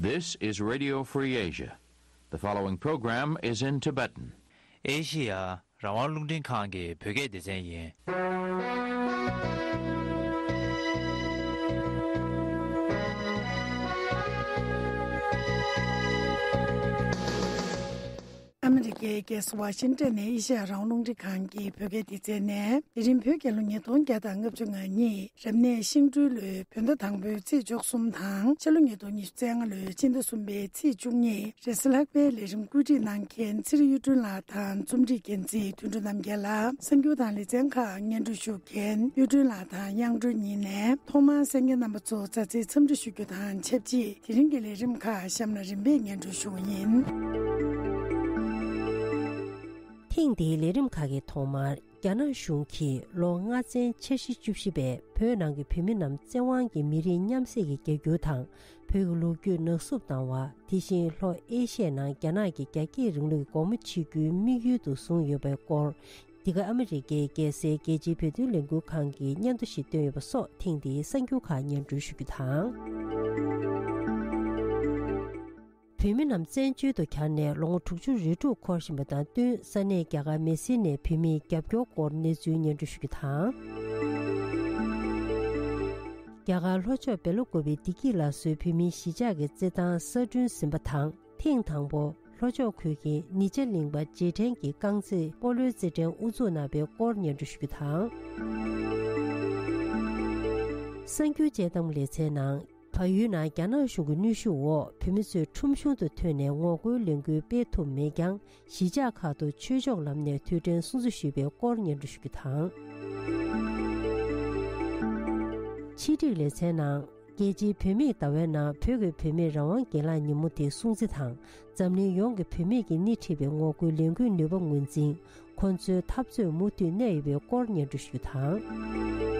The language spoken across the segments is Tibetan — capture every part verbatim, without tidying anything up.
This is Radio Free Asia. The following program is in Tibetan. ཨེ་ཤི་ཡ་རང་དབང་རླུང་འཕྲིན་ཁང་གི་བོད་སྐད་སྡེ་ཚན་ཡིན། ཨ་མི་རི་ཀའི་རྒྱལ་ས་ཝ་ཤིང་ཏན་ནས་ཨེ་ཤི་ཡ་རང་དབང་རླུང་འཕྲིན་ཁང་གི་བོད་སྐད་སྡེ་ཚན་ནས། དེ་རིང་བོད་རྒྱལ་ལོ་ཉིས་སྟོང་བརྒྱ་དང་ལྔ་བཅུ་ང་གཉིས། རབ་གནས་ཤིང་སྦྲུལ་ལོའི་བོད་ཟླ་དང་པོའི་ཚེས་བཅུ་གསུམ་དང་། ཕྱི་ལོ་ཉིས་སྟོང་ཉི་ཤུ་རྩ་ལྔ་ལོའི་སྤྱི་ཟླ་གསུམ་པའི་ཚེས་བཅུ་གཉིས། རེས་གཟའ་ལྷག་པའི་ལས་རིམ་བཀོད་སྒྲིག་གནང་མཁན་ཚེ་རིང་གཡུ་སྒྲོན་ལགས་དང་རྩོམ་སྒྲིག་འགན་འཛིན་དོན་གྲུབ་རྣམ་རྒྱལ་ལགས། གསར་འགྱུར་དང་ལེ་ཚན་ཁག་སྙན་སྒྲོན་ཞུ་མཁན་གཡུ་སྒྲོན་ལགས་དང་དབྱངས་སྒྲོན་གཉིས་ནས། ཐོག་མར་གསན་མཁན་རྣམ་པ་ཚོ་མཛའ་བརྩེའི་འཚམས་འདྲི་ཞུ་རྒྱུ་དང་ཆབས་ཅིག་དེ་རིང་གི་ལས་རིམ་ཁག་གཤམ་ལ་རིམ་པས་སྙན་སྒྲོན་ཞུ་བ་ཡིན། ཐེངས་འདིའི་ལས་རིམ་ཁག་གི་ཐོག་མར། རྒྱ་ནག་གཞུང་གིས་ལོ་ལྔ་ཚན་འཆར་གཞི་བཅུ་བཞི་པའི་བོད་ནང་གི་བོད་མི་རྣམས་བཙན་དབང་གིས་མི་རིགས་མཉམ་བསྲེས་ཀྱི་རྒྱ་སྒྱུར་དང་། བོད་ཀྱི་ལོ་རྒྱུས་ནག་བསུབ་བཏང་བ། དེ་བཞིན་ལྷོ་ཨེ་ཤི་ཡའི་ནང་རྒྱ་ནག་གིས་རྒྱ་སྐྱེད་རིང་ལུགས་ཀྱི་སྒོ་མོ་ཕྱེ་རྒྱུའི་དམིགས་ཡུལ་དུ་བཟུང་ཡོད་པའི་སྐོར། འདི་ག་ཨ་མི་རི་ཀའི་རྒྱལ་སའི་རྒྱལ་སྤྱིའི་བོད་དོན་ལས་འགུལ་ཁང་གི་སྙན་ཐོ་ཞིག་བཏོན་ཡོད་པ་སོགས། ཐེངས་འདིའི་གསར་འགྱུར་ཁག་སྙན་སྒྲོན་ཞུ་རྒྱུ་དང་། བོད་མི་རྣམས་བཙན་བྱོལ་དུ་གྱར་ནས་ལོ་ངོ་དྲུག་ཅུ་རེ་དྲུག་འཁོར་བཞིན་པ་དང་བསྟུན། ས་གནས་རྒྱ་གར་མེ་སིར་ནས་བོད་མིའི་རྒྱབ་སྐྱོར་སྐོར་གནས་ཚུལ་སྙན་སྒྲོན་ཞུ་རྒྱུ་དང་། རྒྱ་གར་ལྷོ་ཕྱོགས་སྦེ་ལ་ཀོབ་པའི་བདེ་སྐྱིད་ལ་སོགས་བོད་མིའི་གཞིས་ཆགས་ཀྱི་རྩེད་ཐང་གསར་སྐྲུན་ཟིན་པ་དང་། ཐེངས་དང་པོ་ལྷོ་ཕྱོགས་ཁུལ་གྱི་ནི་ཅ་གླིང་པ་རྗེས་དྲན་གྱི་རྐང་རྩེད་སྤོ་ལོའི་རྩེད་འགྲན་དབུ་འཛུགས་གནང་བའི་སྐོར་སྙན་སྒྲོན་ཞུ་རྒྱུ་དང་། གསར་འགྱུར་དཔྱད་གཏམ་ལེ་ཚན་ནང་། བལ་ཡུལ་ནང་རྒྱ་ནག་གཞུང་གི་གནོན་ཤུགས་འོག་བོད་མི་ཚོས་ཁྲོམ་གཞུང་དུ་ཐོན་ནས་ངོ་རྒོལ་ལས་འགུལ་སྤེལ་ཐུབ་མེད་ཀྱང་། གཞིས་ཆགས་ཁག་ཏུ་ཆོས་ཕྱོགས་ལམ་ནས་དུས་དྲན་སྲུང་བརྩི་ཞུས་པའི་སྐོར་སྙན་སྒྲོན་ཞུ་རྒྱུ་དང་། ཕྱི་སྒྲིག་ལེ་ཚན་ནང་། རྒྱལ་སྤྱིའི་བུད་མེད་ཟླ་བའི་ནང་བོད་ཀྱི་བུད་མེད་རང་དབང་སྒེར་ལངས་ཉིན་མོ་དེ་སྲུང་བརྩི་དང་། འཛམ་གླིང་ཡོངས་ཀྱི་བུད་མེད་ཀྱིས་སྣེ་ཁྲིད་པའི་ངོ་རྒོལ་ལས་འགུལ་ནུས་པ་ངོས་འཛིན། ཁོ་ཚོའི་འཐབ་རྩོད་མུ་མཐུད་གནས་ཡོད་པའི་སྐོར་སྙན་སྒྲོན་ཞུ་རྒྱུ་དང་།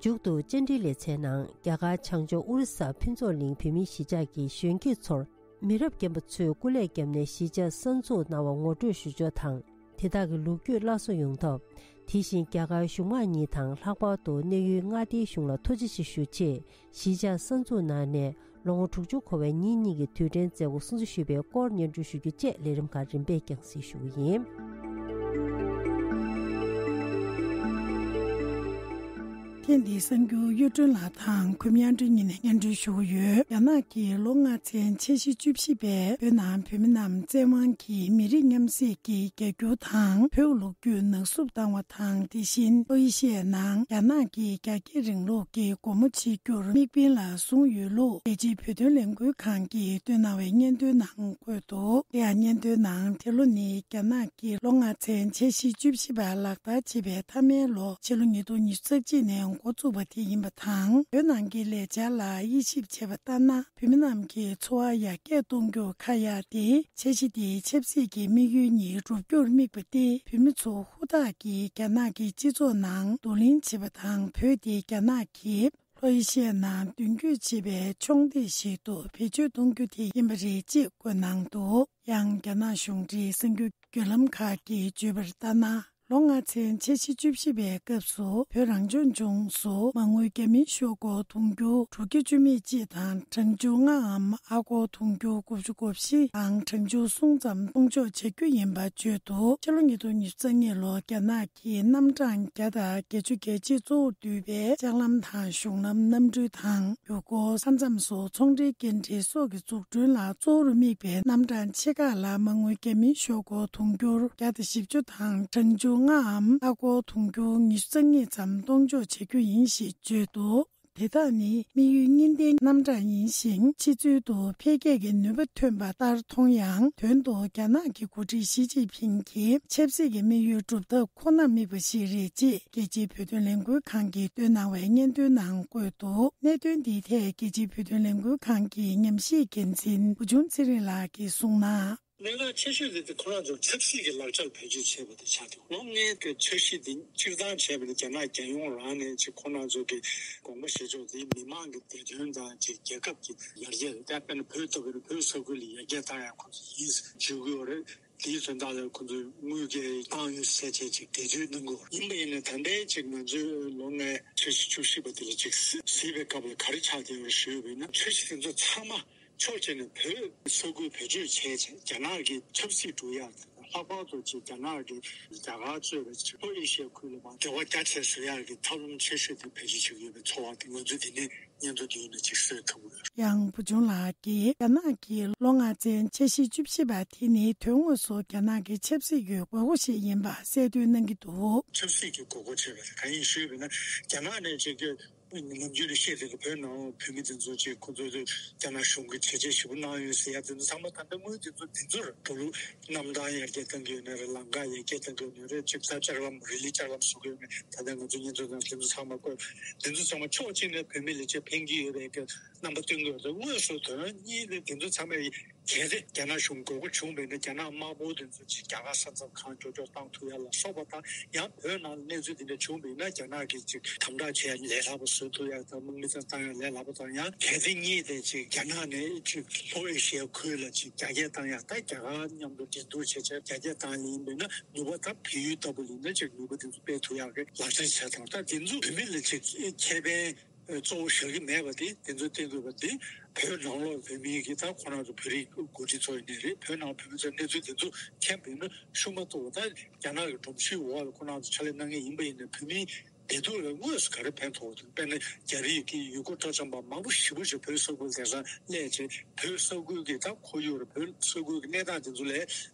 མཇུག་ཏུ་བཅར་འདྲིའི་ལེ་ཚན་ནང་། རྒྱ་གར་བྱང་ཕྱོགས་ཨོ་རི་ས་ཕུན་ཚོགས་གླིང་བོད་མིའི་གཞིས་ཆགས་ཀྱི་གཞོན་སྐྱེས་ཚོར། མི་རབས་རྒན་པ་ཚོས་སྐུ་ལས་བརྒྱབ་ནས་གཞིས་ཆགས་གསར་འཛུགས་གནང་བར་ངོ་སྤྲོད་ཞུ་ཕྱོགས་དང་། དེ་དག་གི་ལོ་རྒྱུས་སླར་གསོ་ཡོང་ཐབས། དེ་བཞིན་རྒྱ་གར་གཞུང་མང་གཉིས་དང་། ལྷག་པར་དུ་གནས་ཡུལ་མངའ་སྡེའི་གཞུང་ལ་ཐུགས་རྗེ་ཆེ་ཞུ་ཆེད། གཞིས་ཆགས་གསར་འཛུགས་གནང་ནས་ལོ་ངོ་དྲུག་ཅུ་འཁོར་བའི་ཉིན་གཉིས་ཀྱི་དུས་དྲན་མཛད་སྒོ་སྲུང་བརྩི་ཞུས་པའི་སྐོར་སྙན་སྒྲོན་ཞུ་རྒྱུ་བཅས་ལས་རིམ་ཁག་རིམ་པས་རྒྱང་སྲིང་ཞུ་གི་ཡིན། ཐེངས་འདིའི་གསར་འགྱུར་གཡུ་སྒྲོན་ལགས་དང་ཁོམ་དབྱངས་སྒྲོན་གཉིས་ནས་སྙན་སྒྲོན་ཞུ་གི་ཡོད། རྒྱ་ནག་གིས་ལོ་ལྔ་ཚན་འཆར་གཞི་བཅུ་བཞི་པའི་བོད་ནང་བོད་མི་རྣམས་བཙན་དབང་གིས་མི་རིགས་མཉམ་བསྲེས་ཀྱི་རྒྱ་སྒྱུར་དང་། བོད་ལོ་རྒྱུས་ནག་བསུབ་བཏང་བ་དང་། དེ་བཞིན་ལྷོ་ཨེ་ཤི་ཡའི་ནང་རྒྱ་ནག་གིས་རྒྱ་སྐྱེད་རིང་ལུགས་ཀྱི་སྒོ་མོ་ཕྱེ་རྒྱུར་དམིགས་འབེན་ལ་བཟུང་ཡོད་ལུགས་རྒྱལ་སྤྱིའི་བོད་དོན་ལས་འགུལ་ཁང་གིས་བཏོན་གནང་བའི་སྙན་ཐོའི་ནང་བཀོད་འདུག་དེ་ཡང་སྙན་ཐོའི་ནང་། དེ་ལོ་ནི་རྒྱ་ནག་གི་ལོ་ལྔ་ཚན་འཆར་གཞི་བཅུ་བཞི་པ་ལག་བསྟར་བྱེད་པའི་མཐའ་མའི་ལོ། ཕྱི་ལོ་ཉིས་སྟོང་ཉི་ཤུ་རྩ་གཅིག་ནས་འགོ་བཙུགས་པ་དེ་ཡིན་པ་དང་། བོད་ནང་གི་ལས་འཆར་ལ་དབྱེ་ཞིབ་བྱས་པ་ལྟར་ན། བོད་མི་རྣམས་ཀྱི་འཚོ་བ་ཡར་རྒྱས་གཏོང་རྒྱུར་ཁ་གཡར་ཏེ། འཆར་གཞི་དེའི་ཆབ་སྲིད་ཀྱི་དམིགས་ཡུལ་གཉིས་འགྲུབ་རྒྱུར་དམིགས་པ་སྟེ། བོད་མི་ཚོ་ཧུར་ཐག་གིས་རྒྱ་ནག་གི་སྤྱི་ཚོགས་ནང་བསྡུ་ལེན་བྱེད་པ་དང་། བོད་དེ་རྒྱ་ནག་གིས་ལྷོ་ཨེ་ཤི་ཡའི་ནང་མདུན་སྐྱོད་བྱེད་པའི་ཕྱོགས་འདེགས་ཤིག་ཏུ་བེད་སྤྱོད་གཏོང་རྒྱུ་དེ་ཡིན་པ་རེད་ཅེས་བཀོད་གནང་འདུག་ཡང་རྒྱ་ནག་གཞུང་འབྲེལ་གསར་འགྱུར་བརྒྱུད་ལམ་ཁག་གིས་བརྗོད་པར་ལྟར་ན། ལོ་ལྔ་ཚན་འཆར་གཞི་བཅུ་བཞི་པའི་སྐབས་སུ་བོད་རང་སྐྱོང་ལྗོངས་སུ་མ་དངུལ་རྒྱ་མིའི་ཤོག་སྒོར་དུང་ཕྱུར་དྲུག་བརྒྱ་བཅུ་མེད་གཅིག་དང་། གྲངས་ཆུང་ལྔའམ་ཨ་སྒོར་དུང་ཕྱུར་དགུ་བཅུ་གོ་བཞི་དང་། གྲངས་ཆུང་གསུམ་ཙམ་གཏོང་ཕྱོགས་བྱ་རྒྱུ་ཡིན་པ་བརྗོད་འདུག་ཕྱི་ལོ་ཉིས་སྟོང་ཉི་ཤུ་རྩ་གཉིས་ལོར་རྒྱ་ནག་གིས་རྣམ་གྲངས་བརྒྱ་དང་བརྒྱད་ཅུ་གྱ་གཅིག་གཙོ་བོར་འདུས་པའི་ལྕགས་ལམ་དང་། གཞུང་ལམ། གནམ་གྲུ་དང་། ཡུལ་སྐོར་ས་མཚམས་སུ་ཚོང་འབྲེལ་སྐྱེལ་འདྲེན་སོགས་ཀྱི་འཛུགས་སྐྲུན་ལ་གཙོ་བོར་དམིགས་པའི་རྣམ་གྲངས་ཆེ་ཁག་ལ་མ་དངུལ་རྒྱ་མིའི་ཤོག་སྒོར་དུང་ཕྱུར་བརྒྱ་དང་བཞི་བཅུ་དང་། གྲངས་ཆུང་ལྔའམ་ཨ་སྒོར་དུང་ཕྱུར་ཉི་ཤུ་རྩ་གཉིས་ཙམ་གཏོང་ཕྱོགས་བྱ་རྒྱུ་ཡིན་ཞེས་བརྗོད་འདུག་དེ་དག་ནི་དམིགས་ཡུལ་གཉིས་ལྡན་རྣམ་གྲངས་ཡིན་ཞིང་། ཕྱི་ཚུལ་དུ་འཕེལ་རྒྱས་ཀྱི་ནུས་པ་ཐོན་པ་ལྟར་མཐོང་ཡང་། དོན་དུ་རྒྱ་ནག་གི་འགོ་ཁྲིད་ཞི་ཅིན་ཕིང་གི་ཆབ་སྲིད་ཀྱི་དམིགས་ཡུལ་སྒྲུབ་ཐབས་ཁོ་ནར་དམིགས་པ་ཞིག་རེད་ཅེས། རྒྱལ་སྤྱིའི་བོད་དོན་ལས་འགུལ་ཁང་གིས་བཏོན་གནང་བའི་སྙན་ཐོའི་ནང་བཀོད་འདུག་གནད་དོན་འདིའི་ཐད་རྒྱལ་སྤྱིའི་བོད་དོན་ལས་འགུལ་ཁང་གི་ཉམས་ཞིབ་འགན་འཛིན་བུ་ཆུང་ཚེ་རིང་ལགས་ཀྱིས་གསུངས་ན། གནད་འགག་ཆེ་ཤོས་དེ་དེ་ཁོ་རང་ཚོ་ཆབ་སྲིད་ཀྱི་ལག་ཆར་བེད་སྤྱོད་བྱས་པ་དེ་ཆགས་འདུག་ལོ་ལྔའི་གི་འཆར་གཞི་དེ་སྤྱིར་བཏང་བྱས་པ་ནི་རྒྱ་ནག་རྒྱལ་ཡོངས་རང་ནས་ཅིག་ཁོ་རང་ཚོ་གི་དགོངས་པ་བཞེས་ཕྱོགས་དེ་མི་མང་གི་བདེ་དོན་དང་ཅིག་རྒྱལ་ཁབ་ཀྱི་ཡར་རྒྱས་རེད། དཔེར་ན་བོད་ལྟ་བུའི་བོད་ས་ཁུལ་ལ་ཡར་རྒྱས་བཏང་ཡག་ཁོ་ཚོ་ཡིན་ཞུ་གི་ཡོད་རེད། དེའི་དོན་དག་ལ་ཁོང་ཚོས་དངུལ་འགེལ་བཏང་ཡོད་ཟེར་བྱས་ཅིག་འགྲེལ་བརྗོད་གནང་གི་ཡོད་རེད། ཡིན་པ་ཡིན་ན་ད་ལྟའི་ཅིག་ང་ཚོའི་ལོ་ལྔའི་འཆར་གཞི་བཅུ་བཞི་པ་དེ་ལ་ཅིག་གཟིགས་པའི་སྐབས་ལ་ག་རེ་ཆགས་བསྡད་ཡོད་རེད་ཞུས་པ་ཡིན་ན། འཆར་གཞི་དེ་ཚོ་ཚང་མ་ཕྱོགས་གཅིག་ནས་བོད་ས་ཁུལ་བེད་སྤྱོད་བྱས་བྱས་རྒྱ་ནག་གི་ཆབ་སྲིད་སྒྲུབ་ཡག་དང་། ལྷག་པར་དུ་ཅིག་རྒྱ་ནག་གིས་རྒྱ་གར་གཙོས་པའི་ལྷོ་ཨེ་ཤི་ཡའི་ཁུལ་ལ་མར་འབྲེལ་བ་རྒྱ་ཆེ་བཟོ་ཡག་གི་ཐབས་ལམ་ཆེ་ཤོས་དེ་བེད་སྤྱོད་བྱེད་ཀྱི་ཡོད་པའི་ཚོར་བ་དེ་ང་ཚོས་དེ་ནས་སྙན་ཐོ་བསྡུས་ནས་ཅིག་གསལ་ཐུབ་ཀྱི་ཡོད། ཡང་བུ་ཆུང་ལགས་ཀྱིས་རྒྱ་ནག་གི་ལོ་ལྔ་ཚན་འཆར་གཞི་བཅུ་བཞི་པ་དེ་ནི་དོན་དངོས་སུ་རྒྱ་ནག་གི་ཆབ་སྲིད་ཀྱི་དགོས་མཁོ་ཞིག་ཡིན་པ་གསལ་སྟོན་གནང་གི་འདུག། ཆབ་སྲིད་ཀྱི་དགོས་མཁོ་ཆེ་བ་རེད། གང་ཡིན་ཞུས་པ་ཡིན་ན། རྒྱ་ནག་ནས་ཅིག་གི་ནམ་རྒྱུན་ནས་བཤད་བསྡད་པའི་བོད་ནང་བོད་མི་དེ་ཚོ་ཅིག་ཁོ་ཚོ་ཚོས་རྒྱ་ནག་གཞུང་གིས་བྱས་རྗེས་ཞེ་པོ་གནང་ཡོད་ཟེར་ཡ་དེ་ཚོ་ཚང་མ་ད་ལྟ་དངུལ་དེ་ཚོ་འདི་ཚོར་འགྲོ་ལུགས། གནམ་ཐང་ཡར་རྒྱས་གཏང་གི་ཡོད་ན་རེད། ལམ་ཁ་ཡར་རྒྱས་གཏང་གི་ཡོད་ན་རེད། ཅིག་ད་ལྕགས་ལམ་རི་ལི་ལྕགས་ལམ་བཟོ་གི་ཡོད་ན། ད་ལྟ་ང་ཚོ་བརྙན་ཐུང་ནང་དེ་ཚོ་ཚང་མ་བཀོད། དེ་ཚོ་ཚང་མ་ཕྱོགས་གཅིག་ནས་བོད་མི་ལ་ཅིག་ཕན་གྱི་ཡོད་པའི་གི་རྣམ་པ་སྟོན་གྱི་ཡོད་རེད། དངོས་སུ་དོན་དངོས་ནས་དེ་ཚོ་ཚང་མ་གལ་ཏེ་རྒྱ་ནག་གཞུང་དགོས་མཁོ་བྱུང་བ་ཡིན་ན། རྒྱ་ནག་དམར་པོ་དེ་ཚོ་ཅིག་རྒྱ་གར་ས་མཚམས་གང་མགྱོགས་མགྱོགས་བཏང་ཐུབ་ཡ་ལ་སོགས་པ་དང་། ཡང་བོད་ནང་གནས་ཚུལ་དེ་འདྲ་བྱུང་བ་ཡིན་ན། རྒྱ་ནག་གིས་ཅིག་དམ་དྲག་བྱེད་ཡ་ལས་སླ་པོ་བཟོ་ཐུབ་ཡ་དང་། དམག་མི་ཚང་བཏང་ཡ་ལས་སླ་པོ་དང་། ཡང་གལ་ཏེ་གཉིས་དེ་ཅིག་རྒྱ་ནག་ནས་ཅིག་ལྷོ་ཨེ་ཤི་ཡའི་ཁུལ་ལ་ཅིག་རྒྱ་སྐྱེད་བཏང་ཡ་དང་། རྒྱ་གར་མཉམ་དུ་འགྲན་བསྡུར་བྱེད་ཆེད་རྒྱ་སྐྱེད་བཏང་ཡ་ཡིན་པ་ཡིན་ན། ནུས་པ་ད་བལ་ཡུལ་ལྟ་བུ་ལ་ཡིན་ན་ཅིག་ནུས་པ་དེ་ཚོ་སྤེལ་ཐུབ་ཡ་གི་ལག་ཆ་བྱ་དང་། ད་དེ་ཚོ་བོད་མི་ལ་ཅིག་ཁེ་ཕན་གཙོ་བོ་བཞག་གི་མེད་པ་དེ། དེ་ཚོ་བསྟན་དགོས་པ་དེ། བོད་ནང་ལོགས་བོད་མིའི་གི་ད་ཁོ་རང་ཚོ་བོད་རིགས་འགོ་ཁྲིད་ཚོ་ཡིན་ནའི་རེད། བོད་ནང་བོད་མི་ཚོ་གནས་ཚུལ་དེ་ཚོ་མཁྱེན་པ་ཡིན་ན། ཤུགས་མ་ཐུབ་པ། ད་རྒྱ་ནག་གི་སྒྲོམ་གཞིའི་འོག་ལ་ཁོ་རང་ཚོ་ཕྱག་ལས་གནང་མཁན་ཡིན་པ་ཡིན་ནའི། བོད་མིའི་བདེ་སྡུག་ལ་དངོས་སུ་ག་རེ་ཕན་ཐོགས་འདུག། དཔེར་ན་རྒྱ་རིགས་ཀྱི་ཡུལ་སྐོར་སྤྲོ་འཆམ་པ་མང་པོ་ཞེ་པོ་ཅིག་བོད་ས་ཁུལ་དེང་སང་སླེབས་བྱས། བོད་ས་ཁུལ་གྱི་ད་ཁོར་ཡུག་རེད། བོད་ས་ཁུལ་གྱི་གནས་སྟངས་དེ་ཚོ་ལ་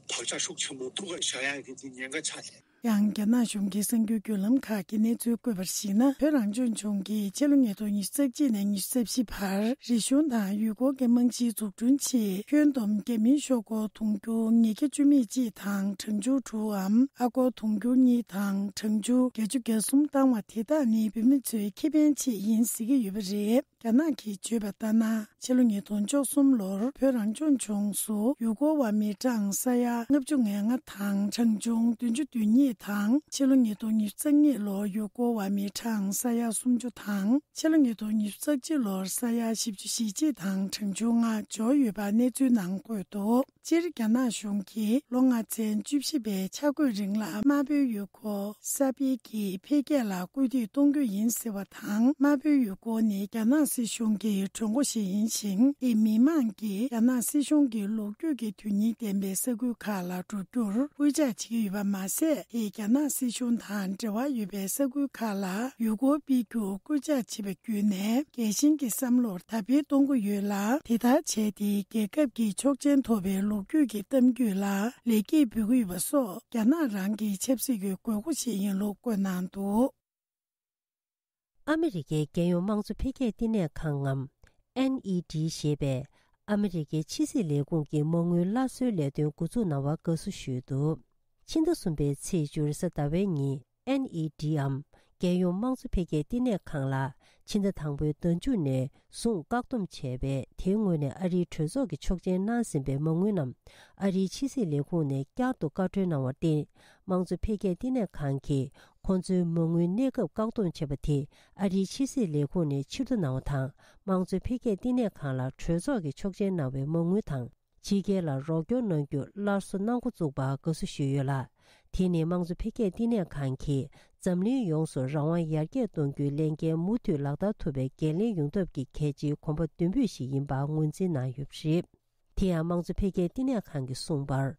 བག་ཆགས་ཤུགས་ཆེན་པོ་འདུག་ག་བཞག་ཡག་གི་དེ་ཉེན་ཁ་ཆགས་བསྡད། ཡང་རྒྱ་ནག་གཞུང་གི་གསར་འགྱུར་བརྒྱུད་ལམ་ཁག་གིས་གནས་ཚུལ་བཀོད་པར་གཞིགས་ན། བོད་རང་སྐྱོང་ལྗོངས་ཀྱིས་ཕྱི་ལོ་ཉིས་སྟོང་ཉི་ཤུ་རྩ་གཅིག་ནས་ཉི་ཤུ་རྩ་བཞི་བར་རིག་གཞུང་དང་ཡུལ་སྐོར་གྱི་རྨང་གཞིའི་འཛུགས་སྐྲུན་ཆེད་ཁྱོན་བསྡོམས་རྒྱ་མིའི་ཤོག་སྒོར་དུང་ཕྱུར་ཉིས་བརྒྱ་བཅུ་མེད་གཅིག་དང་གྲངས་ཆུང་དྲུག་འམ། ཨ་སྒོར་དུང་ཕྱུར་གཉིས་དང་གྲངས་ཆུང་བརྒྱད་ཅུ་གྱ་གསུམ་བཏང་བ་དེ་དག་ནི་བོད་མི་ཚོའི་ཁེ་ཕན་ཆེད་ཡིན་ཟེར་གྱི་ཡོད་པ་རེད། རྒྱ་ནག་གིས་བརྗོད་པ་ལྟར་ན། ཕྱི་ལོ་ཉིས་སྟོང་བཅུ་གསུམ་ལོར་བོད་རང་སྐྱོང་ལྗོངས་སུ་ཡུལ་སྐོར་བ་མི་གྲངས་ས་ཡ་ལྔ་བཅུ་ང་ལྔ་དང་གྲངས་ཆུང་བདུན་ཅུ་དོན་གཉིས་དང་། ཕྱི་ལོ་ཉིས་སྟོང་ཉི་ཤུ་རྩ་གཉིས་ལོར་ཡུལ་སྐོར་བ་མི་གྲངས་ས་ཡ་སུམ་ཅུ་དང་། ཕྱི་ལོ་ཉིས་སྟོང་ཉི་ཤུ་རྩ་གཅིག་ལོར་ས་ཡ་བཞི་བཅུ་ཞེ་གཅིག་དང་གྲངས་ཆུང་ལྔ་འབྱོར་ཡོད་པ་གནས་ཚུལ་ནང་འཁོད་འདུག། སྤྱིར་རྒྱ་ནག་གཞུང་གིས་ལོ་ལྔ་ཚན་བཅུ་བཞི་པའི་འཆར་འགོད་རིང་ལ་དམར་པོའི་ཡུལ་སྐོར་གསར་སྤེལ་གྱིས་འཕེལ་རྒྱས་ལ་སྐུལ་འདེད་གཏོང་རྒྱུ་ཡིན་ཟེར་བ་དང་། དམར་པོའི་ཡུལ་སྐོར་ནི་རྒྱ་ནག་སྲིད་གཞུང་གི་གྲོས་འགོ་ཞིག་ཡིན་ཞིང་། དེས་མི་མང་གིས་རྒྱ་ནག་སྲིད་གཞུང་གི་ལོ་རྒྱུས་ཀྱི་དོན་སྙིང་ལྡན་པའི་ས་ཁུལ་ཁག་ལ་འགྲོ་རྒྱུར་སྐུལ་ལྕག་བྱེད་ཀྱི་ཡོད་པ་མ་ཟད། དེས་རྒྱ་ནག་སྲིད་གཞུང་དང་འབྲེལ་བ་ཡོད་པའི་ས་ཁུལ་ཁག་ལ་ཡུལ་སྐོར་སྤེལ་རྒྱུར་སྐུལ་ལྕག་བྱེད་པ་བརྒྱུད་ནས། རྒྱལ་ཞེན་གྱི་བསམ་བློར་དར་སྤེལ་གཏོང་གི་ཡོད་ལ། དེ་ལྟར་བྱས་ཏེ་རྒྱལ་ཁབ་ཀྱི་ཆོག་མཆན་ཐོབ་པའི་ལོ་རྒྱུས་ཀྱི་གཏམ་རྒྱུད་ལ་ལེགས་སྐྱེས་འབུལ་གྱི་ཡོད་པ་སོགས་རྒྱ་ནག་རང་གི་ཆབ་སྲིད་ཀྱི་དགོས་མཁོ་ཞིག་ཡིན་ལུགས་བཀོད་གནང་འདུག། ཨ་མི་རི་ཀའི་རྒྱལ་ཡོངས་དམངས་གཙོ་འཕེལ་རྒྱས་བསྟི་གནས་ཁང་ངམ། ཨེན་ཨི་ཌི་ཞེས་པས་ཨ་མི་རི་ཀའི་ཕྱི་སྲིད་ལས་ཁུངས་ཀྱི་མ་དངུལ་སླར་གསོའི་ལས་དོན་འགོ་འཛུགས་གནང་བར་དགའ་བསུ་ཞུས་འདུག། ཕྱི་ཟླ་གསུམ་པའི་ཚེས་བཅུ་རེས་གཟའ་ཟླ་བའི་ཉིན། ཨེན་ཨི་ཌི་འམ། རྒྱལ་ཡོངས་དམངས་གཙོ་འཕེལ་རྒྱས་བསྟི་གནས་ཁང་ལ་ཕྱི་ཟླ་དང་པོའི་ཟླ་མཇུག་ནས་བཟུང་བཀག་སྡོམ་བྱས་པས། དེའི་སྔོན་ནས་ཨ་རིའི་གྲོས་ཚོགས་ཀྱིས་ཆོག་མཆན་གནང་ཟིན་པའི་མ་དངུལ་རྣམས་ཨ་རིའི་ཕྱི་སྲིད་ལས་ཁུངས་ནས་བསྐྱར་དུ་བཀའ་འཁྲོལ་གནང་བར་བརྟེན། དམངས་གཙོ་འཕེལ་རྒྱས་བསྟི་གནས་ཁང་གིས་ཁོང་ཚོའི་མ་དངུལ་གནས་སྐབས་བཀག་སྡོམ་བྱས་པ་དེ་ཨ་རིའི་ཕྱི་སྲིད་ལས་ཁུངས་ནས་ཕྱིར་བསྡུ་གནང་བ་དང་། དམངས་གཙོ་འཕེལ་རྒྱས་བསྟི་གནས་ཁང་ལ་གྲོས་ཚོགས་ཀྱིས་ཆོག་མཆན་གནང་བའི་མ་དངུལ་དང་། ཕྱི་རྒྱལ་ལ་རོགས་སྐྱོར་གནང་རྒྱུ་སླར་གསོ་གནང་འགོ་བཙུགས་པར་དགའ་བསུ་ཞུས་ཡོད་ལ། དེ་ནི་དམངས་གཙོ་འཕེལ་རྒྱས་བསྟི་གནས་ཁང་གིས་འཛམ་གླིང་ཡོངས་སུ་རང་དབང་ཡར་རྒྱས་གཏོང་རྒྱུའི་ལས་འགན་མུ་མཐུད་ལག་བསྟར་ཐུབ་པའི་འགན་ལེན་ཡོང་ཐབས་ཀྱི་གལ་ཆེའི་གོམ་པ་མདུན་སྤོས་ཤིག་ཡིན་པར་ངོས་འཛིན་གནང་ཡོད་པ་རེད། དེ་ཡང་དམངས་གཙོ་འཕེལ་རྒྱས་བསྟི་གནས་ཁང་གིས་གསུངས་པར།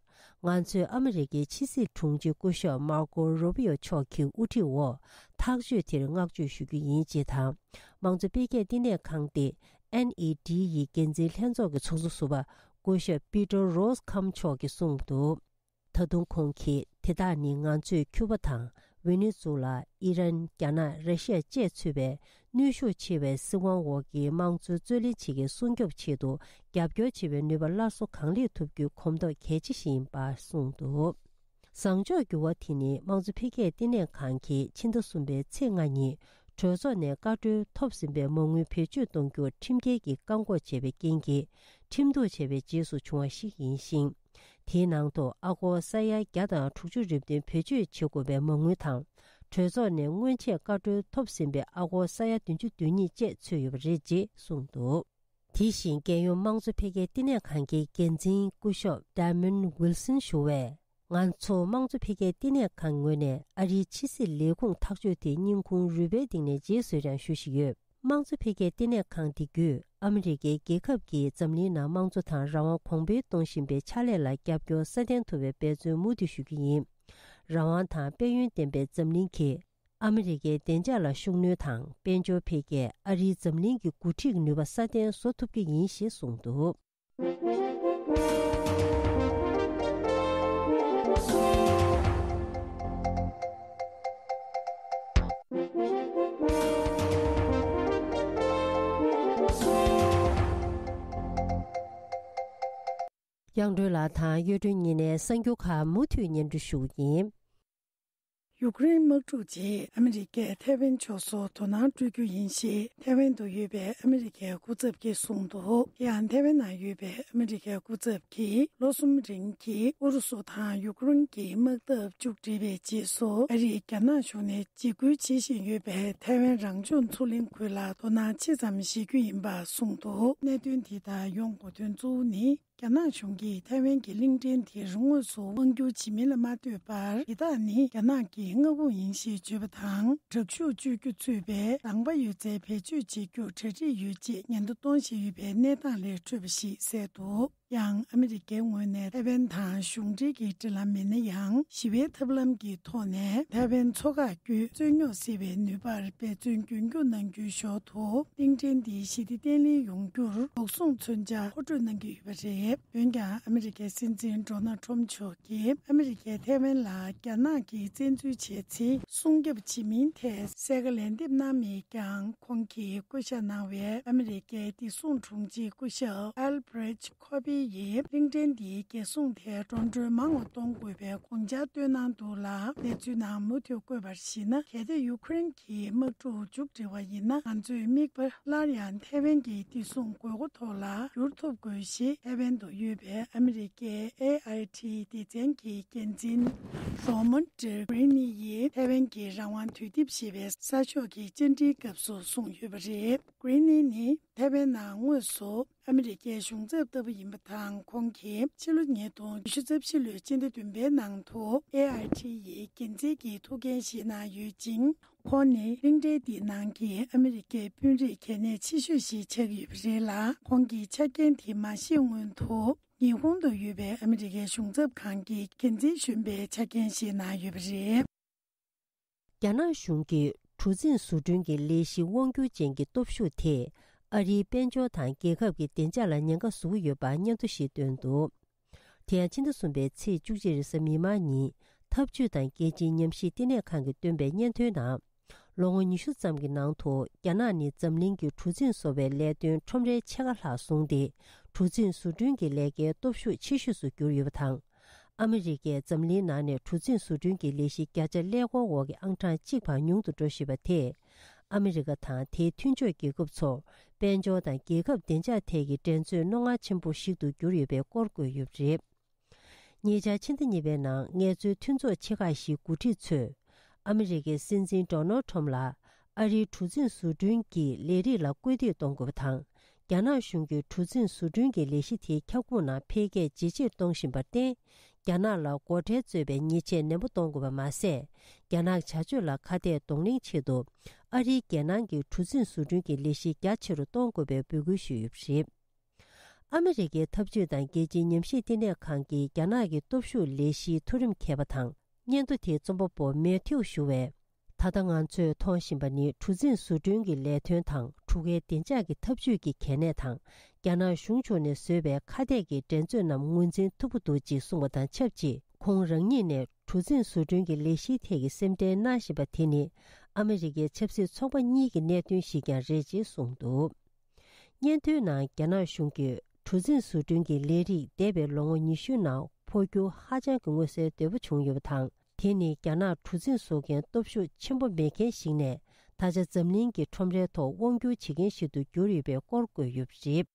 ང་ཚོས་ཨ་མི་རི་ཀའི་ཕྱི་སྲིད་དྲུང་ཆེ་སྐུ་ཞབས་མར་ཀོ་རུ་པི་ཡོ་མཆོག་གི་དབུ་ཁྲིད་འོག་ཐག་གཅོད་དེར་བསྔགས་བརྗོད་ཞུ་རྒྱུ་ཡིན་ཅེས་དང་། དམངས་གཙོ་འཕེལ་རྒྱས་བསྟི་གནས་ཁང་སྟེ། ཨེན་ཨི་ཌི་ཡི་འགན་འཛིན་ལྷན་ཚོགས་ཀྱི་ཚོགས་གཙོ་ཟུར་པ་སྐུ་ཞབས་པི་ཏྲོ་རོས་ཁམ་མཆོག་གིས་གསུངས་འདུག། ད་དུང་ཁོང་གིས། དེ་དག་ནི་ང་ཚོས་ཁྱུ་པ་དང་ཝེ་ནེ་ཛུ་ལ། ཨི་རན། རྒྱ་ནག། ར་ཤི་ཡ་བཅས་ཚུད་པའི་གནོན་ཤུགས་ཆེ་བའི་སྲིད་དབང་འོག་གི་དམངས་གཙོའི་རྩོད་ལེན་བྱེད་མཁན་སྲུང་སྐྱོབ་ཆེད་དུ་རྒྱབ་སྐྱོར་བྱེད་པའི་ནུས་པ་སླར་གསོ་གང་ལེགས་ཐུབ་རྒྱུའི་གོམ་སྟབས་གལ་ཆེ་ཞིག་ཡིན་པར་གསུངས་འདུག། བཟང་ཕྱོགས་འགྱུར་བ་དེ་ནི་དམངས་གཙོ་འཕེལ་རྒྱས་བསྟི་གནས་ཁང་གིས་ཕྱི་ཟླ་གསུམ་པའི་ཚེས་ལྔ་ཉིན་གྲོས་ཚོགས་ནས་བཀའ་འཁྲོལ་ཐོབ་ཟིན་པའི་མ་དངུལ་བེད་སྤྱོད་གཏོང་རྒྱུར་ཁྲིམས་འགལ་གྱིས་བཀག་འགོག་བྱས་པའི་རྐྱེན་གྱིས་ཁྲིམས་གཏུག་བྱས་པའི་རྗེས་སུ་བྱུང་བ་ཞིག་ཡིན་ཞིང་། དེའི་ནང་དུ་ཨ་སྒོར་ས་ཡ་བརྒྱ་དང་དྲུག་ཅུ་རེ་བདུན་བེད་སྤྱོད་བྱེད་དགོས་པའི་མ་དངུལ་དང་། གྲོས་ཚོགས་ནས་སྔོན་ཆད་བཀའ་འཁྲོལ་ཐོབ་ཟིན་པའི་ཨ་སྒོར་ས་ཡ་བདུན་ཅུ་དོན་གཉིས་བཅས་ཚུད་ཡོད་པ་རེད་ཅེས་གསུངས་འདུག། དེ་བཞིན་རྒྱལ་ཡོངས་དམངས་གཙོ་འཕེལ་རྒྱས་བསྟི་གནས་ཁང་གི་འགན་འཛིན་སྐུ་ཞབས་Damon Wilson་ཞུ་བས། ང་ཚོ་དམངས་གཙོ་འཕེལ་རྒྱས་བསྟི་གནས་ཁང་ངོས་ནས་ཨ་རིའི་ཕྱི་སྲིད་ལས་ཁུངས་ཐག་གཅོད་དེ་སྙིང་ཁུང་རུས་པའི་གཏིང་ནས་རྗེས་སུ་ཡི་རང་ཞུ་བཞིན་ཡོད། དམངས་གཙོ་འཕེལ་རྒྱས་བསྟི་གནས་ཁང་དེ་བརྒྱུད་ཨ་མི་རི་ཀའི་རྒྱལ་ཁབ་ཀྱིས་འཛམ་གླིང་ནང་དམངས་གཙོ་དང་རང་དབང་གོང་འཕེལ་གཏོང་བཞིན་པའི་ཕྱག་ལས་ལ་རྒྱབ་སྐྱོར་སྲ་བརྟན་ཐུབ་པའི་འབད་བརྩོན་མུ་མཐུད་ཞུ་རྒྱུ་ཡིན། རང་དབང་དང་དཔལ་ཡོན་ལྡན་པའི་འཛམ་གླིང་གིས་ཨ་མི་རི་ཀའི་བདེ་འཇགས་ལ་ཤུགས་སྣོན་དང་། དཔལ་འབྱོར་འཕེལ་རྒྱས། ཨ་རིའི་འཛམ་གླིང་གི་འགོ་ཁྲིད་ནུས་པ་སྲ་བརྟན་བཟོ་ཐུབ་ཀྱི་ཡིན་ཞེས་གསུངས་འདུག། དབྱངས་སྒྲོན་ལགས་དང་གཡུ་སྒྲོན་གཉིས་ནས་གསར་འགྱུར་ཁག་མུ་མཐུད་སྙན་སྒྲོན་ཞུ་གི་ཡིན། ཡུཀ་རེན་དམག་འཁྲུག་རྗེས་ཨ་མི་རི་ཀས་ཐའེ་ཝན་ཕྱོགས་སུ་དོ་སྣང་སྤྲོད་རྒྱུ་ཡིན་ཞེས་ཐའེ་ཝན་དུ་ཡོད་པའི་ཨ་མི་རི་ཀའི་སྐུ་ཚབ་ཀྱིས་གསུངས་འདུག། དེ་ཡང་ཐའེ་ཝན་ནང་ཡོད་པའི་ཨ་མི་རི་ཀའི་སྐུ་ཚབ་ཀྱིས་ལོ་གསུམ་རིང་གི་ཨུ་རུ་སུ་དང་ཡུཀ་རེན་གྱི་དམག་འཐབ་མཇུག་བསྒྲིལ་བའི་རྗེས་སུ་ཨ་རིས་རྒྱ་ནག་གཞུང་ནས་འཇིགས་སྐུལ་བྱེད་བཞིན་ཡོད་པའི་ཐའེ་ཝན་རང་སྐྱོང་མཚོ་གླིང་ཁུལ་ལ་དོ་སྣང་ཇི་ཙམ་བྱེད་རྒྱུ་ཡིན་པ་གསུངས་འདུག། གནད་དོན་དེ་དག་ཡོང་དགོས་དོན་གཙོ་བོ་ནི། རྒྱ་ནག་གཞུང་གིས་ཐའེ་ཝན་གྱི་གླིང་ཕྲན་དེར་དངོས་སུ་དབང་བསྒྱུར་བྱེད་མིན་ལ་མ་ལྟོས་པར། དེ་དག་ནི་རྒྱ་ནག་གི་མངའ་ཁོངས་ཡིན་ཞེས་བརྗོད་པ་དང་། དྲག་ཤུགས་སྤྱོད་རྒྱུ་གཙོས་པའི་དང་པ་ཡོད་ཚད་བེད་སྤྱོད་བྱེད་རྒྱུར་གྲ་སྒྲིག་ཡོད་ཅེས་ཉེན་བརྡ་གཏོང་བཞིན་ཡོད་པའི་གནས་སྟངས་ལས་འཕྲོས་པ་ཞིག་གསལ་འདུག། ཡང་ཨ་མི་རི་ཀའི་ངོས་ནས་ཐའེ་ཝན་དང་གཞུང་འབྲེལ་གྱི་འབྲེལ་ལམ་མེད་ན་ཡང་། ཞི་བའི་ཐབས་ལམ་གྱི་ཐོག་ནས་ཐའེ་ཝན་མཚོ་འགག་བརྒྱུད་རྩོད་རྙོག་སེལ་བའི་ནུས་པར་འབད་བརྩོན་རྒྱུན་འཁྱོངས་གནང་རྒྱུའི་ཞོར་དུ། གླིང་ཕྲན་འདིའི་ཞི་བདེ་བརྟན་ལྷིང་ཡོང་རྒྱུར་འགོག་སྲུང་མཚོན་ཆ་མཁོ་སྤྲོད་གནང་གི་ཡོད་པ་རེད། འོན་ཀྱང་ཨ་མི་རི་ཀའི་སྲིད་འཛིན་ཌོ་ནལ་ཁྲོམ་མཆོག་གིས་ཨ་མི་རི་ཀས་ཐའེ་ཝན་ལ་རྒྱ་ནག་གིས་བཙན་འཛུལ་བྱས་ཚེ་སྲུང་སྐྱོབ་བྱེད་མིན་ཐད་གསལ་ཁ་ལན་འདེབས་གནང་མེད་ཀྱང་། ཁོང་གིས་བསྐོ་བཞག་གནང་བའི་ཨ་མི་རི་ཀའི་བདེ་སྲུང་དྲུང་ཆེ་སྐུ་ཞབས་ཨལ་བྷི་རེ་ཁོ་པི་ཡིས་གླིང་ཕྲན་འདིའི་རྒྱལ་སྲུང་ཐད་འགྲོ་གྲོན་མང་བ་གཏོང་དགོས་པའི་དགོངས་འཆར་བཏོན་གནང་འདུག་ལ། གནས་ཚུལ་ནང་མུ་མཐུད་བཀོད་པར་གཞིགས་ན། གལ་ཏེ་ཡུ་ཁུ་རེན་གྱི་དམག་འཁྲུག་མཇུག་སྒྲིལ་བ་ཡིན་ན། ང་ཚོའི་དམིགས་པ་སླར་ཡང་ཐའེ་ཝན་གྱི་བདེ་སྲུང་དགོས་མཁོ་ཐོག་ལ་འགྱུར་ཐུབ་དགོས་ཞེས་ཐའེ་ཝན་དུ་ཡོད་པའི་ཨ་མི་རི་ཀའི་ཨེ་ཨའི་ཊི་སྡེ་ཚན་གྱི་འགན་འཛིན་རོ་མོན་ཏེ་གྷི་རི་ནི་ཡིས་ཐའེ་ཝན་གྱི་རང་དབང་དུས་དེབ་ཞེས་པའི་གསར་ཤོག་གི་བཅར་འདྲིའི་སྐབས་སུ་གསུངས་ཡོད་པ་རེད། གྷི་རི་ནི་ནི་ཐའེ་ཝན་ནང་དངོས་སུ་ཨ་མི་རི་ཀའི་གཞུང་ཚབ་ལྟ་བུ་ཡིན་པ་དང་། ཁོང་གིས་ཕྱི་ལོ་ཉིས་སྟོང་ཉི་ཤུ་རྩ་བཞི་ལོའི་སྤྱི་ཟླ་བདུན་པའི་ནང་དུ་ཨེ་ཨའི་ཊི་ཡི་འགན་འཛིན་གྱི་ཐུགས་འགན་བཞེས་གནང་ཡོད་ཅིང་། ཁོང་ནི་གླིང་ཕྲན་འདིའི་ནང་གི་ཨ་མི་རི་ཀའི་དཔོན་རིགས་གལ་གནད་ཆེ་ཤོས་ཤིག་ཆགས་ཀྱི་ཡོད་པ་རེད་ལ། ཁོང་གི་ཆ་རྐྱེན་དེ་མ་བཞེས་སྔོན་དུ། ཉི་ཧོང་དུ་ཡོད་པའི་ཨ་མི་རི་ཀའི་གཞུང་ཚབ་ཁང་གི་འགན་འཛིན་གཞོན་པའི་ཆ་རྐྱེན་བཞེས་གནང་ཡོད་པ་རེད། རྒྱ་ནག་གཞུང་གིས་གྲུ་གཟིངས་བཟོ་སྐྲུན་གྱི་ལས་གཞི་དབང་སྒྱུར་ཅན་གྱི་སྟོབས་ཤུགས་དེས་ཨ་རིའི་དཔལ་འབྱོར་དང་རྒྱལ་ཁབ་ཀྱི་བདེ་འཇགས་ལ་ཉེན་ཁ་བཟོ་གི་ཡོད་པ་སྙན་ཐོ་ཞིག་བཏོན་འདུག། དེ་ཡང་ཕྱི་ཟླ་གསུམ་པའི་ཚེས་བཅུ་གཅིག་རེས་གཟའ་མིག་དམར་ཉིན་འཐབ་ཇུས་དང་རྒྱལ་སྤྱིའི་ཉམས་ཞིབ་བསྟི་གནས་ཁང་གིས་བཏོན་པའི་སྙན་ཐོའི་ནང་། ལོ་ངོ་ཉི་ཤུ་ཙམ་གྱི་ནང་དུ་རྒྱ་ནག་ནི་འཛམ་གླིང་གི་གྲུ་གཟིངས་བཟོ་བའི་ལས་དོན་ཁྲོམ་རའི་ཕྱེད་ཀ་ལྷག་བཟུང་སྟེ། གྲུ་གཟིངས་བཟོ་སྐྲུན་གྱི་ལས་ཀའི་སྟོབས་ཤུགས་ཆེ་ཤོས་སུ་གྱུར་ཡོད་པ་དང་། ཨ་མི་རི་ཀས་འཛམ་གླིང་ནང་ནས་གྲུ་གཟིངས་བཟོ་སྐྲུན་གྱི་ལས་གཞི་བརྒྱ་ཆ་ཀླད་ཀོར་འོག་གི་ཨང་གྲངས་གཅིག་བར་ཉུང་དུ་འགྲོ་བཞིན་པ་དེས། ཨ་མི་རི་ཀ་དང་དེའི་མཐུན་ཕྱོགས་རྒྱལ་ཁབ་ཚོར་དཔལ་འབྱོར་དང་རྒྱལ་ཁབ་བདེ་འཇགས་ཐད་ཀྱི་འགྲན་རྩོད་རྣོ་ངར་ཆེན་པོ་ཞིག་ཏུ་གྱུར་ཡོད་པའི་སྐོར་བཀོད་ཡོད་པ་རེད། ཉེ་ཆར་ཕྱི་ཟླ་གཉིས་པའི་ནང་ངལ་རྩོལ་མཐུན་ཚོགས་ཆེ་ཁག་བཞིའི་འགོ་ཁྲིད་ཚོས་ཨ་མི་རི་ཀའི་སྲིད་འཛིན་ཌོ་ནལ་ཁྲོམ་ལ་ཨ་རིའི་གྲུ་གཟིངས་བཟོ་སྐྲུན་གྱི་ལས་རིགས་ལ་སྐུལ་འདེད་གཏོང་དགོས་པ་དང་། རྒྱ་ནག་གཞུང་གིས་གྲུ་གཟིངས་བཟོ་སྐྲུན་གྱི་ལས་གཞི་དེའི་ཁྱབ་ཁོངས་ནང་འཕེལ་རྒྱས་ཇེ་ཆེར་གཏོང་བཞིན་པར་བརྟེན། རྒྱ་ནག་ལ་སྒོ་ཁྲལ་གཙོས་པའི་ཉེས་ཆད་ནན་པོ་གཏོང་དགོས་པ་མ་ཟད། རྒྱ་ནག་བྱ་སྤྱོད་ལ་ཁ་གཏད་གདོང་ལེན་ཆེད་དུ་ཨ་རིའི་རྒྱལ་ནང་གི་གྲུ་གཟིངས་བཟོ་སྐྲུན་གྱི་ལས་གཞི་རྒྱ་ཆེ་རུ་གཏོང་དགོས་པའི་འབོད་སྐུལ་ཞུས་ཡོད་པ་རེད། ཨ་མི་རི་ཀའི་འཐབ་ཇུས་དང་རྒྱལ་སྤྱིའི་ཉམས་ཞིབ་བསྟི་གནས་ཁང་གིས་རྒྱ་ནག་གི་སྟོབས་ཤུགས་ལས་གཞིའི་མཐོ་རིམ་མཁས་པ་དང་། སྙན་ཐོ་དེའི་རྩོམ་པ་པོ་མེ་ཐིའུ་ཞུ་བས། ད་ལྟ་ང་ཚོས་མཐོང་བཞིན་པ་ནི་གྲུ་གཟིངས་བཟོ་སྐྲུན་གྱི་ལས་དོན་དང་གྲུ་ཁའི་བདེ་འཇགས་ཀྱི་འཐབ་ཇུས་ཀྱི་གལ་གནད་དང་། རྒྱ་ནག་གཞུང་ཕྱོགས་ནས་བཟོས་པའི་ཁ་གཏད་ཀྱི་འགྲན་རྩོད་རྣམས་ངོས་འཛིན་ཐུབ་ཀྱི་འདུག་ཅེས་གསུངས་པ་དང་ཆབས་ཅིག་ཁོང་རང་ཉིད་ནས་གྲུ་གཟིངས་བཟོ་སྐྲུན་གྱི་ལས་གཞིའི་ཐད་ཀྱི་སེམས་ཁྲལ་གནང་བཞིན་པ་དེ་ནི་ཨ་མི་རི་ཀའི་ཆབ་སྲིད་ཚོགས་པ་གཉིས་ཀྱི་གནད་དོན་ཞིག་ཀྱང་རེད་ཅེས་གསུངས་འདུག། སྙན་ཐོའི་ནང་རྒྱ་ནག་གཞུང་གིས་གྲུ་གཟིངས་བཟོ་སྐྲུན་གྱི་ལས་རིགས་འདས་པའི་ལོ་ངོ་ཉི་ཤུའི་ནང་འཕོ་འགྱུར་ཧ་ཅང་གི་མངོན་གསལ་དོད་པོ་བྱུང་ཡོད་པ་དང་། དེ་ནི་རྒྱ་ནག་གྲུ་གཟིངས་བཟོ་མཁན་སྟོབས་ཤུགས་ཆེན་པོ་མེད་མཁན་ཞིག་ནས་ད་ཆ་འཛམ་གླིང་གི་ཁྲོམ་རའི་ཐོག་དབང་བསྒྱུར་བྱེད་མཁན་ཞིག་ཏུ་གྱུར་ཡོད་པའི་སྐོར་བཀོད་ཡོད་པ་རེད།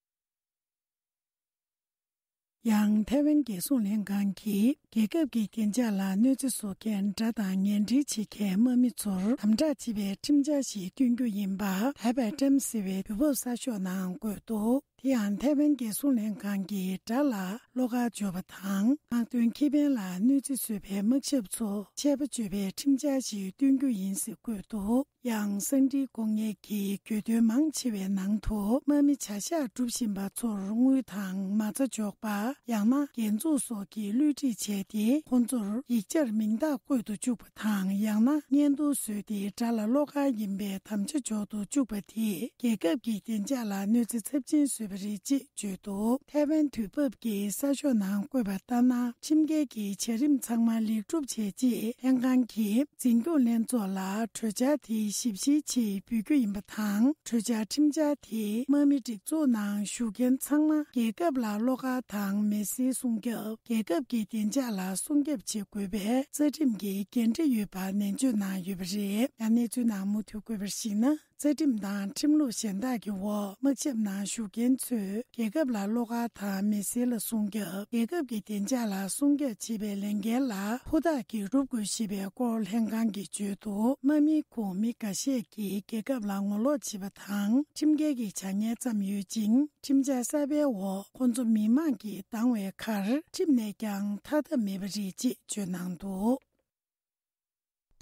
ཡང་ཐའེ་ཝན་རྒྱལ་སྲུང་ལྷན་ཁང་གིས་རྒྱལ་ཁབ་ཀྱི་བདེ་འཇགས་ལ་གནོད་འཚེ་བཟོ་མཁན་དགྲ་དང་ངན་འབྲེལ་བྱེད་མཁན་དམག་མི་ཚོར་དམ་དྲག་བྱེད་པའི་ཁྲིམས་འཆར་ཞིག་བཏོན་རྒྱུ་ཡིན་པ་ཐའེ་པའེ་ཊེམ་ཟེར་བའི་དུས་བབ་གསར་ཤོག་ནང་བཀོད་འདུག། དེ་ཡང་ཐའེ་ཝན་རྒྱལ་སྲུང་ལྷན་ཁང་གིས་དགྲ་ལ་བློ་ཁ་འཇོག་པ་དང་། དམག་དོན་ཁེ་ཕན་ལ་གནོད་འཚེ་བཟོས་པའི་དམག་ཞབས་ཚོ་ཆད་པ་གཅོད་པའི་ཁྲིམས་འཆར་ཞིག་བཏོན་རྒྱུ་ཡིན་ཟེར་བཀོད་འདུག་ཡང་སང་ཀྲིའི་ཁོངས་ངེད་ཀྱི་གྱོད་དོན་མང་ཆེ་བའི་ནང་དུ་དམག་མི་བྱ་གཞག་སྒྲུབ་བཞིན་པ་ཚོར་དངུལ་དང་མ་རྩ་འཇོག་པ། ཡང་ན་རྒྱན་འཛུགས་སོགས་ཀྱི་བསླུ་བྲིད་བྱས་ཏེ། ཁོང་ཚོར་ཡིག་ཆར་མིང་རྟགས་བཀོད་དུ་བཅུག་པ་དང་། ཡང་ན་བརྙན་ཐུང་བཟོས་ཏེ་དགྲ་ལ་བློ་དཀར་ཡིན་པའི་དམ་བཅའ་འཇོག་ཏུ་བཅུག་པ་དེས་རྒྱལ་ཁབ་ཀྱི་བདེ་འཇགས་ལ་གནོད་འཚེ་ཚབས་ཆེན་བཟོས་པ་རེད་ཅེས་བརྗོད་འདུག་ཐའེ་ཝན་དུས་བབ་ཀྱི་གསར་ཤོག་ནང་བཀོད་པ་ལྟར་ན། ཁྲིམས་འགལ་གྱི་བྱ་རིམ་ཚང་མ་ལེགས་གྲུབ་བྱས་རྗེས། ལྷན་ཁང་གིས་འཛིན་སྐྱོང་ལྷན་ཚོགས་ལ་གྲོས་འཆར་དེའི་ཞིབ་བཤེར་ཆེད་འབུལ་རྒྱུ་ཡིན་པ་དང་། གྲོས་འཆར་ཁྲིམས་འཆར་དེས་དམག་མི་སྒྲིག་འཛུགས་ནང་ཞུགས་མཁན་ཚང་མ་རྒྱལ་ཁབ་ལ་བློ་དཀར་དང་མི་སེར་སྲུང་སྐྱོབ། རྒྱལ་ཁབ་ཀྱི་བདེ་འཇགས་ལ་སྲུང་སྐྱོབ་བྱེད་དགོས་པའི་རྩ་ཁྲིམས་ཀྱི་འགན་འཁྲི་ཡོད་པ་ནན་བརྗོད་གནང་ཡོད་པ་རེད། ཡང་གནས་ཚུལ་ནང་མུ་མཐུད་བཀོད་པར་གཞིགས་ན། རྩ་ཁྲིམས་དང་ཁྲིམས་ལུགས་གཞན་དག་གི་འོག་དམག་ཞབས་ནང་ཞུགས་མཁན་ཚོས་རྒྱལ་ཁབ་ལ་བློ་དཀར་དང་མི་སེར་ལ་སྲུང་སྐྱོབ། རྒྱལ་ཁབ་ཀྱི་བདེ་འཇགས་ལ་སྲུང་སྐྱོབ་བྱེད་པའི་ལས་འགན་ལ་ཧུར་ཐག་གིས་སྒྲུབ་དགོས་ཞེས་པའི་སྐོར་ལྷན་ཁང་གིས་བརྗོད་འདུག་དམག་མིའི་ཁོངས་མི་འགའ་ཤས་ཀྱིས་རྒྱལ་ཁབ་ལ་ངོ་ལོག་བྱེད་པ་དང་ཁྲིམས་འགལ་གྱི་བྱ་ངན་ཙམ་ཡོད་ཅིང་། ཁྲིམས་འཆར་གསར་པའི་འོག་ཁོང་ཚོ་མི་མང་གིས་བཏང་བའི་ཁར་ཁྲིམས་ནས་ཀྱང་ཐར་ཐབས་མེད་པ་རེད་ཅེས་བརྗོད་གནང་འདུག་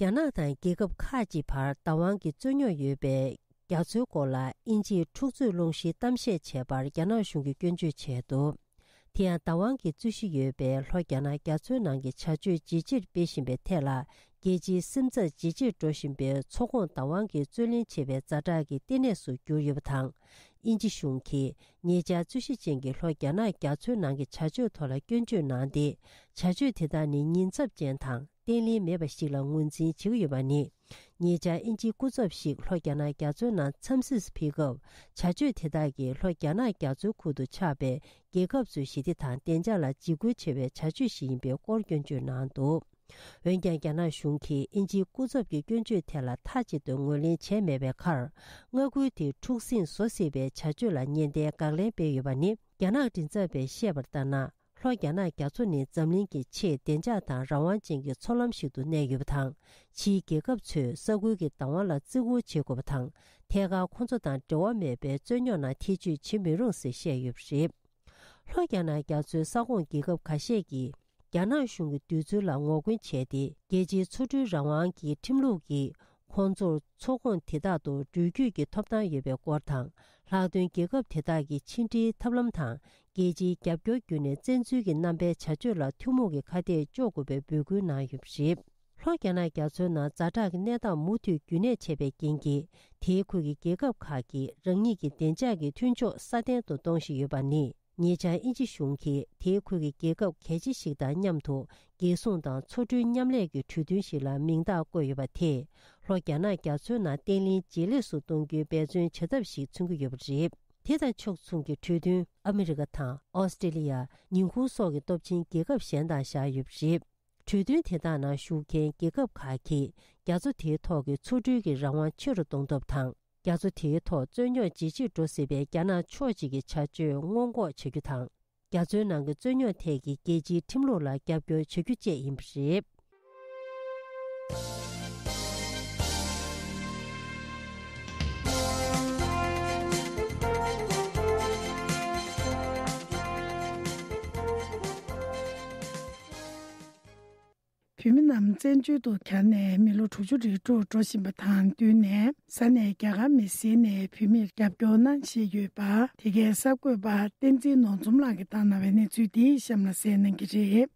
རྒྱ་ནག་དང་རྒྱལ་ཁབ་ཁག་ཅིག་བར་བདག་དབང་གི་རྩོད་རྙོག་ཡོད་པའི་རྒྱ་མཚོའི་སྐོར་ལ་དབྱིན་ཇིས་འཁྲུག་རྩོད་སློང་གཞིའི་གཏམ་བཤད་བྱས་པར་རྒྱ་ནག་གཞུང་གིས་སྐྱོན་བརྗོད་བྱས་འདུག་དེ་ཡང་བདག་དབང་གི་རྩོད་གཞི་ཡོད་པའི་ལྷོ་རྒྱ་ནག་རྒྱ་མཚོའི་ནང་གི་བྱ་སྤྱོད་ཇེ་ཆེར་སྤེལ་བཞིན་པའི་ཐད་ལ། རྒྱལ་སྤྱིའི་སེམས་འཚབ་ཇེ་ཆེར་འགྲོ་བཞིན་པའི་མཚོ་ཁོངས་བདག་དབང་གི་རྩོད་གླེང་བྱེད་པའི་ཛ་དྲག་གི་ལྟེ་གནས་སུ་གྱུར་ཡོད་པ་དང་། དབྱིན་ཇི་གཞུང་གིས་ཉེ་ཆར་རྩོད་གཞི་ཅན་གྱི་ལྷོ་རྒྱ་ནག་རྒྱ་མཚོའི་ནང་གི་བྱ་སྤྱོད་ཐོག་ལ་སྐྱོན་བརྗོད་གནང་སྟེ། བྱ་སྤྱོད་དེ་དག་ནི་ཉེན་ཚབས་ཅན་དང་བརྟན་ལྷིང་མེད་པ་ཞིག་ལ་ངོས་འཛིན་བྱེད་ཀྱི་ཡོད་པ་ནི། ཉེ་ཆར་དབྱིན་ཇིའི་སྐུ་ཚབ་ཞིག་ལྷོ་རྒྱ་ནག་རྒྱ་མཚོའི་ནང་འཚམས་གཟིགས་ཕེབས་སྐབས། བྱ་སྤྱོད་དེ་དག་གིས་ལྷོ་རྒྱ་ནག་རྒྱ་མཚོའི་ཁུལ་དུ་ཆགས་པའི་རྒྱལ་ཁབ་ཚོའི་ཞི་བདེ་དང་བདེ་འཇགས་ལ་འཇིགས་སྐུལ་ཆེ་བའི་བྱ་སྤྱོད་ཞིག་ཡིན་པའི་སྐོར་སྐྱོན་བརྗོད་གནང་འདུག་འོན་ཀྱང་། རྒྱ་ནག་གཞུང་གིས་དབྱིན་ཇིའི་སྐུ་ཚབ་ཀྱི་སྐྱོན་བརྗོད་ཐད་ལ་མཐའ་གཅིག་ཏུ་ངོས་ལེན་བྱས་མེད་པའི་ཁར། མངའ་ཁུལ་དེའི་འཁྲུག་ཟིང་བཟོ་སྲིད་པའི་བྱ་སྤྱོད་ལ་ཉེན་བརྡའི་དགག་ལན་སྤེལ་ཡོད་པ་ནི། རྒྱ་ནག་མགྲིན་ཚབ་པས་བཤད་པར་ལྟར་ན། ལྷོ་རྒྱ་ནག་རྒྱ་མཚོ་ནི་འཛམ་གླིང་གི་ཆེས་བདེ་འཇགས་དང་རང་དབང་ཅན་གྱི་མཚོ་ལམ་ཞིག་ཏུ་གནས་ཡོད་པ་དང་། ཕྱིའི་རྒྱལ་ཁབ་ཚོས་ས་ཁུལ་གྱི་བདག་དབང་ལ་བརྩི་བཀུར་བྱེད་དགོས་པ་དང་། ཐད་ཀར་ཁོང་ཚོ་དང་འབྲེལ་བ་མེད་པའི་རྩོད་རྙོག་ནང་ཐེ་བྱུས་བྱེད་མི་རུང་ཟེར་བཤད་ཡོད་པ་རེད། ལྷོ་རྒྱ་ནག་རྒྱ་མཚོའི་ས་ཁོངས་རྒྱལ་ཁབ་ཁ་ཤས་ཀྱིས། རྒྱ་ནག་གཞུང་གི་འདོད་ཚུལ་ལ་ངོ་རྒོལ་བྱས་ཏེ། རྒྱལ་སྤྱིའི་མཚོ་གྲུའི་རང་དབང་གི་ཁྲིམས་ལུགས་ཀྱིས། ཁོང་ཚོར་མཚོ་ཁོངས་དེ་དག་ཏུ་འགྲུལ་སྐྱོད་ཀྱི་ཐོབ་ཐང་ཡོད་པའི་སྐོར་དང་། ལྷག་དོན། རྒྱལ་ཁབ་དེ་དག་གི་ཕྱི་འབྲེལ་ཐབས་ལམ་དང་། རྒྱལ་སྤྱིའི་རྒྱབ་སྐྱོར་བརྒྱུད་ནས་བཙན་འཛུལ་གྱི་རྣམ་པའི་བྱ་སྤྱོད་ལ་ཐུན་མོང་གི་ཁ་གཏད་གཅོག་དགོས་པའི་འབོད་སྐུལ་གནང་ཡོད་པ་རེད། ལྷོ་རྒྱ་ནག་རྒྱ་མཚོའི་ནང་ཛ་དྲག་གི་གནས་སྟངས་མུ་མཐུད་རྒྱུན་གནས་བྱས་པའི་རྐྱེན་གྱིས། དེའི་ཁུལ་གྱི་རྒྱལ་ཁབ་ཁག་གིས་རང་ཉིད་ཀྱི་བདེ་འཇགས་ཀྱི་མཐུན་ཕྱོགས་སྲ་བརྟན་དུ་གཏོང་བཞིན་ཡོད་པ་ནི། ཉེ་ཆར་དབྱིན་ཇི་གཞུང་གིས་དེའི་ཁུལ་གྱི་རྒྱལ་ཁབ་གལ་ཆེ་ཞིག་དང་མཉམ་དུ། རྒྱལ་སྲུང་དང་མཚོ་གྲུའི་མཉམ་ལས་ཀྱི་གྲོས་མཐུན་ཞིག་ལ་མིང་རྟགས་བཀོད་ཡོད་པ་དེས། ལྷོ་རྒྱ་ནག་རྒྱ་མཚོའི་ནང་བརྟན་ལྷིང་ཇེ་ལེགས་སུ་གཏོང་རྒྱུའི་འབད་བརྩོན་བྱ་ཐབས་ཤིག་མཚོན་གྱི་ཡོད་པ་རེད། དེ་དང་ཕྱོགས་མཚུངས་ཀྱི་གྲོས་མཐུན་ཨ་མི་རི་ཀ་དང་། ཨོ་སི་ཀྲི་ལི་ཡ། ཉིན་གུང་སོགས་ཀྱི་སྟོབས་ཆེན་རྒྱལ་ཁབ་གཞན་དང་བཞག་ཡོད་པ་རེད། གྲོས་མཐུན་དེ་དག་ནང་ཞུགས་མཁན་རྒྱལ་ཁབ་ཁག་གིས། རྒྱ་མཚོ་དེའི་ཐོག་གི་མཚོ་གྲུའི་གི་རང་དབང་ཆེ་རུ་གཏོང་ཐབས་དང་། རྒྱ་མཚོ་དེའི་ཐོག་རྩོད་རྙོག་ཇེ་ཆེར་འགྲོ་སྲིད་པའི་རྒྱ་ནག་ཕྱོགས་གཅིག་གི་བྱ་སྤྱོད་སྔོན་འགོག་བྱ་རྒྱུ་དང་། རྒྱ་མཚོའི་ནང་གི་རྩོད་རྙོག་ཐད་ཀྱི་རྒྱལ་སྤྱིའི་ཁྲིམས་ལུགས་ལ་རྒྱབ་སྐྱོར་བྱ་རྒྱུ་བཅས་ཡིན་པ་རེད། བོད་མི་རྣམས་བཙན་བྱོལ་དུ་གྱར་ནས་མི་ལོ་དྲུག་ཅུ་རེ་དྲུག་འགྲོ་བཞིན་པ་དང་བསྟུན་ནས། ས་གནས་རྒྱ་གར་མི་སེར་ནས་བོད་མིར་རྒྱབ་སྐྱོར་གནང་བཞིན་ཡོད་པ། དེ་གའི་གསར་འགོད་པ་བསྟན་འཛིན་ནོར་འཛོམས་ལགས་ཀྱིས་བཏང་གནང་བའི་གནས་ཚུལ་འདི་གཤམ་ལ་གསན་གནང་གི་རེད།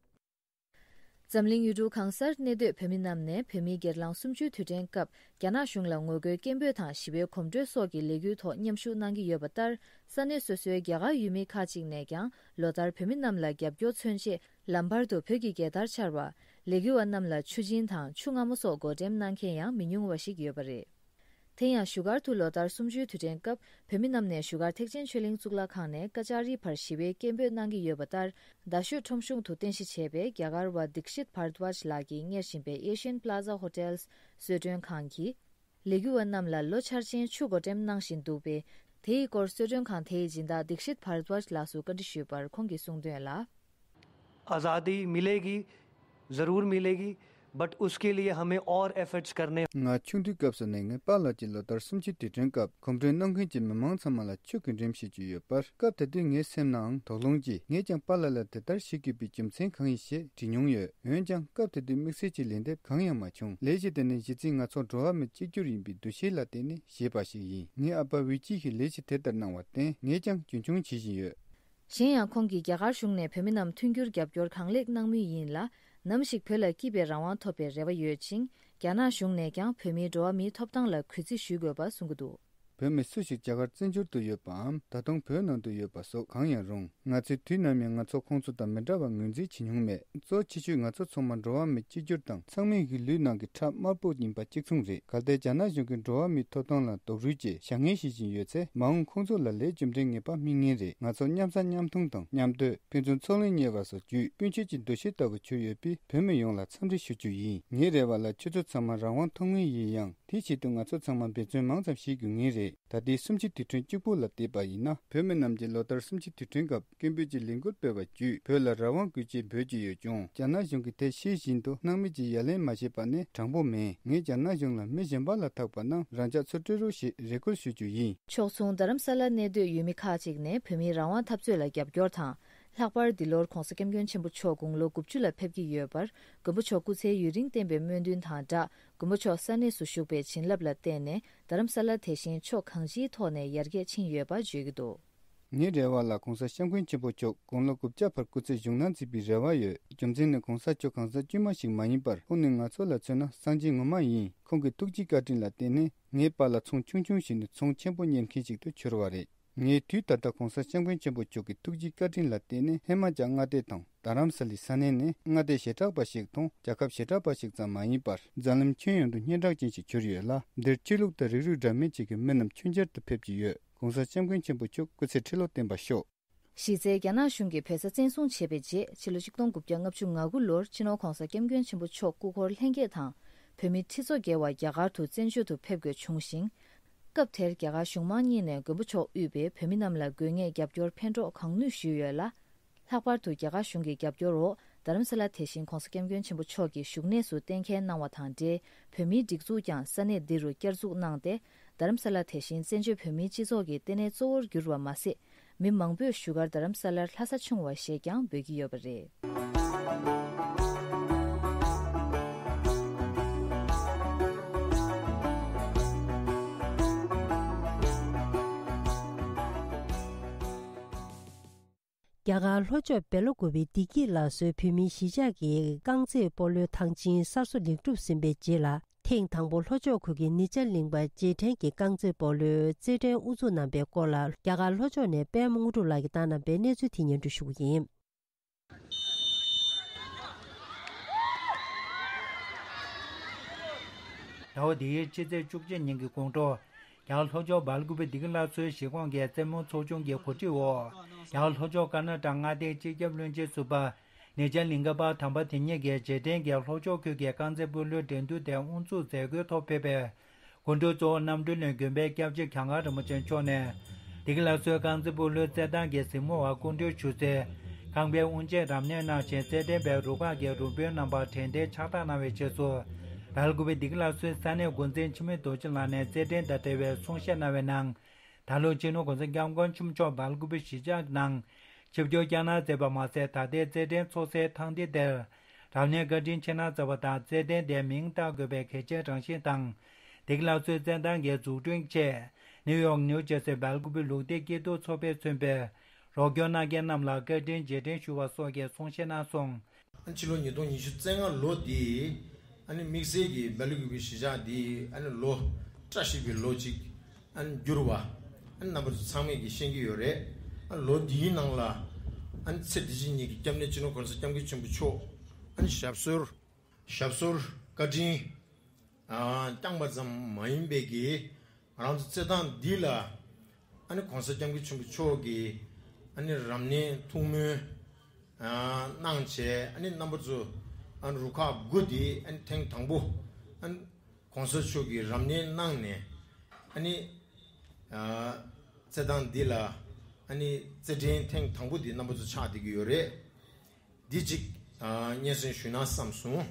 འཛམ་གླིང་ཡུལ་གྲུ་གང་སར་གནས་སྡོད་བོད་མི་རྣམས་ནས་བོད་མིའི་སྒེར་ལངས་གསུམ་བཅུའི་དུས་དྲན་སྐབས། རྒྱ་ནག་གཞུང་ལ་ངོ་རྒོལ་སྐད་འབོད་དང་ཞི་བའི་གོམ་བགྲོད་སོགས་ཀྱི་ལས་འགུལ་ཐོག་མཉམ་ཞུགས་གནང་གི་ཡོད་པ་ལྟར། ས་གནས་སོ་སོའི་རྒྱ་གར་ཡུལ་མི་ཁག་ཅིག་ནས་ཀྱང་ལོ་ལྟར་བོད་མི་རྣམས་ལ་རྒྱབ་སྐྱོར་མཚོན་ཆེད། ལམ་བར་དུ་བོད་ཀྱི་རྒྱལ་དར་འཕྱར་བ། ལས་འགུལ་བ་རྣམས་ལ་ཆུ་སྦྱིན་དང་ཆུ་མངར་མོ་སོགས་བགོ་འགྲེམས་གནང་མཁན་ཡང་མི་ཉུང་བ་ཞིག་ཡོད་པ་རེད། དེ་ཡང་བཞུགས་སྒར་དུ་ལོ་ལྟར་གསུམ་བཅུའི་དུས་དྲན་སྐབས། བོད་མི་རྣམས་ནས་བཞུགས་སྒར་ཐེག་ཆེན་ཆོས་གླིང་གཙུག་ལག་ཁང་ནས་ཀ་ཅཱ་རི་བར་ཞི་བའི་སྐད་འབོད་གནང་གི་ཡོད་པ་ལྟར། རྡ་ཤོད་ཁྲོམ་གཞུང་དུ་རྟེན་གཞི་བྱས་པའི་རྒྱ་གར་བ་དིག་ཤིད་བྷར་དབཱཇ་ལགས་ཀྱིས་གཉེར་བཞིན་པའི་ཨེ་ཤི་ཡན་པ་ལ་ཛ་ཧོ་ཊེལ་གསོལ་མགྲོན་ཁང་གིས། ལས་འགུལ་བ་རྣམས་ལ་ལོ་འཆར་ཅན་ཆུ་བགོ་འགྲེམས་གནང་བཞིན་འདུག་པས། དེའི་སྐོར་གསོལ་མགྲོན་ཁང་དེའི་སྦྱིན་བདག་དིག་ཤིད་བྷར་དབཱཇ་ལགས་སུ་བཀའ་འདྲི་ཞུས་པར་ཁོང་གིས་གསུངས་དོན་ལ། आज़ादी मिलेगी, ज़रूर मिलेगी। But उसके लिए हमें और एफर्ट्स करने। ང་ཆུང་དུས་སྐབས་སུ་ནས་ངའི་པཱ་ལགས་ཀྱིས་ལོ་ལྟར་གསུམ་བཅུའི་དུས་དྲན་སྐབས་གོམ་བགྲོད་གནང་མཁན་གྱི་མི་མང་ཚང་མ་ལ་ཆོས་ཀྱི་འགྲེམས་བྱེད་ཀྱི་ཡོད་པར། སྐབས་དེ་དུས་ངའི་སེམས་ནའང་དོགས་སློང་སྐྱེས། ངས་ཀྱང་པཱ་ལགས་ལ་དེ་ལྟར་བྱེད་དགོས་པའི་རྒྱུ་མཚན་གང་ཡིན་ཞེས་དྲིས་མྱོང་ཡོད། འོན་ཀྱང་སྐབས་དེ་དུས་དམིགས་བསལ་གྱི་ལན་འདེབས་གང་ཡང་མ་བྱུང་། ལས་གཞི་དེ་ནི་གཞི་རྩའི་ང་ཚོ་འགྲོ་བ་མི་གཅིག་གྱུར་ཡིན་པའི་འདུ་ཤེས་ལ་བརྟེན་ནས་བྱས་པ་ཞིག་ཡིན། ངའི་ཨ་ཕ་ཝི་ཅི་ཡིས་ལས་གཞི་དེ་ལྟར་གནང་བར་བརྟེན། ངས་ཀྱང་རྒྱུན་འཁྱོངས་བྱེད་བཞིན་ཡོད། གཞན་ཡང་ཁོང་གིས་རྒྱ་གར་གཞུང་ནས་བོད་མི་རྣམས་མཐུན་འགྱུར་རྒྱབ་སྐྱོར་གང་ལེགས་གནང་མུས་ཡིན་ལ། ནམ་ཞིག་བོད་ལ་སྐྱིད་པའི་རང་དབང་ཐོབ་པའི་རེ་བ་ཡོད་ཅིང་། རྒྱ་ནག་གཞུང་ནས་ཀྱང་བོད་མིའི་འགྲོ་བ་མིའི་ཐོབ་ཐང་ལ་གུས་བརྩི་ཞུ་དགོས་པ་གསུང་གི་འདུག། བོད་མི་སུ་ཞིག་རྒྱ་གར་བཙན་བྱོལ་དུ་ཡོད་པའམ་ད་དུང་བོད་ནང་དུ་ཡོད་པ་སོགས་གང་ཡང་རུང་། ང་ཚོས་དུས་ནམ་ཡང་ང་ཚོ་ཁོང་ཚོ་དང་མི་འདྲ་བར་ངོས་འཛིན་བྱེད་མྱོང་མེད། གཙོ་ཆེ་ཤོས་ང་ཚོ་ཚང་མ་འགྲོ་བ་མི་གཅིག་གྱུར་དང་། ཚང་མས་ཀྱི་ལུས་ནང་གི་ཁྲག་དམར་པོ་ཡིན་པ་གཅིག་མཚུངས་རེད། གལ་ཏེ་རྒྱ་ནག་གཞུང་གིས་འགྲོ་བ་མིའི་ཐོབ་ཐང་ལ་རྡོག་རོལ་གྱིས་བྱ་ངན་བྱེད་བཞིན་ཡོད་ཚེ། མ་འོངས་ཁོང་ཚོ་ལ་ལས་རྒྱུ་འབྲས་ངེས་པ་སྨིན་ངེས་རེད། ང་ཚོ་མཉམ་ཟ་མཉམ་འཐུང་དང་མཉམ་སྡོད། ཕན་ཚུན་ཚོར་གླེང་བརྙེས་པ་སོགས་བརྒྱུད་སྤུན་མཆེད་ཀྱི་འདུ་ཤེས་ལྟ་བུ་གྱུར་ཡོད་པས། བོད་མི་ཡོངས་ལ་འཚམས་འདྲི་ཞུ་རྒྱུ་ཡིན། ངའི་རེ་བ་ལ་ཁྱོད་ཚོ་ཚང་མ་རང་དབང་ཐོབ་ངེས་ཡིན་ཡང་། དེའི་ཆེད་དུ་ང་ཚོ་ཚང་མ་འབད་བརྩོན་མང་ཙམ་བྱེད་དགོས་ངེས་རེད། ད་ལྟའི་གསུམ་བཅུའི་དུས་དྲན་གཅིག་པུ་ལ་བལྟས་པ་ཡིན་ན། བོད་མི་རྣམས་ཀྱིས་ལོ་ལྟར་གསུམ་བཅུའི་དུས་དྲན་སྐབས་སྐད་འབོད་ཀྱི་ལས་འགུལ་སྤེལ་བ་བརྒྱུད་བོད་ལ་རང་དབང་དགོས་ཅེས་འབོད་ཀྱི་ཡོད་ཀྱང་། རྒྱ་ནག་གཞུང་གིས་དེ་ཤེས་བཞིན་དུ་སྣང་མེད་ཀྱིས་ཡ་ལན་མ་བྱས་པ་ནི་དྲང་པོ་མེད། ངས་རྒྱ་ནག་གཞུང་ལ་མི་གཞན་པ་ལ་ཐག་པ་ན་རང་ཅག་ཚོ་སྤྲོད་རོགས་ཞེས་རེ་སྐུལ་ཞུ་རྒྱུ་ཡིན། ཕྱོགས་མཚུངས་རྡ་རམ་ས་ལར་གནས་སྡོད་ཡུལ་མི་ཁག་ཅིག་ནས་བོད་མིའི་རང་དབང་འཐབ་རྩོད་ལ་རྒྱབ་སྐྱོར་དང་། ལྷག་པར་འདི་ལོར་༧གོང་ས་༧སྐྱབས་མགོན་ཆེན་པོ་མཆོག་དགུང་ལོ་དགུ་བཅུ་ལ་ཕེབས་ཀྱི་ཡོད་པར། མགོན་པོ་མཆོག་སྐུ་ཚེ་ཡུན་རིང་བརྟན་པའི་སྨོན་འདུན་དང་སྦྲགས། མགོན་པོ་མཆོག་ས་གནས་སུ་བཞུགས་པའི་བྱིན་རླབས་ལ་བརྟེན་ནས། རྡ་རམ་ས་ལ་དེ་བཞིན་ཕྱོགས་གང་ཅིའི་ཐོག་ནས་ཡར་རྒྱས་ཕྱིན་ཡོད་པ་བརྗོད་ཀྱི་འདུག། ངའི་རེ་བ་ལ་༧གོང་ས་༧སྐྱབས་མགོན་ཆེན་པོ་མཆོག་དགུང་ལོ་དགུ་བརྒྱ་བར་སྐུ་ཚེ་བཞུགས་གནང་མཛད་པའི་རེ་བ་ཡོད། རྒྱུ་མཚན་ནི་༧གོང་ས་མཆོག་གང་ཟག་དཀྱུས་མ་ཞིག་མ་ཡིན་པར། ཁོང་ནི་ང་ཚོ་ལ་མཚོན་ན་སངས་རྒྱས་ངོ་མ་ཡིན། ཁོང་གི་ཐུགས་རྗེའི་བཀའ་དྲིན་ལ་བརྟེན་ནས། ངའི་པཱ་ལགས་ཚོང་ཆུང་ཆུང་ཞིག་ནས་ཚོང་ཆེན་པོ་གཉེར་མཁན་ཞིག་ཏུ་གྱུར་བ་རེད། ངས་དུས་ད་ལྟ་༧གོང་ས་༧སྐྱབས་མགོན་ཆེན་པོ་མཆོག་གི་ཐུགས་རྗེའི་བཀའ་དྲིན་ལ་བརྟེན་ནས། ཧེ་མ་ཀྱང་མངའ་སྡེ་དང་རྡ་རམ་ས་ལའི་ས་གནས་ནས་མངའ་སྡེ་ཞེ་དྲག་པ་ཞིག་མཐོང་། རྒྱལ་ཁབ་ཞེ་དྲག་པ་ཞིག་ཙམ་མ་ཡིན་པར། འཛམ་གླིང་ཁྱོན་ཡོངས་དུ་སྙན་གྲགས་ཅན་ཞིག་གྱུར་ཡོད་ལ། འདིར་ཆོས་ལུགས་དང་རིགས་རུས་འདྲ་མིན་བཅས་ཀྱི་མི་རྣམས་མཆོད་མཇལ་དུ་ཕེབས་ཀྱི་ཡོད། ༧གོང་ས་༧སྐྱབས་མགོན་ཆེན་པོ་མཆོག་སྐུ་ཚེ་ཁྲི་ལོ་བརྟན་པར་ཤོག། གཞི་རྩའི་རྒྱ་ནག་གཞུང་གིས་བོད་ས་བཙན་བཟུང་བྱས་པའི་རྗེས། ཕྱི་ལོ་གཅིག་སྟོང་དགུ་བརྒྱ་ལྔ་བཅུ་ང་དགུ་ལོར་སྤྱི་ནོར་༧གོང་ས་༧སྐྱབས་མགོན་ཆེན་པོ་མཆོག་སྐུ་འཁོར་ལྷན་རྒྱས་དང་། བོད་མི་ཁྲི་ཚོ་བརྒལ་བ་རྒྱ་གར་དུ་བཙན་བྱོལ་དུ་ཕེབས་དགོས་བྱུང་ཞིང་། སྐབས་དེར་རྒྱ་གར་གཞུང་མང་གཉིས་ནས་མགོན་པོ་མཆོག་དབུས་པའི་བོད་མི་རྣམས་ལ་དགོས་ངེས་རྒྱབ་སྐྱོར་ཕན་གྲོགས་གང་ནུས་ཞུས་ཡོད་ལ། ལྷག་པར་དུ་རྒྱ་གར་གཞུང་གི་རྒྱབ་སྐྱོར་འོག་རྡ་རམ་ས་ལ་དེ་བཞིན་༧གོང་ས་༧སྐྱབས་མགོན་ཆེན་པོ་མཆོག་གི་བཞུགས་གནས་སུ་གཏན་འཁེལ་གནང་བ་དང་འབྲེལ། བོད་མིའི་སྒྲིག་འཛུགས་ཀྱང་ས་གནས་འདི་རུ་བསྐྱར་འཛུགས་གནང་སྟེ། རྡ་རམ་ས་ལ་དེ་བཞིན་བཙན་བྱོལ་བོད་མིའི་སྤྱི་ཚོགས་ཀྱི་ལྟེ་གནས་གཙོ་བོར་གྱུར་བ་མ་ཟད། མི་མང་པོས་བཞུགས་སྒར་རྡ་རམ་ས་ལར་ལྷ་ས་ཆུང་བ་ཞེས་ཀྱང་འབོད་ཀྱི་ཡོད་པ་རེད། རྒྱ་གར་ལྷོ་ཕྱོགས་སྦེ་ལ་ཀུ་པེ་བདེ་སྐྱིད་ལགས་གཙོས་བོད་མིའི་གཞིས་ཆགས་ཀྱི་རྐང་རྩེད་སྤོ་ལོའི་ཐང་ཆེན་གསར་བཟོ་ལེགས་གྲུབ་ཟིན་པའི་རྗེས་ལ། ཐེངས་དང་པོ་ལྷོ་ཕྱོགས་ཁུལ་གྱི་ནེ་ཅར་གླིང་པ་རྗེས་དྲན་གྱི་རྐང་རྩེད་སྤོ་ལོའི་རྩེད་འགྲན་དབུ་འཛུགས་གནང་པའི་སྐོར་ལ། རྒྱ་གར་ལྷོ་ཕྱོགས་ནས་པད་མ་དངོས་གྲུབ་ལགས་ཀྱིས་བཏང་གནང་པའི་གནས་ཚུལ་དེ་སྙན་སྒྲོན་ཞུ་རྒྱུ་ཡིན། ཟླ་བ་འདིའི་ཕྱི་ཚེས་བཅུ་གཅིག་ཉིན་གྱི་དགོང་དྲོ། རྒྱ་གར་ལྷོ་ཕྱོགས་སྦེལ་ཀུ་པེ་བདེ་སྐྱིད་ལགས་གཙོས་གཞིས་ཁོངས་ཀྱི་རྩེད་མོ་ཚོགས་ཆུང་གི་གོ་སྒྲིག་འོག་རྒྱ་གར་ལྷོ་ཕྱོགས་ཀར་ན་ཊ་ཀ་མངའ་སྡེའི་སྤྱི་ཁྱབ་བློན་ཆེན་ཟུར་པ་ནེ་ཅར་གླིང་ཀ་པ་དམ་པ་དེ་ཉིད་ཀྱིས་རྗེས་དྲན་གྱི་ལྷོ་ཕྱོགས་ཁུལ་གྱི་རྐང་རྩེད་སྤོ་ལོའི་འགྲན་བསྡུར་དེ་དབུ་འཛུགས་མཛད་སྒོའི་ཐོག་ཕེབས་པའི་སྐུ་མགྲོན་གཙོ་བོ་རྣམ་གྲོལ་གླིང་དགོན་པའི་སྐྱབས་རྗེ་གྱངས་དཀར་རིན་པོ་ཆེ་མཆོག་ནས། བདེ་སྐྱིད་ལགས་གཙོས་རྐང་རྩེད་སྤོ་ལོའི་རྩེད་ཐང་གི་གཟིགས་མོ་བ་སྐུ་མགྲོན་ཞུ་སའི་ཁང་པའི་དབུ་འབྱེད་རབ་གནས་གནང་ཞིང་། རྩེད་འགྲན་པའི་རུ་ཁག་གི་རུ་དཔོན་རྣམ་པར་དྲན་རྟེན་ཕྱག་རྟགས་གནང་བའི་རྗེས་སུ། སྦེལ་ཀུ་པེ་བདེ་སྐྱིད་ལགས་གཙོས་ས་གནས་འགོ་འཛིན་འཆི་མེད་རྡོ་རྗེ་ལགས་ནས་རྩེད་འགྲན་དང་འབྲེལ་བའི་གསུང་བཤད་གནང་བའི་ནང་། ད་ལོ་སྤྱི་ནོར་༧གོང་ས་༧སྐྱབས་མགོན་ཆེན་པོ་མཆོག་སྦེལ་ཀུ་པེ་གཞིས་ཆགས་ནང་ཆིབས་བསྒྱུར་བསྐྱངས་གནང་མཛད་པ་མ་ཟད། ད་ལྟའི་རྩེད་འགྲན་འཚོགས་སའི་ཐང་སྟེང་དེར་རབ་གནས་བཀའ་དྲིན་ཆེ་གནང་མཛད་པ་དང་། རྩེད་འགྲན་དེའི་མིང་བཏགས་དགོས་པའི་གལ་ཆེའི་རང་བཞིན་དང་། བདེ་སྐྱིད་ལགས་གཙོས་རྩེད་ཐང་གི་འཛུགས་སྐྲུན་ཆེད་ནིའུ་ཡོག་ནིའུ་ཇར་སི་སྦེལ་ཀུ་པེ་ལུགས་བདེ་སྐྱིད་སྡུག་ཚོགས་པས་མཚོན་པའི་རོགས་སྐྱོར་གནང་མཁན་རྣམས་ལ་བཀའ་དྲིན་རྗེས་དྲན་ཞུ་བ་སོགས་ཀྱི་གསུང་བཤད་གནང་སོང་། ཕྱི་ལོ་ཉིས་སྟོང་ཉི་ཤུ་རྩ་ལྔ་ལོ་འདི་ཨ་ནི་དམིགས་བསལ་གྱི་སྦེལ་ཀུ་པེ་གཞིས་ཆགས་འདི་ཨ་ནི་ལོ་བཀྲ་ཤིས་པའི་ལོ་ཅིག་ཨ་ནི་འགྱུར་བ་ཨ་ནི་རྣམ་པ་ཚོ་ཚང་མས་ཀྱི་ཤེས་ཀྱི་ཡོད་རེད། ཨ་ལོ་འདིའི་ནང་ལ་ཨ་ནི་ཚེ་འདི་ཕྱི་གཉིས་ཀྱི་སྐྱབས་གནས་སྤྱི་ནོར་༧གོང་ས་༧སྐྱབས་མགོན་ཆེན་པོ་མཆོག་ཨ་ནི་ཞབས་སོར་ཞབས་སོར་བཀའ་དྲིན་ཨ་བསྐྱངས་པ་ཙམ་མ་ཡིན་པའི་གི་ང་རང་ཚོ་རྩེད་ཐང་འདི་ལ་ཨ་ནི་༧གོང་ས་༧སྐྱབས་མགོན་ཆེན་པོ་མཆོག་གི་ཨ་ནི་རབ་གནས་ཐུགས་སྨོན་ཨ་གནང་བྱས། ཨ་ནི་རྣམ་པ་ཚོ་ཨ་ནི་རུ་ཁག་དགུ་དེ་ཨ་ནི་ཐེངས་དང་པོ་ཨ་ནི་༧གོང་ས་མཆོག་གི་རབ་གནས་གནང་ནས་ཨ་ནི་ཨ་རྩེད་ཐང་འདི་ལ་ཨ་ནི་རྩེད་འགྲན་ཐེངས་དང་པོ་དེ་རྣམ་པ་ཚོ་ཆགས་བསྡད་ཀྱི་ཡོད་རེད། འདི་གཅིག་ཨ་སྙན་སེང་ཞུས་ན་བསམ་སོང་།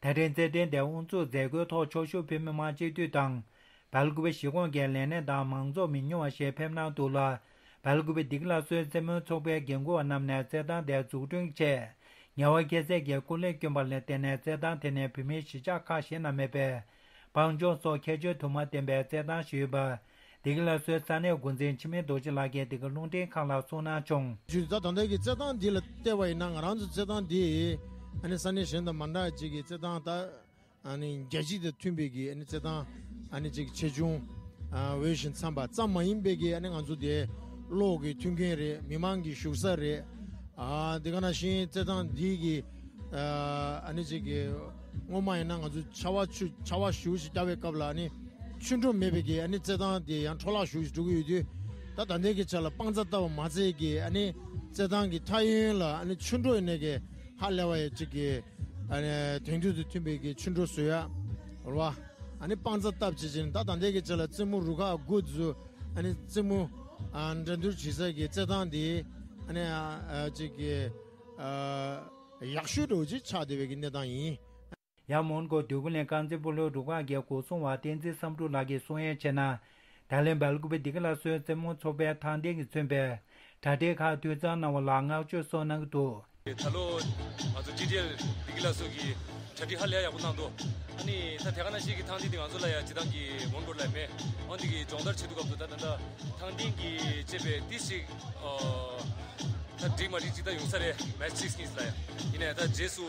ད་རེས་རྩེད་འགྲན་དེ་དབུ་འཛུགས་མཛད་སྒོའི་ཐོག་ཕྱོགས་བཞུགས་བོད་མི་མང་སྤྱི་འཐུས་དང་། སྦེལ་ཀོབ་གཞིས་ཁོངས་ཀྱི་ལས་སྣེ་དང་མང་ཚོགས་མི་ཉུང་བ་ཞིག་ཕེབས་གནང་འདུག་ལ། སྦེལ་ཀོབ་བདེ་སྐྱིད་སླར་གསོའི་རྩེད་མོའི་ཚོགས་པའི་འགན་འཁུར་བ་རྣམས་ནས་རྩེད་ཐང་དེ་འཛུགས་སྐྲུན་ཆེད་ངལ་བ་སྐྱེ་སའི་སྐུ་ལས་བསྐྱོན་པ་ལ་བརྟེན་ནས་རྩེད་ཐང་དེ་ནི་བོད་མིའི་གཞིས་ཆགས་ཁག་གཞན་ན་མེད་པའི་སྤང་ལྗོངས་སོགས་ཁྱད་ཆོས་དུ་མ་ལྡན་པའི་རྩེད་ཐང་ཞིག་ཡོད་པ། བདེ་སྐྱིད་སླར་གསོའི་ས་གནས་འགོ་འཛིན་འཆི་མེད་རྡོ་རྗེ་ལགས་ཀྱིས་འདི་ག་རླུང་འཕྲིན་ཁང་ལ་གསུངས་གནང་བྱུང་། ད་ད་ལྟའི་གི་རྩེད་ཐང་འདི་ལ་བལྟས་པ་ཡིན་ན། ང་རང་ཚོ་རྩེད་ཐང་འདི་ཨ་ནི་ས་གནས་གཞན་དང་མ་འདྲ་ཅིག་གི་རྩེད་ཐང་ད། ཨ་ནི་རྒྱལ་སྤྱི་དང་མཐུན་པའི་གི་ཨ་ནི་རྩེད་ཐང་ཨ་ནི་ཅིག་ཆེ་ཆུང་ཨ་འོས་ཤིང་འཚམས་པ་ཙམ་མ་ཡིན་པའི་གི་ཨ་ནི་ང་ཚོ་དེ་གློག་གི་མཐུན་རྐྱེན་རེད། མི་མང་གི་བཞུགས་ས་རེད། ཨ་དེ་ག་ནང་བཞིན་རྩེད་ཐང་འདི་གི་ཨ་ཨ་ནི་ཅིག་གི་སྔོན་མ་ཡིན་ན་ང་ཚོ་ཆར་པ་ཆུ་ཆར་པ་ཞེ་པོ་ཞིག་བརྒྱབ་པའི་སྐབས་ལ་ཨ་ནི་ཆུ་འགྲོ་མེད་པའི་གི་ཨ་ནི་རྩེད་ཐང་དེ་ཡང་འཕྲོ་བརླག་ཞེ་པོ་ཞིག་འགྲོ་གི་ཡོད་དུས། ད་ད་ལྟའི་གི་ཆ་ལ་སྤང་རྩྭ་བཏབ་པ་མ་ཚད་ཀྱི་ཨ་ནི་རྩེད་ཐང་གི་ཐག་གཡོན་ལ་ཨ་ནི་ཆུ་འགྲོ་ཡིན་ནའི་གི་ཧ་ལས་པ་ཡི་ཅིག་གི་ཨ་ནི་དེང་དུས་དང་མཐུན་པའི་གི་ཆུ་འགྲོ་བཟོ་ཡ་རེད་བ། ཨ་ནི་སྤང་རྩྭ་བཏབ་བྱས་བྱས་ནས་ད་ད་ལྟའི་གི་ཆ་ལ་རྩེད་མོ་རུ་ཁག་དགུ་ཚོ་ཨ་ནི་རྩེད་མོ་ཨ་འགྲན་བསྡུར་བྱེད་ས་གི་རྩེད་ཐང་དེ་ཨ་ནི་ཨ་ཅིག་གི་ཨ་ཡག་ཤོས་འདྲ་བོ་ཅིག་ཆགས་བསྡད་པའི་གི་གནས་སྟངས་ཡིན། ཡང་མོན་གྷོ་འདོད་རྒུ་གླིང་དཀར་མཛེས་སྤོ་ལོའི་རུ་ཁག་གི་འགོ་སྲུང་བ་བསྟན་འཛིན་བསམ་གྲུབ་ལགས་ཀྱིས་གསུང་ཡས་བྱས་ན། ད་ལན་སྦེལ་ཀོབ་བདེ་སྐྱིད་སླར་གསོའི་རྩེད་མོ་ཚོགས་པའི་ཐང་སྟེང་གིས་མཚོན་པའི་གྲ་སྒྲིག་ཁག་འཐུས་ཚང་གནང་བ་ལ་བསྔགས་བརྗོད་སོགས་གནང་གི་འདུག། ད་ལོ་ང་ཚོ་ཌི་ཌི་ཨེལ་བདེ་སྐྱིད་སླར་གསོ་གི་གྲ་སྒྲིག་ཧ་ལས་ཡག་པོ་གནང་འདུག། ཨ་ནི་ད་དེ་ག་ནང་བཞིན་གྱི་ཐང་སྟེང་འདི་ང་ཚོ་ལ་ཡང་སྤྱིར་བཏང་གི་མོན་གྷོ་ལ་མེད། འོན་ཏེ་གི་སྦྱོང་བརྡར་བྱེད་དུས་སྐབས་སུ་ད་ད་ལྟ་ཐང་སྟེང་གི་བཅས་པའི་ཏི་ཞིག་ད་འགྲིག་མ་འགྲིག་ཅིག་ད་ཡོང་ས་རེད། མེ་ཆི་གཉིས་ལ་ཡང་ཡིན་ནའི་ད་རྗེས་སུ་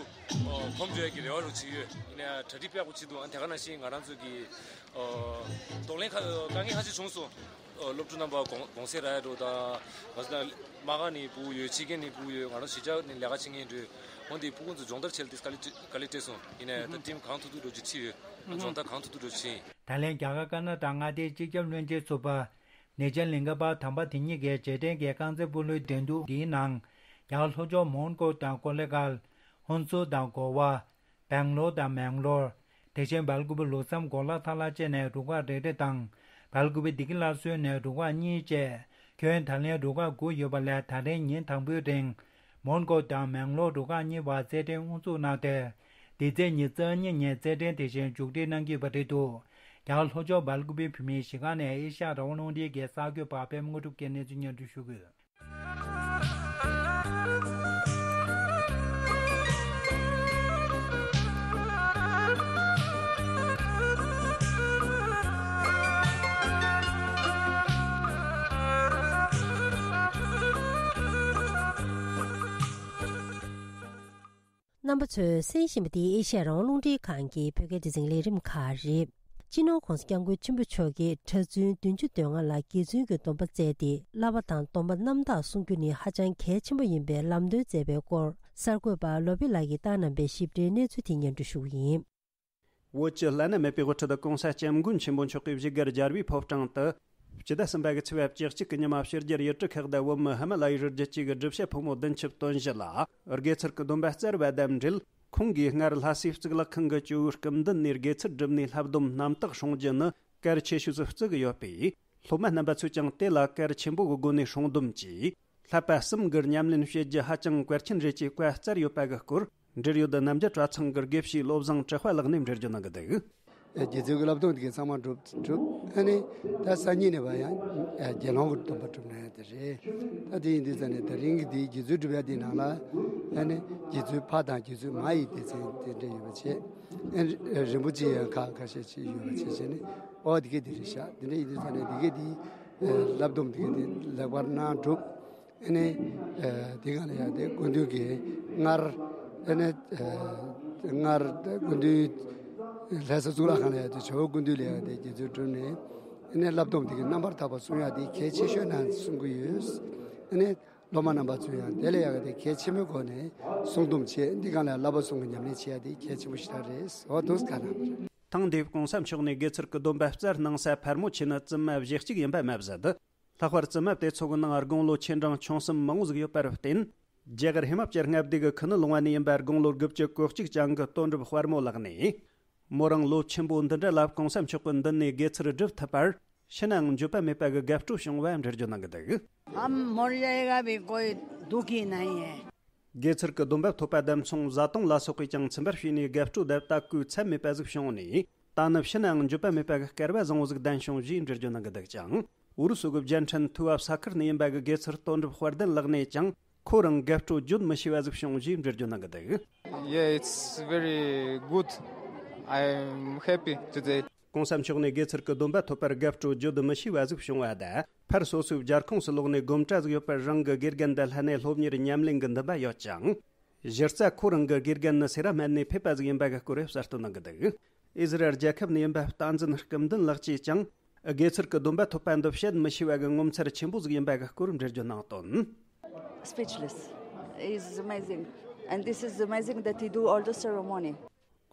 གོམ་འགྲོ་ཡ་གི་རེ་བ་རུ་ཅིག་ཡོད། ཡིན་ནའི་གྲ་སྒྲིག་དཔེ་ཡག་པོ་བྱེད་འདུག། ཨ་དེ་ག་ནང་བཞིན་ང་རང་ཚོ་གི་གདོང་ལེན་ཁ་དཀའ་ངལ་ཁ་ཤས་བྱུང་སོང་། སློབ་ཕྲུག་རྣམ་པ་གུང་གུང་སེང་རག་ཡ་འགྲོ་དང་། ང་ཚོ་ན་དམག་སྒར་ནས་ཕྲུ་གུ་ཡོད། ཕྱི་རྒྱལ་ནས་ཕྲུ་གུ་ཡོད། ང་རང་གཞིས་ཆགས་ནས་ལས་ཀ་བྱེད་མཁན་འགྲོ། འོན་ཏེ་ཕྲུ་གུ་ཚོ་སྦྱོང་བརྡར་བྱེད་ལ་དེ་དཀའ་ལས་དཀའ་ལས་སྤྲད་སོང་། ཡིན་ནའི་ད་ཊིམ་གང་ཐུབ་ཐུབ་འགྲོ་ཅིག་ཁྲིད་ཡོད། སྦྱོང་བརྡར་གང་ཐུབ་ཐུབ་འགྲོ་ཅིག་བྱས་ཡིན། ད་ལན་རྒྱ་གར་ཀར་ན་ཊ་ཀ་མངའ་སྡེའི་སྤྱི་ཁྱབ་བློན་ཆེན་ཟུར་པ་ནེ་ཅན་ལིང་ག་པ་དམ་པ་དེ་ཉིད་ཀྱིས་རྗེས་དྲན་གྱི་རྐང་རྩེད་སྤོ་ལོའི་འགྲན་བསྡུར་འདིའི་ནང་རྒྱ་གར་ལྷོ་ཕྱོགས་མོན་གྷོ་དང་ཀོ་ལེ་གྷལ། ཧུན་སུར་དང་གོ་བ། སྦེང་ལོར་དང་མེང་ལོར། དེ་བཞིན་སྦེལ་ཀོབ་ལུགས་བསམ་གོ་ལ་ཐ་ལ་བཅས་ནས་རུ་ཁག་རེ་རེ་དང་སྦེལ་ཀོབ་བདེ་སྐྱིད་སླར་གསོའི་ནས་རུ་ཁག་གཉིས་བཅས་ཁྱོན་ད་ལན་རུ་ཁག་དགུ་ཡོད་པ་ལས་ད་རེས་ཉིན་དང་པོའི་རིང་མོན་གྷོ་དང་མེང་ལོར་རུ་ཁག་གཉིས་བར་རྩེད་འགྲན་དབུ་འཛུགས་གནང་སྟེ། འདི་ཚེས་ཉི་ཤུ་རྩ་གཉིས་ཉིན་རྩེད་འགྲན་དེ་བཞིན་མཇུག་སྒྲིལ་གནང་གི་ཡོད་པ་རེད་འདུག། རྒྱ་གར་ལྷོ་ཕྱོགས་སྦེལ་ཀོབ་བོད་མིའི་གཞིས་ཁང་ནས་ཨེ་ཤ་ཡ་རང་དབང་རླུང་འཕྲིན་གྱི་གསར་འགོད་པ་པད་མ་དངོས་གྲུབ་ཀྱིས་གནས་ཚུལ་སྙན་སྒྲོན་ཞུ་གི་ཡོད། རྣམ་པ་ཚོས་གསན་བཞིན་པ་འདི་ཨེ་ཤ་ཡ་རང་དབང་རླུང་འཕྲིན་ཁང་གི་བོད་སྐད་སྡེ་ཚན་ལས་རིམ་ཁག་རེད། སྤྱི་ནོར་༸གོང་ས་༸སྐྱབས་མགོན་ཆེན་པོ་མཆོག་གིས་གྲྭ་བཙུན་བདུན་ཅུ་དོན་ལྔ་ལ་དགེ་བཙུན་གྱི་སྡོམ་པ་བསྩལ་ཏེ་བསླབ་པ་དང་སྡོམ་པ་རྣམ་དག་སྲུང་རྒྱུ་ནི་ཧ་ཅང་གལ་ཆེན་པོ་ཡིན་པའི་ལམ་སྟོན་མཛད་པའི་སྐོར་གསར་འགོད་པ་བློ་བྷེ་ལགས་ཀྱིས་བཏང་གནང་པའི་ཞིབ་ཕྲའི་གནས་ཚུལ་དེ་སྙན་སྒྲོན་ཞུ་གི་ཡིན། བོད་ཀྱི་བླ་ན་མེད་པའི་དབུ་ཁྲིད་༸གོང་ས་༸སྐྱབས་མགོན་ཆེན་པོ་མཆོག་གིས་བཞུགས་སྒར་རྒྱལ་བའི་ཕོ་བྲང་དུ། སྤྱི་ཟླ་གསུམ་པ་གི་ཚེས་པ་བཅུ་གཅིག་གི་ཉི་མ་ཕྱི་རྒྱལ་ཡུལ་གྲུ་ཁག་དང་བོད་མི་ཧི་མ་ལ་ཡའི་རི་རྒྱུད་བཅས་ཀྱི་སྒྲུབ་བྱེད་ཕོ་མོ་བདུན་ཅུ་དོན་བཞི་ལ་དགེ་ཚུལ་གྱི་སྡོམ་པ་བསྩལ་བ་དང་འབྲེལ། ཁོང་གིས་སྔར་ལྷ་སའི་གཙུག་ལག་ཁང་གི་ཇོ་བོའི་སྐུ་མདུན་ནས་དགེ་ཚུལ་བསྒྲུབས་ནས་བསླབ་སྡོམ་རྣམ་དག་སྲུང་རྒྱུ་ནི་གལ་ཆེ་ཤོས་སུ་བརྩི་གི་ཡོད་པས། སློབ་མ་རྣམ་པ་ཚོས་ཀྱང་དེ་ལ་གལ་ཆེན་པོ་གི་སྒོ་ནས་སྲུང་སྡོམ་གྱིས། བསླབ་པ་གསུམ་གྱི་ཉམས་ལེན་བྱེད་རྒྱུ་ཧ་ཅང་གལ་ཆེན་རེད་ཅེས་བཀའ་སྩལ་ཡོད་པ་གི་སྐོར། འབྲེལ་ཡོད་རྣམ་རྒྱལ་གྲྭ་ཚང་གི་དགེ་བཤེས་བློ་བཟང་གྲགས་པ་ལགས་ནས་འགྲེལ་བརྗོད་གནང་གི་འདུག། རྒྱལ་ཚོགས་ཀྱི་བསླབ་སྡོམ་དེ་གའི་ཚང་མ་གྲུབ་གྲུབ། ཨ་ནི་ད་སང་ཉིན་ནས་བ་ཡང་དགེ་སློང་གི་སྡོམ་པ་གྲུབ་ན་ཡང་དེ་རེད། ད་དེ་ཡིན་དུས་ཙང་ནས་ད་རིང་གི་དེའི་དགེ་ཚུལ་སྒྲུབ་ཡ་དེའི་ནང་ལ་ཨ་ནི་དགེ་ཚུལ་ཕ་དང་དགེ་ཚུལ་མ་ཡི་སྡེ་ཚན་དེ་འདྲ་ཡོད་པ་བྱས། ཨ་ནི་རིན་པོ་ཆེ་ཡང་ཁག་ཁ་ཤས་ཅིག་ཡོད་པ་བྱས་བྱས་ནས། ཨོ་དེ་གའི་དེ་རེད་ཤག། དེ་འདྲ་ཡིན་དུས་ཙང་ནས་དེ་གའི་དེའི་བསླབ་སྡོམ་དེ་གའི་དེ་ལེགས་པར་གནང་གྲུབ། ཨ་ནི་དེ་ག་ལ་ཡང་དེ་སྐུ་མདུན་གྱིས་སྔར་ཨ་ནི་སྔར་སྐུ་མདུན་ལྷ་ས་གཙུག་ལག་ཁང་ལ་ཡང་དེ་ཇོ་བོ་སྐུ་མདུན་ལ་ཡང་དེ་དགེ་ཚུལ་བསྒྲུབས་ནས། ཨ་ནི་བསླབ་སྡོམ་དེ་གའི་རྣམ་པར་དག་པ་སྲུང་ཡག་དེ་གལ་ཆེ་ཤོས་ནང་གསུང་གི་ཡོད། ཨ་ནི་སློབ་མ་རྣམ་པ་ཚོས་ཡང་དེ་ལ་ཡག་གི་དེ་གལ་ཆེན་པོའི་སྒོ་ནས་སྲུང་སྡོམ་བྱེད། འདི་ག་ལ་ཡང་བསླབ་པ་གསུམ་གྱི་ཉམས་ལེན་བྱེད་ཡག་དེ་གལ་ཆེན་པོ་ཞེ་དྲག་རེད། འོ་འདུག་ག་ན། ཐེངས་འདིའི་༸གོང་ས་མཆོག་ནས་དགེ་ཚུལ་གྱི་སྡོམ་པ་བསྩལ་གནང་ས་ཕལ་མོ་ཆེ་ནི་བཙུན་མ་བཞི་གཅིག་ཡིན་པ་མ་ཟད། ལྷག་པར་བཙུན་མ་དེ་ཚོ་གི་ནང་དགུང་ལོ་ཆེ་འབྲིང་ཆུང་གསུམ་མང་བོ་ཟིག་ཡོད་པར་བརྟེན། རྒྱ་གར་ཧི་མ་ཅལ་མངའ་སྡེ་གི་ཁུ་ནུ་ལུང་བ་ནས་ཡིན་པ་དགུང་ལོ་དགུ་བཅུ་གོ་གཅིག་ཅན་གྱི་དོན་གྲུབ་དཔལ་མོ་ལགས་ནས། མོ་རང་ལོ་ཆེན་པོ་འདི་འདྲ་ལ་༸གོང་ས་མཆོག་གི་མདུན་ནས་དགེ་ཚུལ་སྒྲུབ་ཐུབ་པར། ཕྱི་ནང་འགྱོད་པ་མེད་པ་གི་དགའ་སྤྲོ་བྱུང་བ་འགྲེལ་བརྗོད་གནང་གི་འདུག། हम मोर जाएगा भी कोई दुखी नहीं है। དགེ་ཚུལ་གྱི་སྡོམ་པ་ཐོབ་པ་བདམས་སོང་བཟའ་བཏུང་ལ་སོགས་པས་ཀྱང་ཚིམ་པར་བྱས་ནས་དགའ་སྤྲོ་དང་དད་གུས་ཚད་མེད་པ་ཟིག་བྱུང་ནས། ད་ནི་ཕྱི་ནའང་འགྱོད་པ་མེད་པ་གི་སྐལ་བ་བཟང་བོ་ཟིག་ལྡན་བྱུང་ཞེས་འགྲེལ་བརྗོད་གནང་གི་འདུག་ཅིང་། ཨུ་རུ་སུ་གི་རྒྱལ་ཕྲན་ཐུ་བ་ས་ཁུལ་ནས་ཡིན་པ་གི་དགེ་ཚུལ་དོན་གྲུབ་དཔལ་ལྡན་ལགས་ནས་ཀྱང་། ཁོ་རང་དགའ་སྤྲོ་བརྗོད་མི་ཤེས་པ་ཟིག་བྱུང་ཞེས་འགྲེལ་བརྗོད་གནང་གི་འདུག Yeah, it's very good. I'm happy today. གོང་ས་མཆོག་ནས་དགེ་ཚུལ་གྱི་སྡོམ་པ་ཐོབ་པར་དགའ་སྤྲོ་བརྗོད་མི་ཤེས་པ་ཟིག་བྱུང་བ་དང་། ཕར་སོ་སོའི་རྒྱལ་ཁོངས་སུ་ལོག་ནས་དགོངས་འཆར་ཟིག་ཡོད་པར། རང་གི་དགེ་རྒན་དང་ལྷན་ནས་སློབ་གཉེར་ཉམས་ལེན་གྱི་འདུན་པ་ཡོད་ཅིང་། གཞི་རྩ་ཁོ་རང་གི་དགེ་རྒན་ནི་སེ་ར་སྨད་ནས་ཕེབས་པ་ཟིག་ཡིན་པ་གི་སྐོར་གསལ་སྟོན་གནང་གི་འདུག་ཨི་ཟི་རལ་རྒྱལ་ཁབ་ནས་ཡིན་པ་བསྟན་འཛིན་སྐུ་མདུན་ལགས་ཀྱིས་ཀྱང་། དགེ་ཚུལ་གྱི་སྡོམ་པ་ཐོབ་པ་འདི་བཤད་མི་ཤེས་པ་གི་ངོ་མཚར་ཆེན་པོ་ཟིག་ཡིན་པ་གི་སྐོར་འགྲེལ་བརྗོད་གནང་དོན། Speechless. It's amazing. And this is amazing that he do all the ceremony.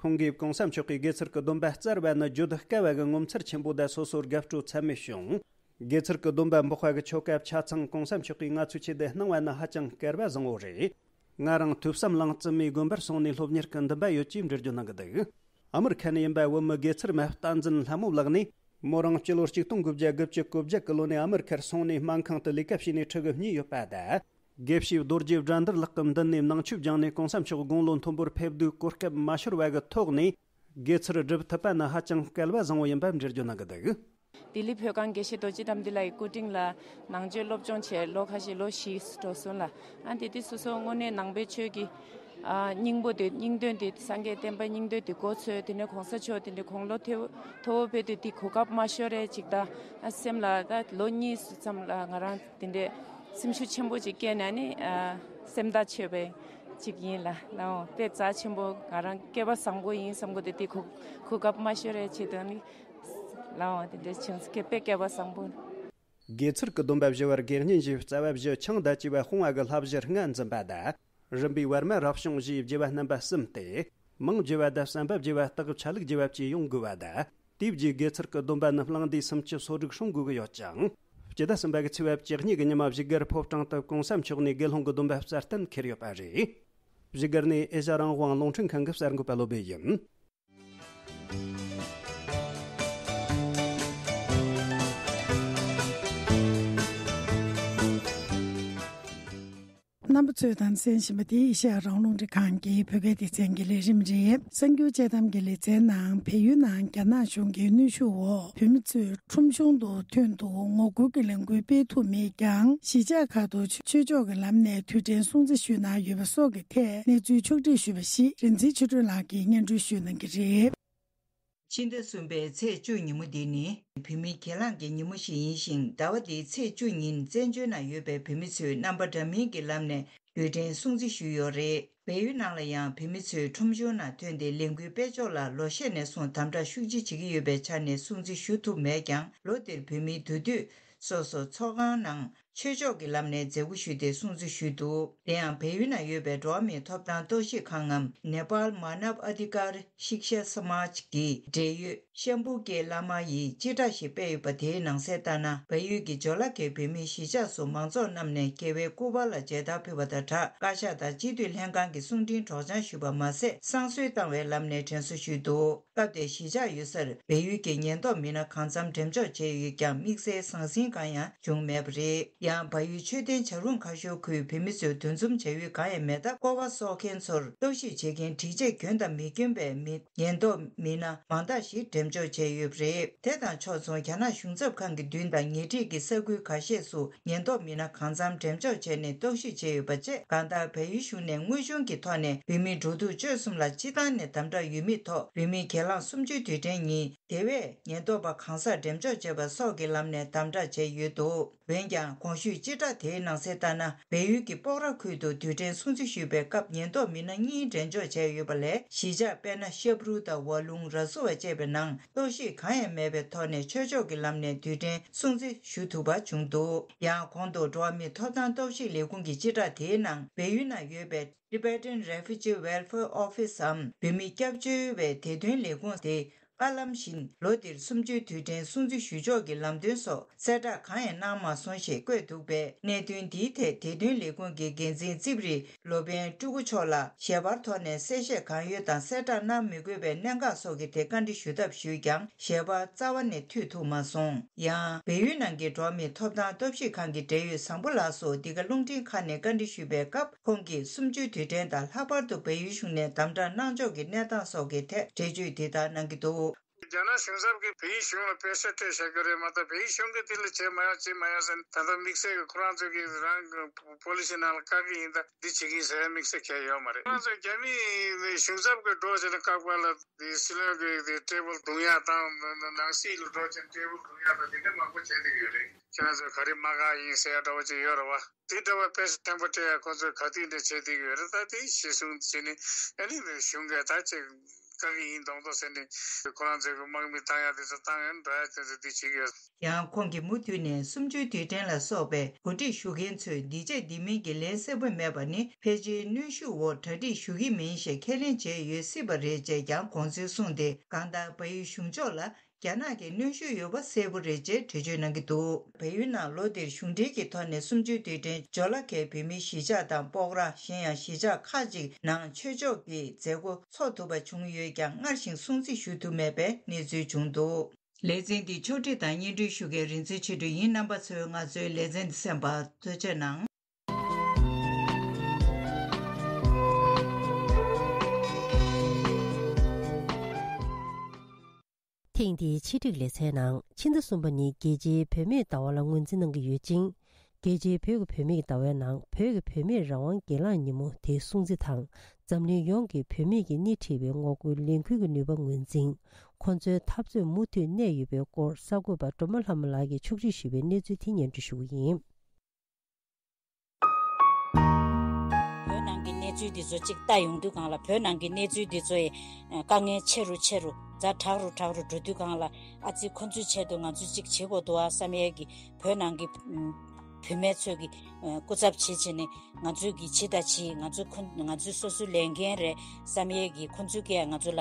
ཁོང་གིས་གོང་ས་མཆོག་གིས་དགེ་ཚུལ་གྱི་སྡོམ་པ་བསྩལ་བ་ནི་བརྗོད་དཀའ་བ་གི་ངོ་མཚར་ཆེན་པོ་དང་སོ་སོར་དགའ་སྤྲོ་ཚད་མེད་བྱུང་། དགེ་ཚུལ་གྱི་སྡོམ་པ་འབོག་པ་གི་ཆོ་ག་ཆ་ཚང་གོང་ས་མཆོག་གིས་ང་ཚོའི་ཆེད་དུ་གནང་བ་ནི་ཧ་ཅང་སྐལ་བ་བཟང་བོ་རེད། ང་རང་ཐོས་བསམ་གླིང་བཙུན་མའི་དགོན་པར་སོང་ནས་སློབ་གཉེར་གྱི་འདུན་པ་ཡོད་ཅེས་འགྲེལ་བརྗོད་གནང་གི་འདུག་ཨ་མེ་རི་ཁ་ནས་ཡིན་པ་བོད་མི་དགེ་ཚུལ་མ་བསྟན་འཛིན་ལྷ་མོ་ལགས་ནས། མོ་རང་སྤྱི་ལོ་གཅིག་སྟོང་དགུ་བརྒྱ་དགུ་བཅུ་གོ་བརྒྱད་ཀྱི་ལོ་ནས་ཨ་མེ་རི་ཁར་སོང་ནས་སྨན་ཁང་དུ་ལས་ཀ་བྱས་ནས་ཕྲུ་གུ་གཉིས་ཡོད་པ་དང་། དགེ་བཤེས་རྡོ་རྗེ་དགྲ་འདུལ་ལགས་ཀྱི་མདུན་ནས་ནང་ཆོས་སྦྱངས་ནས་གོང་ས་མཆོག་དགུང་ལོ་མཐོན་པོར་ཕེབས་དུས་གོ་སྐབས་མ་ཤོར་བ་གི་ཐོག་ནས། དགེ་ཚུལ་སྒྲུབ་ཐུབ་པ་ནི་ཧ་ཅང་སྐལ་བ་བཟང་བོ་ཡིན་པ་འགྲེལ་བརྗོད་གནང་གི་འདུག་ལྡི་ལི་བོད་ཁང་དགེ་བཤེས་རྡོ་རྗེ་དགྲ་འདུལ་ལགས་ཀྱི་སྐུ་དྲིན་ལ་ནང་ཆོས་སློབ་སྦྱོང་བྱས་ལོ་ཁ་ཤས་ལོ་བཞི་འགྲོ་སོང་ལ། ཨ་འདི་དུས་སོ་སོ་དངོས་གནས་ནང་པའི་ཆོས་ཀྱི་ཨ་སྙིང་པོ་དེ་སྙིང་དོན་དེ་སངས་རྒྱས་བསྟན་པ་སྙིང་དོན་དེ་གོ་ཚོད། དེ་ནས་གོང་ས་མཆོག་དེ་འདྲའི་དགུང་ལོ་མཐོ་མཐོ་བོ་ཕེབས་དུས་དེ་གོ་སྐབས་མ་ཤོར་རེ་ཅིག་ད་ཨ་སེམས་ལ་ད་ལོ་གཉིས་ཙམ་ལ་ང་རང་དེ་འདྲའི་སེམས་ཤུགས་ཆེན་པོ་ཅིག་སྐྱེས་ནས་ནི་ཨ་སེམས་ཐག་ཆོད་པའི་ཅིག་ཡིན་ལ། ལའོ་དཔེ་རྩ་ཆེན་པོ་ང་རང་སྐལ་བ་བཟང་པོ་ཡིན་བསམ་གོ་དེ་དེ་གོ་གོ་སྐབས་མ་ཤོར་རེ་ཆེད་དུ་ནི། ལའོ་དེ་འདྲའི་བྱུང་སྐད་དཔེ་སྐལ་བ་བཟང་པོ། དགེ་ཚུལ་གྱི་སྡོམ་པ་བཞི་བར་དགེ་བསྙེན་བཞིའི་རྩ་བ་བཞི་ཆང་དང་བཅས་པ་སྤོང་བ་གི་བསླབ་གཞི་ལྔ་འཛིན་པ་དང་། རིམ་པས་བར་མ་རབ་བྱུང་བཞིའི་བགྱི་བ་རྣམ་པ་གསུམ་སྟེ། མིང་བགྱི་བ་དང་བསམ་པ་བགྱི་བ་སྟག་ཆ་ལུགས་བགྱི་བ་བཅས་ཡོང་དགོས་པ་དང་། དེའི་རྗེས་དགེ་ཚུལ་གྱི་སྡོམ་པ་རྣམས་གླེང་དུས་སུམ་ཅུ་སོ་དྲུག་སྲུང་དགོས་ཀྱི་ཡོད་ཅིང་། སྤྱི་ཟླ་གསུམ་པ་གི་ཚེས་པ་བཅུ་གཉིས་ཀྱི་ཉི་མ་བཞུགས་སྒར་ཕོ་བྲང་དུ་གོང་ས་མཆོག་ནས་དགེ་སློང་གི་སྡོམ་པ་སྩལ་གཏན་འཁེལ་ཡོད་པ་རེད། བཞུགས་སྒར་ནས་ཨེ་ཤ་རང་དབང་རླུང་འཕྲིན་ཁང་གི་གསར་འགོད་པ་བློ་བྷེ་ཡིན། རྣམ་པ་ཚོས་དང་གསན་བཞིན་པ་དེ་ཨེ་ཤ་ཡ་རང་དབང་རླུང་འཕྲིན་ཁང་གི་བོད་སྐད་སྡེ་ཚན་གྱི་ལས་རིམ་རེད། གསར་འགྱུར་དཔྱད་གཏམ་གྱི་ལེ་ཚན་ནང་བལ་ཡུལ་ནང་རྒྱ་ནག་གཞུང་གི་གནོན་ཤུགས་འོག་བོད་མི་ཚོས་ཁྲོམ་གཞུང་དུ་ཐོན་འདུག་ངོ་རྒོལ་གྱི་ལས་འགུལ་སྤེལ་ཐུབ་མེད་ཀྱང་། གཞིས་ཆགས་ཁག་ཏུ་ཆོས་ཕྱོགས་ཀྱི་ལམ་ནས་དུས་དྲན་སྲུང་བརྩི་ཞུས་གནང་ཡོད་པ་སོགས་ཀྱི་ཐད་གནས་ཚུལ་ཕྱོགས་བསྒྲིགས་ཞུས་པ་ཞིག་རིག་འཛིན་ཆོས་སྒྲོན་ལགས་ཀྱིས་སྙན་སྒྲོན་ཞུས་གནང་གི་རེད། ཕྱི་ཟླ་གསུམ་པའི་ཚེས་བཅུ་ཉིན་མོ་འདི་ནི་བོད་མིའི་གྱེན་ལངས་ཀྱི་ཉིན་མོ་ཞིག་ཡིན་ཞིང་། ཟླ་བ་འདིའི་ཚེས་བཅུ་ཉིན་བཙན་བྱོལ་ནང་ཡོད་པའི་བོད་མི་ཚོས་རྣམ་པ་འདྲ་མིན་གྱི་ལམ་ནས་དུས་དྲན་སྲུང་བརྩི་ཞུས་ཡོད་རེད། བལ་ཡུལ་ནང་ལ་ཡང་བོད་མི་ཚོས་ཁྲོམ་གཞུང་ནང་ཐོན་ཏེ་ལས་འགུལ་སྤེལ་ཕྱོགས་ལ་ལོ་ཤས་ནས་བཟུང་དམ་དྲག་ཤུགས་ཆེ་བྱེད་ཀྱི་ཡོད་པའི་ཆ་ནས་སྲུང་བརྩི་ཞུ་ཐུབ་མེད་ཀྱང་། ལོ་འདིར་བོད་མིའི་འདུས་སྡོད་སོ་སོ་ཚོགས་ཁང་ནང་ཆོས་ཕྱོགས་ཀྱི་ལམ་ནས་མཛད་སྒོ་ཞུས་ཏེ་སྲུང་བརྩི་ཞུས་འདུག་དེ་ཡང་བལ་ཡུལ་ནང་ཡོད་པའི་འགྲོ་བ་མིའི་ཐོབ་ཐང་རྟོག་ཞིབ་ཁང་ངམ་Nepal Manav Adhikar Shiksha Samaj གི་འབྲེལ་ཡོད་ཤམ་བྷུ་ཀེ་བླ་མ་ཡིས་སྤྱི་བསྒྲགས་ཤིག་སྤེལ་ཡོད་པ། དེའི་ནང་གསལ་ལྟར་ན། བལ་ཡུལ་གྱི་ཇོ་ལ་ཁའི་བོད་མིའི་གཞིས་ཆགས་སུ་མང་ཚོགས་རྣམས་ནས་རྒྱལ་བའི་སྐུ་པར་ལ་མཇལ་དར་ཕུལ་བ་དང་སྦྲགས། བཀའ་ཤག་དང་སྤྱི་འཐུས་ལྷན་ཁང་གི་གསུང་འཕྲིན་སྒྲོག་སྦྱང་ཞུས་པ་མ་ཟད། བསང་གསོལ་བཏང་བའི་ལམ་ནས་དྲན་གསོ་ཞུས་འདུག་སྐབས་དེར་གཞིས་ཆགས་ཡོད་སར་བལ་ཡུལ་གྱི་ཉེན་རྟོག་མི་སྣ་གང་འཚམ་འགྲེམས་འཇོག་བྱས་ཡོད་ཀྱང་། དམིགས་བསལ་ཟང་ཟིང་གང་ཡང་བྱུང་མེད་པ་རེད། ཡང་། བལ་ཡུལ་མཆོད་རྟེན་བྱ་རུང་ཁ་ཤོར་ཁུལ་བོད་མི་ཚོས་འདུ་འཛོམས་བྱ་ཡུལ་གང་ཡང་མེད་སྟབས། སྐོར་བ་སོགས་མཁན་ཚོར་རྟོག་ཞིབ་བྱེད་མཁན་སྒྲིག་ཆས་གྱོན་དང་མི་གྱོན་པའི་མི། ཉེན་རྟོག་མི་སྣ་མང་དག་ཞིག་འགྲེམས་འཇོག་བྱས་ཡོད་པ་རེད། དེ་དང་ཕྱོགས་མཚུངས། རྒྱ་ནག་གཞུང་ཚབ་ཁང་གི་མདུན་དང་ཉེ་འཁྲིས་ཀྱི་ས་ཁུལ་ཁ་ཤས་སུ་ཉེན་རྟོག་མི་སྣ་གང་འཚམ་འགྲེམས་འཇོག་བྱས་ནས་རྟོག་ཞིབ་བྱས་ཡོད་པ་བཅས། གང་ལྟར། བལ་ཡུལ་གཞུང་ནས་དངོས་གཞུང་གི་ཐོག་ནས་བོད་མིའི་འགྲོ་འདུག་སྤྱོད་གསུམ་ལ་སྤྱི་བཏང་ནས་དམ་དྲག་ཡོད་མེད་ཐོག་བོད་མིའི་གྱེན་ལངས་གསུམ་བཅུའི་དུས་དྲན་ཉིན། དེ་བས་ཉེན་རྟོག་པ་གང་སར་འགྲེམས་འཇོག་བྱས་པ་སོགས་ཀྱི་ལམ་ནས་དམ་དྲག་བྱས་ཡོད་འདུག་འོན་ཀྱང་། གོང་ཞུས་སྤྱི་བསྒྲགས་དེའི་ནང་གསལ་ལྟར་ན། བལ་ཡུལ་གྱི་སྤོག་ར་ཁུལ་དུ་དུས་དྲན་སྲུང་བརྩི་ཞུས་པའི་སྐབས་ཉེན་རྟོག་མི་སྣ་གཉིས་འགྲེམས་འཇོག་བྱས་ཡོད་པ་ལས། གཞིས་ཆགས་དཔེར་ན། ཤབ་རུ་དང་ཝ་ལུང་། ར་སུ་བ་བཅས་པའི་ནང་གཏོར་བཤིག་གང་ཡང་མེད་པའི་ཐོག་ནས་ཆོས་ཕྱོགས་ཀྱི་ལམ་ནས་དུས་དྲན་སྲུང་བརྩི་ཞུ་ཐུབ་པ་བྱུང་འདུག་ཡང་། གོང་དུ་འགྲོ་བ་མིའི་ཐོབ་ཐང་རྟོག་ཞིབ་ལས་ཁུངས་ཀྱི་སྤྱི་བསྒྲགས་དེའི་ནང་། བལ་ཡུལ་ནང་ཡོད་པའི་Tibetan Refugee Welfare Office འམ། བོད་མི་སྐྱབས་བཅོལ་བའི་བདེ་དོན་ལས་ཁུངས་དེ། བཀའ་སློབ་བཞིན་ལོ་འདིར་གསུམ་བཅུའི་དུས་དྲན་སྲུང་བརྩི་ཞུ་ཕྱོགས་ཀྱི་ལམ་སྟོན་སོགས་གསལ་བསྒྲགས་གང་ཡང་གནང་མ་སོང་ཞེས་བཀོད་འདུག་པས། གནད་དོན་འདིའི་ཐད་བདེ་དོན་ལས་ཁུངས་ཀྱི་འགན་འཛིན་རྩིབ་རིགས་ལོ་པཎ་སྤྲུལ་སྐུ་མཆོག་ལ་ཞལ་པར་ཐོག་ནས་གསལ་བཤད་གང་ཡོད་དང་གསལ་བསྒྲགས་གནང་མི་དགོས་པའི་གནད་འགག་སོགས་ཀྱི་ཐད་བཀའ་འདྲི་ཞུ་ཐབས་ཞུས་ཀྱང་ཞལ་པར་རྩ་བ་ནས་མཐུད་ཐུབ་མ་སོང་། ཡང་བལ་ཡུལ་ནང་གི་འགྲོ་བ་མིའི་ཐོབ་ཐང་སྟོབས་ཤུགས་ཁང་གི་འབྲེལ་ཡོད་བཟང་པོ་ལགས་སུ་འདི་ག་རླུང་འཕྲིན་ཁང་ནས་བཀའ་འདྲི་ཞུས་པའི་སྐབས་ཁོང་གིས་གསུམ་བཅུའི་དུས་དྲན་དང་ལྷག་པར་དུ་བལ་ཡུལ་གཞུང་ནས་དམ་དྲག་གནང་ཕྱོགས་ཀྱི་གནས་སྟངས་སོགས་ཀྱི་ཐད་འགྲེལ་བརྗོད་འདི་ལྟར་གནང་གི་འདུག། རྒྱ་ནག་གཞུང་ཚབ་ཀྱིས་བལ་ཡུལ་གཞུང་ལ་དཔེ་ཆ་སྤྲད་བཞག་གི་རེད་མ་གཏོགས་བལ་ཡུལ་གཞུང་གིས་འདི་ལ་བྱེད་མ་ཡོང་བྱེད་མ་ཡོང་ཟེར་ནས་ད་ལྟ་དམིགས་བསལ་གྱི་ཁོ་རང་ཚོ་གིས་རང་གི་པོ་ལི་སི་ནང་ལ་བཀག་གི་ཡིན་ད་འདི་བྱེད་ཀྱི་ཡིན་ཟེར་ཡ་དམིགས་བསལ་གང་ཡང་ཡོད་མ་རེད། ཁོ་རང་ཚོ་རྒྱ་མིའི་གཞུང་ཚབ་ཀྱིས་འགྲོ་བྱས་ནས་བཀག་པ་ལ་དེ་སྲིད་བློན་གྱིས་དེ་ཊེ་བལ་རྡུང་ཡ་དང་ནང་སྲིད་ལ་འགྲོ་བྱས་ནས་ཊེ་བལ་རྡུང་ཡ་དང་དེ་འདྲ་མང་པོ་བྱས་བསྡད་ཡོད་རེད། ཁྱེད་རང་ཚོས་ག་རེ་མ་བཀག་ཡིན་ཟེར་ཡ་འདྲ་བོ་ཅིག་ཡོད་རེད་བ། དེ་འདྲ་བ་དཔེ་ཆ་ཕྲན་བུ་སྤྲད་ཡ་ཁོ་ཚོས་ག་དུས་འདྲ་བྱས་བསྡད་ཀྱི་ཡོད་རེད། ད་དེ་གཞི་བཟུང་བྱས་ནས་ཨ་ནི་གཞུང་གིས་ད་ཅིག་བཀག་གི་ཡིན་མདོག་མདོག་ཟེར་ནས་ཁོ་རང་ཚོས་དམག་མི་བཏང་ཡ་དེ་ཚོ་བཏང་ཡ་འགྲོ་ཡ་དེ་ཚོ་དེ་བྱེད་ཀྱི་ཡོད། ཡང་ཁོང་གིས་མུ་མཐུད་ནས་གསུམ་བཅུའི་དུས་དྲན་ལ་སོགས་པའི་གོ་སྒྲིག་ཞུ་མཁན་ཚོས་འདི་བྱས་འདི་མིན་གྱི་ལན་གསལ་པོ་མེད་པ་ནི་ཕལ་ཆེར་གནོན་ཤུགས་འོག་གྲ་སྒྲིག་ཞུ་གི་མིན་ཞེས་ཁས་ལེན་བྱས་ཡོད་སྲིད་པ་རེད་ཅེས་ཀྱང་དགོངས་ཚུལ་གསུངས་ཏེ། གང་ལྟར་བལ་ཡུལ་གཞུང་ཕྱོགས་ལ་རྒྱ་ནག་གི་གནོན་ཤུགས་ཡོད་པ་གསལ་པོ་རེད་ཅེས་འགྲེལ་བརྗོད་གནང་གི་འདུག། བལ་ཡུལ་ནང་ལོ་འདིར་གཞུང་འབྲེལ་གྱི་ཐོག་ནས་གསུམ་བཅུའི་དུས་དྲན་ཇོ་ལ་ཁའི་བོད་མིའི་གཞིས་ཆགས་དང་སྤོག་ར། གཞན་ཡང་གཞིས་ཆགས་ཁག་ཅིག་ནང་ཆོས་ཕྱོགས་ཀྱི་མཛད་སྒོ་འཚོགས་ཐུབ་པ་བྱུང་ཡོད་ཀྱང་སྔར་བཞིན་སྲུང་བརྩི་ཞུ་ཐུབ་མེད་པའི་གནས་ཚུལ་བྱུང་འདུག། ལེ་ཚན་འདི་ཕྱོགས་སྒྲིག་དང་སྙན་སྒྲོན་ཞུ་མཁན་རིག་འཛིན་ཆོས་སྒྲོན་ཡིན། རྣམ་པ་ཚོས་ང་ཚོའི་ལེ་ཚན་འདི་གསན་པར་ཐུགས་རྗེ་གནང་། ཐེངས་འདིའི་ཆེད་སྒྲིག་ལེ་ཚན་ནང་ཕྱི་ཟླ་གསུམ་པ་ནི་རྒྱལ་སྤྱིའི་བུད་མེད་ཟླ་བ་ལ་ངོས་འཛིན་གནང་གི་ཡོད་ཅིང་། རྒྱལ་སྤྱིའི་བོད་ཀྱི་བུད་མེད་ཀྱི་ཟླ་བའི་ནང་བོད་ཀྱི་བུད་མེད་རང་དབང་སྒེར་ལངས་ཉིན་མོ་དེ་སྲུང་བརྩི་དང་འཛམ་གླིང་ཡོངས་ཀྱི་བུད་མེད་ཀྱིས་སྣེ་ཁྲིད་པའི་ངོ་རྒོལ་ལས་འགུལ་གྱི་ནུས་པ་ངོས་འཛིན། ཁོ་ཚོའི་འཐབ་རྩོད་མུ་མཐུད་གནས་ཡོད་པའི་སྐོར་གསར་འགོད་པ་སྒྲོལ་མ་ལྷ་མོ་ལགས་ཀྱིས་ཕྱོགས་སྒྲིག་ཞུས་པའི་གནས་ཚུལ་དེ་སྙན་སྒྲོན་ཞུ་གི་ཡིན། བོད་ནང་གི་གནས་ཚུལ་འདི་ཚོ་གཅིག་ལྟ་ཡོང་དུས་སྒང་ལ་བོད་ནང་གི་གནས་ཚུལ་འདི་ཚོ་ཡི་དཀའ་ངལ་ཆེ་རུ་ཆེ་རུ་ཛ་དྲག་རུ་དྲག་རུ་འགྲོ་དུས་སྒང་ལ་ཨ་ཙི་ཁོ་ཚོའི་ཆེད་དུ་ང་ཚོས་གཅིག་བྱེད་དགོས་འདུག་ཨ་བསམ་ཡས་ཀྱི་བོད་ནང་གི་བུད་མེད་ཚོས་ཀྱི་སྐུ་ཚབ་བྱེད་བྱས་ནས་ང་ཚོས་ཀྱི་བྱེད་ད་བྱེད་ང་ཚོས་ཁོ་ང་ཚོས་སོ་སོའི་ལས་འགན་རེད་བསམ་ཡས་ཀྱི་ཁོ་ཚོས་ཀྱི་ང་ཚོ་ལ་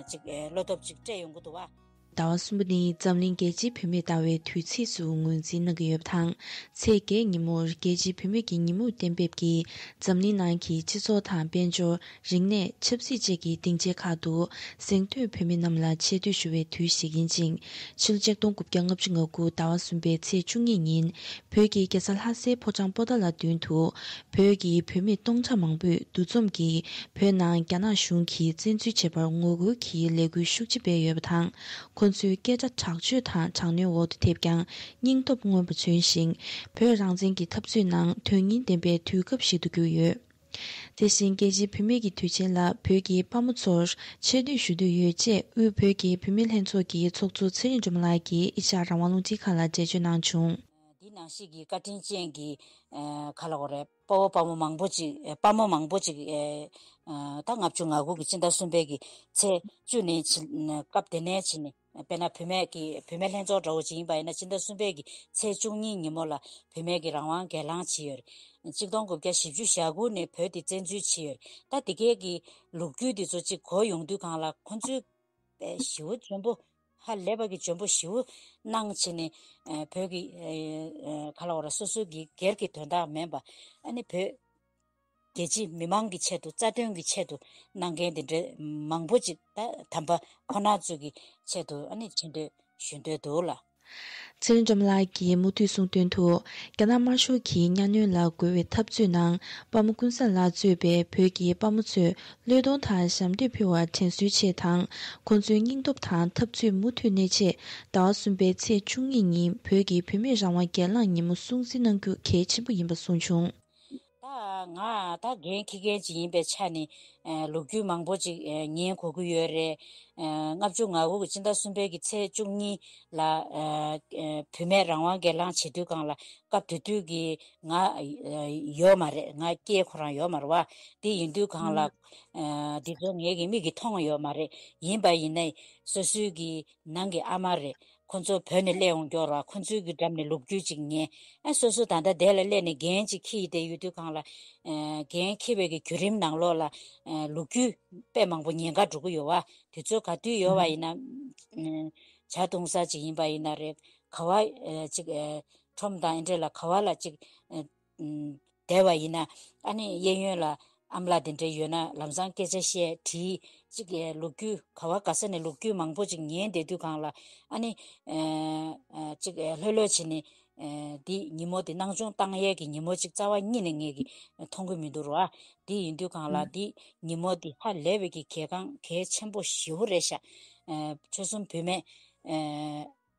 གཅིག་བློ་སྟོབས་གཅིག་སྤྲད་ཡོང་གི་འདུག་བ། ཟླ་བ་གསུམ་པ་ནི་འཛམ་གླིང་རྒྱལ་སྤྱིའི་བུད་མེད་ཟླ་བའི་དུས་ཚིགས་སུ་ངོས་འཛིན་གནང་གི་ཡོད་པ་དང་། ཚེས་བརྒྱད་ཉིན་མོར་རྒྱལ་སྤྱིའི་བུད་མེད་ཀྱི་ཉིན་མོར་གཏན་འབེབས་ཀྱིས་འཛམ་གླིང་ནང་གི་སྤྱི་ཚོགས་དང་དཔལ་འབྱོར། རིག་གནས། ཆབ་སྲིད་བཅས་ཀྱི་སྡིངས་ཆའི་ཁག་ཏུ་གཟེངས་བསྟོད་བུད་མེད་རྣམས་ལ་ཆེ་བསྟོད་ཞུ་བའི་དུས་ཤིག་ཡིན་ཅིང་། ཕྱི་ལོ་ཆིག་སྟོང་དགུ་བརྒྱ་ལྔ་བཅུ་ང་དགུ་ཟླ་བ་གསུམ་པའི་ཚེས་བཅུ་གཉིས་ཉིན་བོད་ཀྱི་རྒྱལ་ས་ལྷ་སའི་ཕོ་བྲང་པོ་ཏཱ་ལ་མདུན་དུ་བོད་ཀྱི་བུད་མེད་སྟོང་ཕྲག་མང་པོས་འདུ་འཛོམས་ཀྱིས་བོད་ནང་རྒྱ་ནག་གཞུང་གིས་བཙན་འཛུལ་བྱས་པར་ངོ་རྒོལ་གྱི་ལས་འགུལ་ཤུགས་ཆེ་སྤེལ་ཡོད་པ་དང་། ཁོ་ཚོའི་སྐད་སྒྲ་དྲག་སྤྱོད་དང་དྲག་གནོན་འོག་ཏུ་ཐེབས་ཀྱང་སྙིང་སྟོབས་མངོན་པ་མཚོན་ཞིང་། བོད་རང་བཙན་གྱི་འཐབ་རྩོད་ནང་དོན་སྙིང་ལྡན་པའི་དུས་སྐབས་ཤིག་ཏུ་གྱུར་ཡོད། དེ་བཞིན་རྒྱལ་སྤྱིའི་བུད་མེད་ཀྱི་དུས་ཆེན་ལ་བོད་ཀྱི་དཔའ་མོ་ཚོར་ཆེ་བསྟོད་ཞུ་འདོད་ཡོད་ཅེས་དབུས་བོད་ཀྱི་བུད་མེད་ལྷན་ཚོགས་ཀྱི་ཚོགས་གཙོ་ཚེ་རིང་སྒྲོལ་མ་ལགས་ཀྱིས་ཨེ་ཤ་ཡ་རང་དབང་རླུང་འཕྲིན་ཁང་ལ་འགྲེལ་བརྗོད་གནང་བྱུང་། འདི་ནང་བཞིན་གྱི་བཀའ་དྲིན་ཅན་གྱི་ཨ་ག་ལབ་དགོས་རེད། དཔའ་བོ་དཔའ་མོ་མང་པོ་ཅིག་ཨ་དཔའ་མོ་མང་པོ་ཅིག་ཨ་ཨ་ད་ལྔ་བཅུ་ང་དགུ་གི་སྤྱི་ཟླ་གསུམ་པའི་གི་ཚེས་བཅུ་ནས་ཕྱི་སྐབས་དེ་ནས་ཕྱིན་ནས་དཔེར་ན་བུད་མེད་ཀྱི་བུད་མེད་ལྷན་ཚོགས་འདྲ་བོ་ཅིག་ཡིན་པ་ཡིན་ན་སྤྱི་ཟླ་གསུམ་པའི་གི་ཚེས་བཅུ་གཉིས་ཉིན་མོ་ལ་བུད་མེད་ཀྱི་རང་དབང་སྒེར་ལངས་བྱས་ཡོད་རེད། ཆིག་སྟོང་དགུ་བརྒྱ་བཞི་བཅུ་ཞེ་དགུ་ནས་བོད་དེ་བཙན་འཛུལ་བྱས་ཡོད་རེད། ད་དེ་གའི་གི་ལོ་རྒྱུས་དེ་ཚོ་ཅིག་གོ་ཡོང་དུས་སྒང་ལ་ཁོ་ཚོའི་དཔེ་ཞེ་པོ་འཇོན་པོ་ཧ་ལས་པ་གི་འཇོན་པོ་ཞེ་པོ་གནང་བྱས་ནས་ཨ་བོད་ཀྱི་ཨ་ཨ་ག་ལབ་དགོས་རེད། སོ་སོའི་གི་སྒེར་གྱི་དོན་དག་མིན་པ་ཨ་ནི་བོད་རྒྱལ་སྤྱིའི་མི་མང་གི་ཆེད་དུ་རྩ་དོན་གྱི་ཆེད་དུ་གནང་མཁན་དེ་འདྲའི་མང་པོ་ཅིག་ད་དམ་པ་ཁོ་ན་ཚོ་གི་ཆེད་དུ་ཨ་ནི་ཆེ་བསྟོད་ཞུ་འདོད་འདུག་ལ། ཚེ་རིང་སྒྲོལ་མ་ལགས་ཀྱིས་མུ་མཐུད་གསུངས་དོན་དུ། རྒྱ་ནག་དམར་ཤོག་གིས་གཉའ་གནོན་ལ་རྒོལ་བའི་འཐབ་རྩོད་ནང་དཔའ་མོ་ཀུན་བཟང་ལགས་གཙོས་པའི་བོད་ཀྱི་དཔའ་མོ་ཚོས་བློས་གཏོང་དང་ཞབས་འདེགས་ཕུལ་བར་དྲན་གསོའི་ཆེད་དང་། ཁོང་ཚོའི་སྙིང་སྟོབས་དང་འཐབ་རྩོད་མུ་མཐུད་གནས་ཆེད། ཟླ་བ་གསུམ་པའི་ཚེས་བཅུ་གཉིས་ཉིན་བོད་ཀྱི་བུད་མེད་རང་དབང་སྒེར་ལངས་ཉིན་མོ་སྲུང་བརྩི་གནང་རྒྱུ་གལ་ཆེན་པོ་ཡིན་པ་གསུངས་བྱུང་། ད་ང་ད་འགན་འཁྱེར་མཁན་ཅིག་ཡིན་པའི་ཆ་ནས་ཨ་ལོ་རྒྱུས་མང་པོ་ཅིག་ཨ་ཉན་དགོས་ཀྱི་ཡོད་རེད། ཨ་ལྔ་བཅུ་ང་དགུ་གི་སྤྱི་ཟླ་གསུམ་པའི་གི་ཚེས་བཅུ་གཉིས་ལ་ཨ་ཨ་བུད་མེད་རང་དབང་སྒེར་ལངས་བྱེད་དུས་སྒང་ལ་སྐབས་དེ་དུས་ཀྱི་ང་ཨ་ཡོད་མ་རེད། ང་སྐྱེས་ཁོ་རང་ཡོད་མ་རེད་བ། དེ་ཡིན་དུས་སྒང་ལ་ཨ་འདི་ཚོ་ངེད་ཀྱི་མིག་གིས་མཐོང་ཡོད་མ་རེད། ཡིན་པ་ཡིན་ན་སོ་སོའི་གི་ནང་གི་ཨ་མ་རེད། ཁོ་ཚོ་བོད་ནས་སླེབས་འོང་མཁན་ར། ཁོ་ཚོའི་གི་འགྲམ་ནས་ལོ་རྒྱུས་ཅིག་ཉན། ཨ་སོ་སོ་ད་ལྟ་དེ་ལ་སླེབས་ནས་འགན་ཅིག་འཁྱེར་བསྡད་ཡོད་དུས་སྒང་ལ། ཨ་འགན་འཁྱེར་བའི་གི་བརྒྱུད་རིམ་ནང་ལོགས་ལ། ཨ་ལོ་རྒྱུས་དཔེ་མང་པོ་ཉན་ག་འགྲོ་གི་ཡོད་བ། དེ་ཚོ་ག་དུས་ཡོད་བ་ཡིན་ན། ཨ་ཇ་བཏུང་ས་ཅིག་ཡིན་པ་ཡིན་ན་རེད། ག་བ་ཨ་ཅིག་ཨ་ཁྲོམ་དང་ཨེ་འདྲ་ལ་ག་བ་ལ་ཅིག་ཨ་བསྡད་པ་ཡིན་ན། ཨ་ནི་གཡས་གཡོན་ལ་ཨམ་ལགས་དེ་འདྲ་ཡོད་ན་ལམ་སང་སྐད་ཆ་བཤད་དྲིས། ཅིག་ཨ་ལོ་རྒྱུས་ག་བ་ག་ས་ནས་ལོ་རྒྱུས་མང་པོ་ཅིག་ཉན་བསྡད་དུས་སྒང་ལ། ཨ་ནི་ཨ་ཨ་ཅིག་ཨ་ལྷོད་ལྷོད་བྱས་ནས། ཨ་འདི་ཉིན་མོ་འདི་སྣང་ཆུང་བཏང་ཡས་ཀྱི་ཉིན་མོ་ཅིག་རྩ་བ་ཉིད་ནས་ངས་ཀྱི་མཐོང་གི་མི་འདུག་ར། འདི་ཡིན་དུས་སྒང་ལ། ཨུམ། འདི་ཉིན་མོ་འདི་ཧ་ལས་པའི་གི་གལ་འགངས་གལ་ཆེན་པོ་ཞེ་པོ་རེད་ཤག་ཨ་ཆོལ་གསུམ་བུད་མེད་ཨ་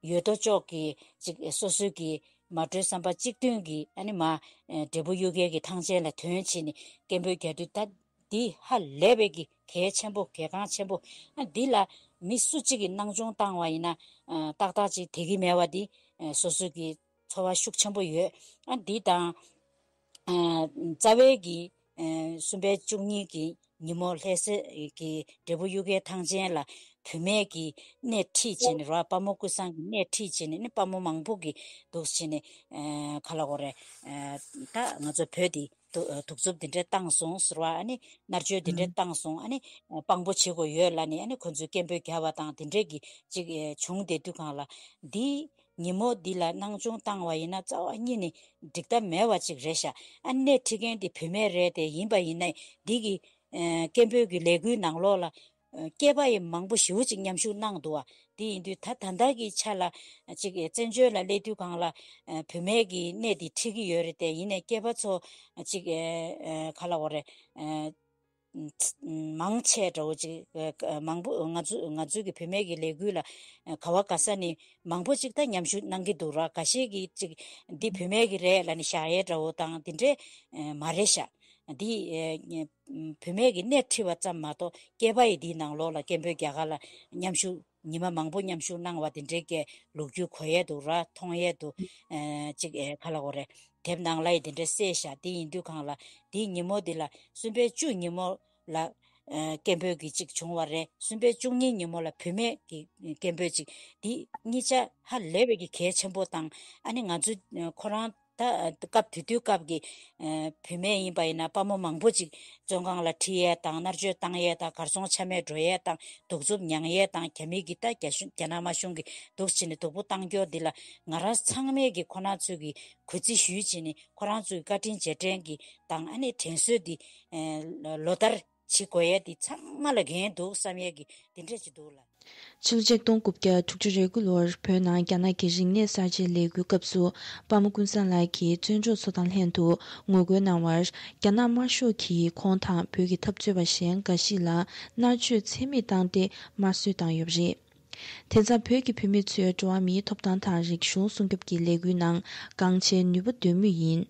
ཡོད་དོ་ཅོག་གི་ཅིག་སོ་སོའི་གི་མ་གྲོས་བསམ་པ་གཅིག་མཐུན་གྱི། ཨ་ནི་མ་ཨ་འབྲས་བུ་གཡུ་རྒྱལ་གྱི་ཐང་ཆེན་ལ་དོན་བྱས་ནས་སྐད་འབོད་རྒྱག་དུས། ད་འདི་ཧ་ལས་པའི་གི་གལ་ཆེན་པོ་གལ་འགངས་ཆེན་པོ། ཨ་འདི་ལ་མི་སུ་གཅིག་གིས་སྣང་ཆུང་བཏང་བ་ཡིན་ན། ཨ་ཏག་ཏག་ཅིག་དེ་གི་མེད་པ་འདི། ཨ་སོ་སོ་གི་ཚོར་བ་ཤུགས་ཆེན་པོ་ཡོད། ཨ་འདི་དང་། ཨ་རྩ་བའི་གི་ཨ་གསུམ་པའི་བཅུ་གཉིས་ཀྱི་ཉིན་མོ་ལྷ་ས་གི་འབྲས་བུ་གཡུ་རྒྱལ་ཐང་ཆེན་ལ་བུད་མེད་ཀྱིས་སྣེ་ཁྲིད་བྱས་ནས་ར། དཔའ་མོ་ཀུན་བཟང་གིས་སྣེ་ཁྲིད་བྱས་ནས། ནི་དཔའ་མོ་མང་པོ་གིས་འདུག་བྱས་ནས། ཨ་ག་ལ་གོ་རེད། ཨ་ད་ང་ཚོ་བོད་འདི་གདུག་གདུག་རྩུབ་འདི་འདྲ་བཏང་སོང་ཟེར་བ། ཨ་ནི་མནར་གཅོད་འདི་འདྲ་ཨུམ། བཏང་སོང་། ཨ་ནི་དཔང་པོ་བྱེད་དགོས་ཡོད་ལབ་ནས། ཨ་ནི་ཁོ་ཚོས་སྐད་འབོད་བརྒྱབ་པ་དང་དེ་འདྲས་ཀྱི་ཅིག་ཨ་བྱུང་བསྡད་དུས་སྒང་ལ། འདི་ཉིན་མོ་འདི་ལ་སྣང་ཆུང་བཏང་བ་ཡིན་ན་རྩ་བ་ཉིད་ནས་འགྲིག་ཐབས་མེད་པ་ཅིག་རེད་ཤག་ཨ་སྣེ་ཁྲིད་མཁན་དེ་བུད་མེད་རེད། དེ་ཡིན་པ་ཡིན་ན་འདི་གི་ཨ་སྐད་འབོད་ཀྱི་ལས་འགུལ་ནང་ལོགས་ལ། ཨ་སྐྱེས་པ་ཡི་མང་པོ་ཞེ་པོ་ཅིག་མཉམ་ཞུགས་གནང་འདུག་བ། དེ་ཡིན་དུས་ད་ད་ལྟ་གི་ཆ་ལ་ཅིག་བཙན་བྱོལ་ལ་སླེབས་དུས་སྒང་ལ། ཨ་བུད་མེད་ཀྱི་སྣེ་དེ་ཁྲིད་ཀྱི་ཡོད་རེད་དེ། ཡིན་ནའི་སྐྱེས་པ་ཚོ་ཅིག་ཨ་ཨ་ག་ལ་གོ་རེད། ཨ་མང་ཆེ་འདྲ་བོ་ཅིག་ཨ་མང་པོ་ང་ཚོ་ང་ཚོའི་གི་བུད་མེད་ཀྱི་ལས་འགུལ་ལ་ཨ་ག་བ་ག་ས་ནས་མང་པོ་ཅིག་ད་མཉམ་ཞུགས་གནང་གི་འདུག་ར། འགའ་ཤས་ཀྱིས་ཅིག་འདི་བུད་མེད་ཀྱི་རེད་ལབ་ནས་བཞག་ཡས་འདྲ་བོ་དང་དེ་འདྲས་ཨ་མ་རེད་ཤག་འདི་ཨ་བུད་མེད་ཀྱི་སྣེ་ཁྲིད་པ་ཙམ་མ་གཏོགས། སྐྱེས་པ་ཡི་འདིའི་ནང་ལོགས་ལ་སྐད་འབོད་རྒྱག་ག་ལ་མཉམ་ཞུགས། ཉི་མ་མང་པོ་མཉམ་ཞུགས་གནང་བ་དེ་འདྲའི་སྐད་ལོ་རྒྱུས་གོ་ཡས་འདུག་ར། མཐོང་ཡས་འདུག་ཨ་ཅིག་ཨ་ག་ལ་གོ་རེད། དེབ་ནང་ལ་ཡི་དེ་འདྲ་གསལ་ཤག་དེ་ཡིན་དུས་སྒང་ལ་དེའི་ཉིན་མོ་དེ་ལ་གསུམ་པའི་བཅུ་ཉིན་མོ་ལ་ཨ་སྐད་འབོད་ཀྱི་ཅིག་བྱུང་བ་རེད། གསུམ་པའི་བཅུ་གཉིས་ཉིན་མོ་ལ་བུད་མེད་ཀྱི་སྐད་འབོད་ཅིག་དེ་གཉིས་ཆ་ཧ་ལས་པའི་གི་གལ་ཆེན་པོ་དང་། ཨ་ནི་ང་ཚོ་ཨ་ཁོ་རང་ད་སྐབས་དེ་དུས་སྐབས་ཀྱི་ཨ་བུད་མེད་ཡིན་པ་ཡིན་ན་དཔའ་མོ་མང་པོ་ཅིག་བཙོན་ཁང་ལ་ཁྲིད་ཡས་དང་མནར་གཅོད་བཏང་ཡས་དང་། གར་སོང་ཆ་མེད་འགྲོ་ཡས་དང་། གདུག་རྩུབ་མྱང་ཡས་དང་། རྒྱ་མི་གི་ད་རྒྱ་གཞུང་རྒྱ་ནག་དམར་གཞུང་གི་འདུག་བྱས་ནས་སྡུག་པོ་བཏང་རྒྱུ་འདི་ལ་ང་རང་ཚང་མས་ཀྱི་ཁོ་རང་ཚོས་ཀྱི་གུས་བརྩི་ཞུས་བྱས་ནས། ཁོ་རང་ཚོའི་བཀའ་དྲིན་རྗེས་དྲན་གྱི་དང་། ཨ་ནི་དྲན་གསོ་འདི་ཨ་ལོ་ལྟར་བྱེད་དགོས་ཡས་འདི་ཚང་མ་ལ་འགན་འདུག་བསམ་ཡས་ཀྱི་འདི་འདྲས་ཅིག་འདུག་ལ། ཕྱི་ལོ་ཆིག་སྟོང་དགུ་བརྒྱ་དྲུག་ཅུ་རེ་དགུ་ལོར་བོད་ནང་རྒྱ་ནག་གི་རིག་གནས་གསར་བརྗེའི་ལས་འགུལ་སྐབས་སུ། དཔའ་མོ་ཀུན་བཟང་ལགས་ཀྱིས་བཙོན་འཇུག་ཚོ་དང་ལྷན་དུ་ངོ་རྒོལ་གནང་བར། རྒྱ་ནག་དམར་ཤོག་གིས་ཁོང་དང་བོད་ཀྱི་འཐབ་རྩོད་པ་གཞན་འགའ་ཞིག་ལ་མནར་གཅོད་ཚད་མེད་བཏང་སྟེ་དམར་གསོད་བཏང་ཡོད་པ་རེད། དེང་སང་བོད་ཀྱི་བུད་མེད་ཚོས་འགྲོ་བ་མིའི་ཐོབ་ཐང་དང་རིག་གཞུང་སྲུང་སྐྱོབ་ཀྱི་ལས་འགུལ་ནང་གང་ཆེ་ནུས་པ་འདོན་མུས་ཡིན།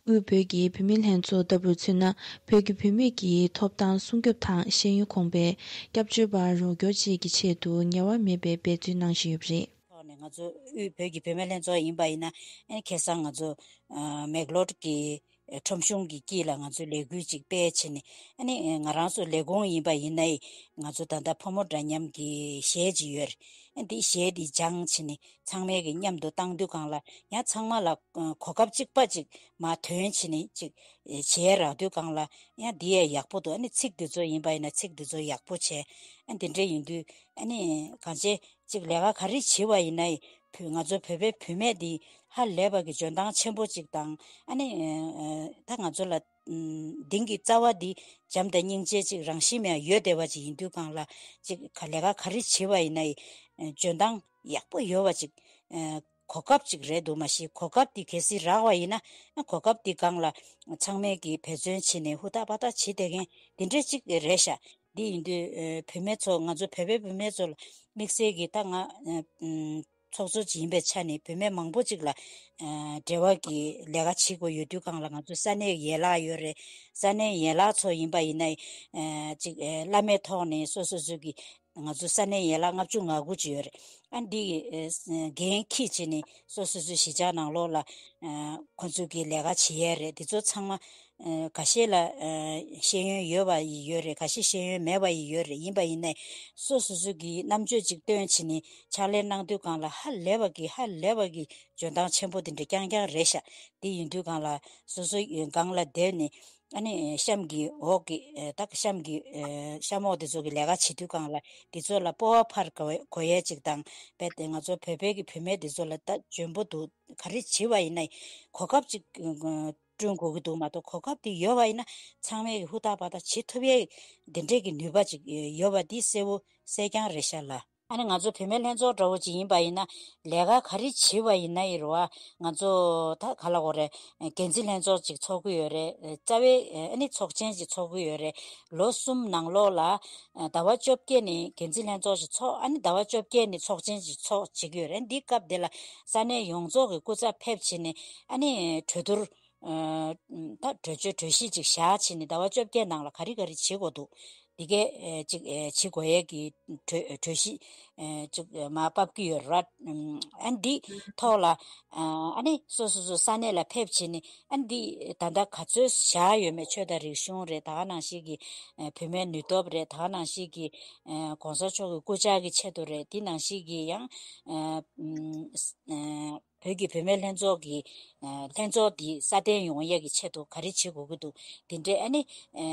དབུས་བོད་ཀྱི་བུད་མེད་ལྷན་ཚོགས་ལྟ་བུར་མཚོན་ན། བོད་ཀྱི་བུད་མེད་ཀྱི་ཐོབ་ཐང་སྲུང་སྐྱོབ་དང་ཤེས་ཡོན་གོང་འཕེལ། སྐྱབས་བཅོལ་བར་རོགས་སྐྱོར་བཅས་ཀྱི་ཆེད་དུ་ངལ་བ་མེད་པའི་འབད་བརྩོན་གནང་བཞིན་ཡོད་པ་རེད། ཐོག་ནས་ང་ཚོ་དབུས་བོད་ཀྱི་བུད་མེད་ལྷན་ཚོགས་ཡིན་པ་ཡིན་ན། ཨ་ནི་ཁ་སང་ང་ཚོ་ཨ་མེག་ལོར་གྱི་ཁྲོམ་གཞུང་གི་དཀྱིལ་ལ་ང་ཚོས་ལས་འགུལ་ཅིག་སྤེལ་བྱས་ནས། ཨ་ནི་ང་རང་ཚོ་ལས་ཁུངས་ཡིན་པ་ཡིན་ནའི། ང་ཚོ་ད་ལྟ་ཕོ་མོ་འདྲ་མཉམ་གྱི་གཞས་ཅིག་ཡོད་རེད། ཨ་འདི་གཞས་འདི་སྦྱངས་བྱས་ནས་ཚང་མས་ཀྱི་མཉམ་དུ་བཏང་དུས་སྒང་ལ། ཡང་ཚང་མ་ལ་ཨ་གོ་སྐབས་གཅིག་པ་ཅིག་མར་ཐོན་བྱས་ནས་ཅིག་ཨེ་བྱས་རག་དུས་སྒང་ལ། ཡང་འདི་ཡང་ཡག་པོ་འདུག་ཨ་ནི་ཚིག་འདི་ཚོ་ཡིན་པ་ཡིན་ན་ཚིག་འདི་ཚོ་ཡག་པོ་བྱས། ཨ་འདི་འདྲ་ཡིན་དུས་ཨ་ནི་གང་ཅི་ཅིག་ལས་ཀ་ག་རེ་བྱེད་པ་ཡིན་ནའི། བུ་ང་ཚོ་བོད་པའི་བུད་མེད་འདི་ཧ་ལས་པ་གི་འཇོན་ཐང་ཆེན་པོ་ཅིག་དང་། ཨ་ནི་ཨ་ད་ང་ཚོ་ལ་ཨམ་གདིང་གི་རྩ་བ་འདི་བྱམས་དང་སྙིང་རྗེ་ཅིག་རང་བཞིན་མེད་ཡོད་བསྡད་པ་ཅིག་ཡིན་དུས་སྒང་ལ། ཅིག་ག་ལས་ཀ་ག་རེ་བྱེད་པ་ཡིན་ནའི་ཨ་འཇོན་ཐང་ཡག་པོ་ཡོད་པ་ཅིག་ཨ་གོ་སྐབས་ཅིག་རེད་འདུག་མ་གཞི་གོ་སྐབས་འདི་གལ་སྲིད་རག་པ་ཡིན་ན། ཨ་གོ་སྐབས་འདི་སྒང་ལ་ཚང་མས་ཀྱིས་འབད་བརྩོན་བྱས་ནས་ཧུར་ཐག་པ་ཐག་བྱེད་བསྡད་མཁན་འདི་འདྲ་ཅིག་རེད་ཤག་འདི་ཡིན་དུས་ཨ་བུད་མེད་ཚོ། ང་ཚོ་བོད་པའི་བུད་མེད་ཚོ་ལ་དམིགས་བསལ་གྱིས་ད་ང་ཨ་ཨམ་ཚོགས་གཙོ་ཅིག་ཡིན་པའི་ཆ་ནས་བུད་མེད་མང་པོ་ཅིག་ལ་ཨ་འབྲེལ་བ་གི་ལས་ཀ་བྱེད་དགོས་ཡོད་དུས་སྒང་ལ། ང་ཚོ་ས་གནས་ཡན་ལག་ཡོད་རེད། ས་གནས་ཡན་ལག་ཚོ་ཡིན་པ་ཡིན་ན་ཨ་ཅིག་ཨ་བླ་མེད་ཐོག་ནས་སོ་སོ་སོ་གི། ང་ཚོ་ས་གནས་ཡན་ལག་ལྔ་བཅུ་ང་དགུ་ཅིག་ཡོད་རེད། ཨ་འདི་ཨ་འགན་འཁྱེར་བྱས་ནས་སོ་སོ་སོའི་གཞིས་ཆགས་ནང་ལོགས་ལ་ཨ་ཁོ་ཚོ་གི་ལས་ཀ་བྱེད་ཡས་རེད། དེ་ཚོ་ཚང་མ་ ཨ་ཁ་ཤས་ལ་ཨ་ཤེས་ཡོན་ཡོད་པ་ཡི་ཡོད་རེད། ཁ་ཤས་ཤེས་ཡོན་མེད་པ་ཡི་ཡོད་རེད། ཡིན་པ་ཡིན་ནའི་སོ་སོ་སོ་གི་རྣམ་དཔྱོད་ཅིག་བཏོན་བྱས་ནས་ཕྱག་ལས་གནང་དུས་སྒང་ལ་ཧ་ལས་པ་གི་ཧ་ལས་པ་གི་འཇོན་ཐང་ཆེན་པོ་དེ་འདྲ་རྐྱང་རྐྱང་རེད་ཤག་དེ་ཡིན་དུས་སྒང་ལ་སོ་སོ་སྒང་ལ་བསྡད་ནས་ཨ་ནི་གཤམ་གྱི་འོག་གི་ཨ་ད་གཤམ་གྱི་ཨ་གཤམ་འོག་དེ་ཚོ་གི་ལས་ཀ་བྱེད་དུས་སྒང་ལ་དེ་ཚོ་ལ་སྤོབས་པ་འཕར་དགོས་དགོས་ཡས་ཅིག་དང་། རྦད་དེ་ང་ཚོ་བོད་པའི་གི་བུད་མེད་དེ་ཚོ་ལ་ད་འཇོན་པོ་འདུག་ག་རེ་བྱེད་པ་ཡིན་ན་གོ་སྐབས་ཅིག་བསྐྲུན་དགོས་ཀྱི་འདུག་མ་གཏོགས། གོ་སྐབས་དེ་ཡོད་པ་ཡིན་ན་ཚང་མས་ཀྱི་ཧུར་ཐག་པ་ཐག་བྱེད་ཐུབ་ཡས་དེ་འདྲས་ཀྱི་ནུས་པ་ཅིག་ཡོད་པ་དེ་གསལ་བོ་གསལ་རྐྱང་རེད་ཤག་ལ། ཨ་ནི་ང་ཚོ་བུད་མེད་ལྷན་ཚོགས་འདྲ་བོ་ཅིག་ཡིན་པ་ཡིན་ན་ལས་ཀ་ག་རེ་བྱེད་པ་ཡིན་ན་ཡི་རུ་བ་ང་ཚོ་ད་ག་ལ་གོ་རེད། འགན་འཛིན་ལྷན་ཚོགས་ཅིག་ཚོགས་ཀྱི་ཡོད་རེད། རྩ་བའི་ཨ་ནི་ཚོགས་ཆེན་ཅིག་ཚོགས་ཀྱི་ཡོད་རེད། ལོ་གསུམ་ནང་ལོགས་ལ་ཟླ་བ་བཅོ་བརྒྱད་ནས་འགན་འཛིན་ལྷན་ཚོགས་ཤིག་ཚོགས། ཨ་ནི་ཟླ་བ་བཅོ་བརྒྱད་ནས་ཚོགས་ཆེན་ཞིག་ཚོགས་བྱེད་ཀྱི་ཡོད་རེད། འདི་སྐབས་འདི་ལ་ས་གནས་ཡོངས་རྫོགས་ཀྱི་སྐུ་ཚབ་ཕེབས་བྱས་ནས་ཨ་ནི་གྲོས་བསྡུར་ཨ་ད་གྲོས་ཆོད་གྲོས་གཞི་ཅིག་བཞག་བྱས་ནས་ཟླ་བ་བཅོ་བརྒྱད་ནང་ལ་ག་རེ་ག་རེ་བྱེད་དགོས་འདུག་འདི་གས་ཨ་ཅིག་ཨ་བྱེད་དགོས་ཡས་ཀྱི་གྲོས་གྲོས་གཞི་ཨ་ཅིག་མར་ཕབ་ཀྱི་ཡོད་རེད། ཨ་འདི་ཐོག་ལ་ཨ་ནི་སོ་སོ་སོ་ས་གནས་ལ་ཕེབས་བྱས་ནས་ཨ་འདི་ད་ལྟ་ག་ཚོད་བཞག་ཡོད་མེད། ཆོས་དང་རིག་གཞུང་རེད། ད་ག་ནང་བཞིན་གྱི་ཨ་བུད་མེད་ནུས་སྟོབས་རེད། ད་ག་ནང་བཞིན་གྱི་ཨ་གོང་ས་མཆོག་གི་སྐུ་ཕྱྭ་གི་ཆེད་དུ་རེད། དེ་ནང་བཞིན་གྱི་ཡང་ཨ་ཨ་བོད་ཀྱི་བུད་མེད་ལྷན་ཚོགས་ཀྱི་ཨ་ལྷན་ཚོགས་འདི་སྲ་བརྟན་ཡོང་ཡས་ཀྱི་ཆེད་དུ་ག་རེ་བྱེད་དགོས་ཀྱི་འདུག་དེ་འདྲའི་ཨ་ནི་ཨ་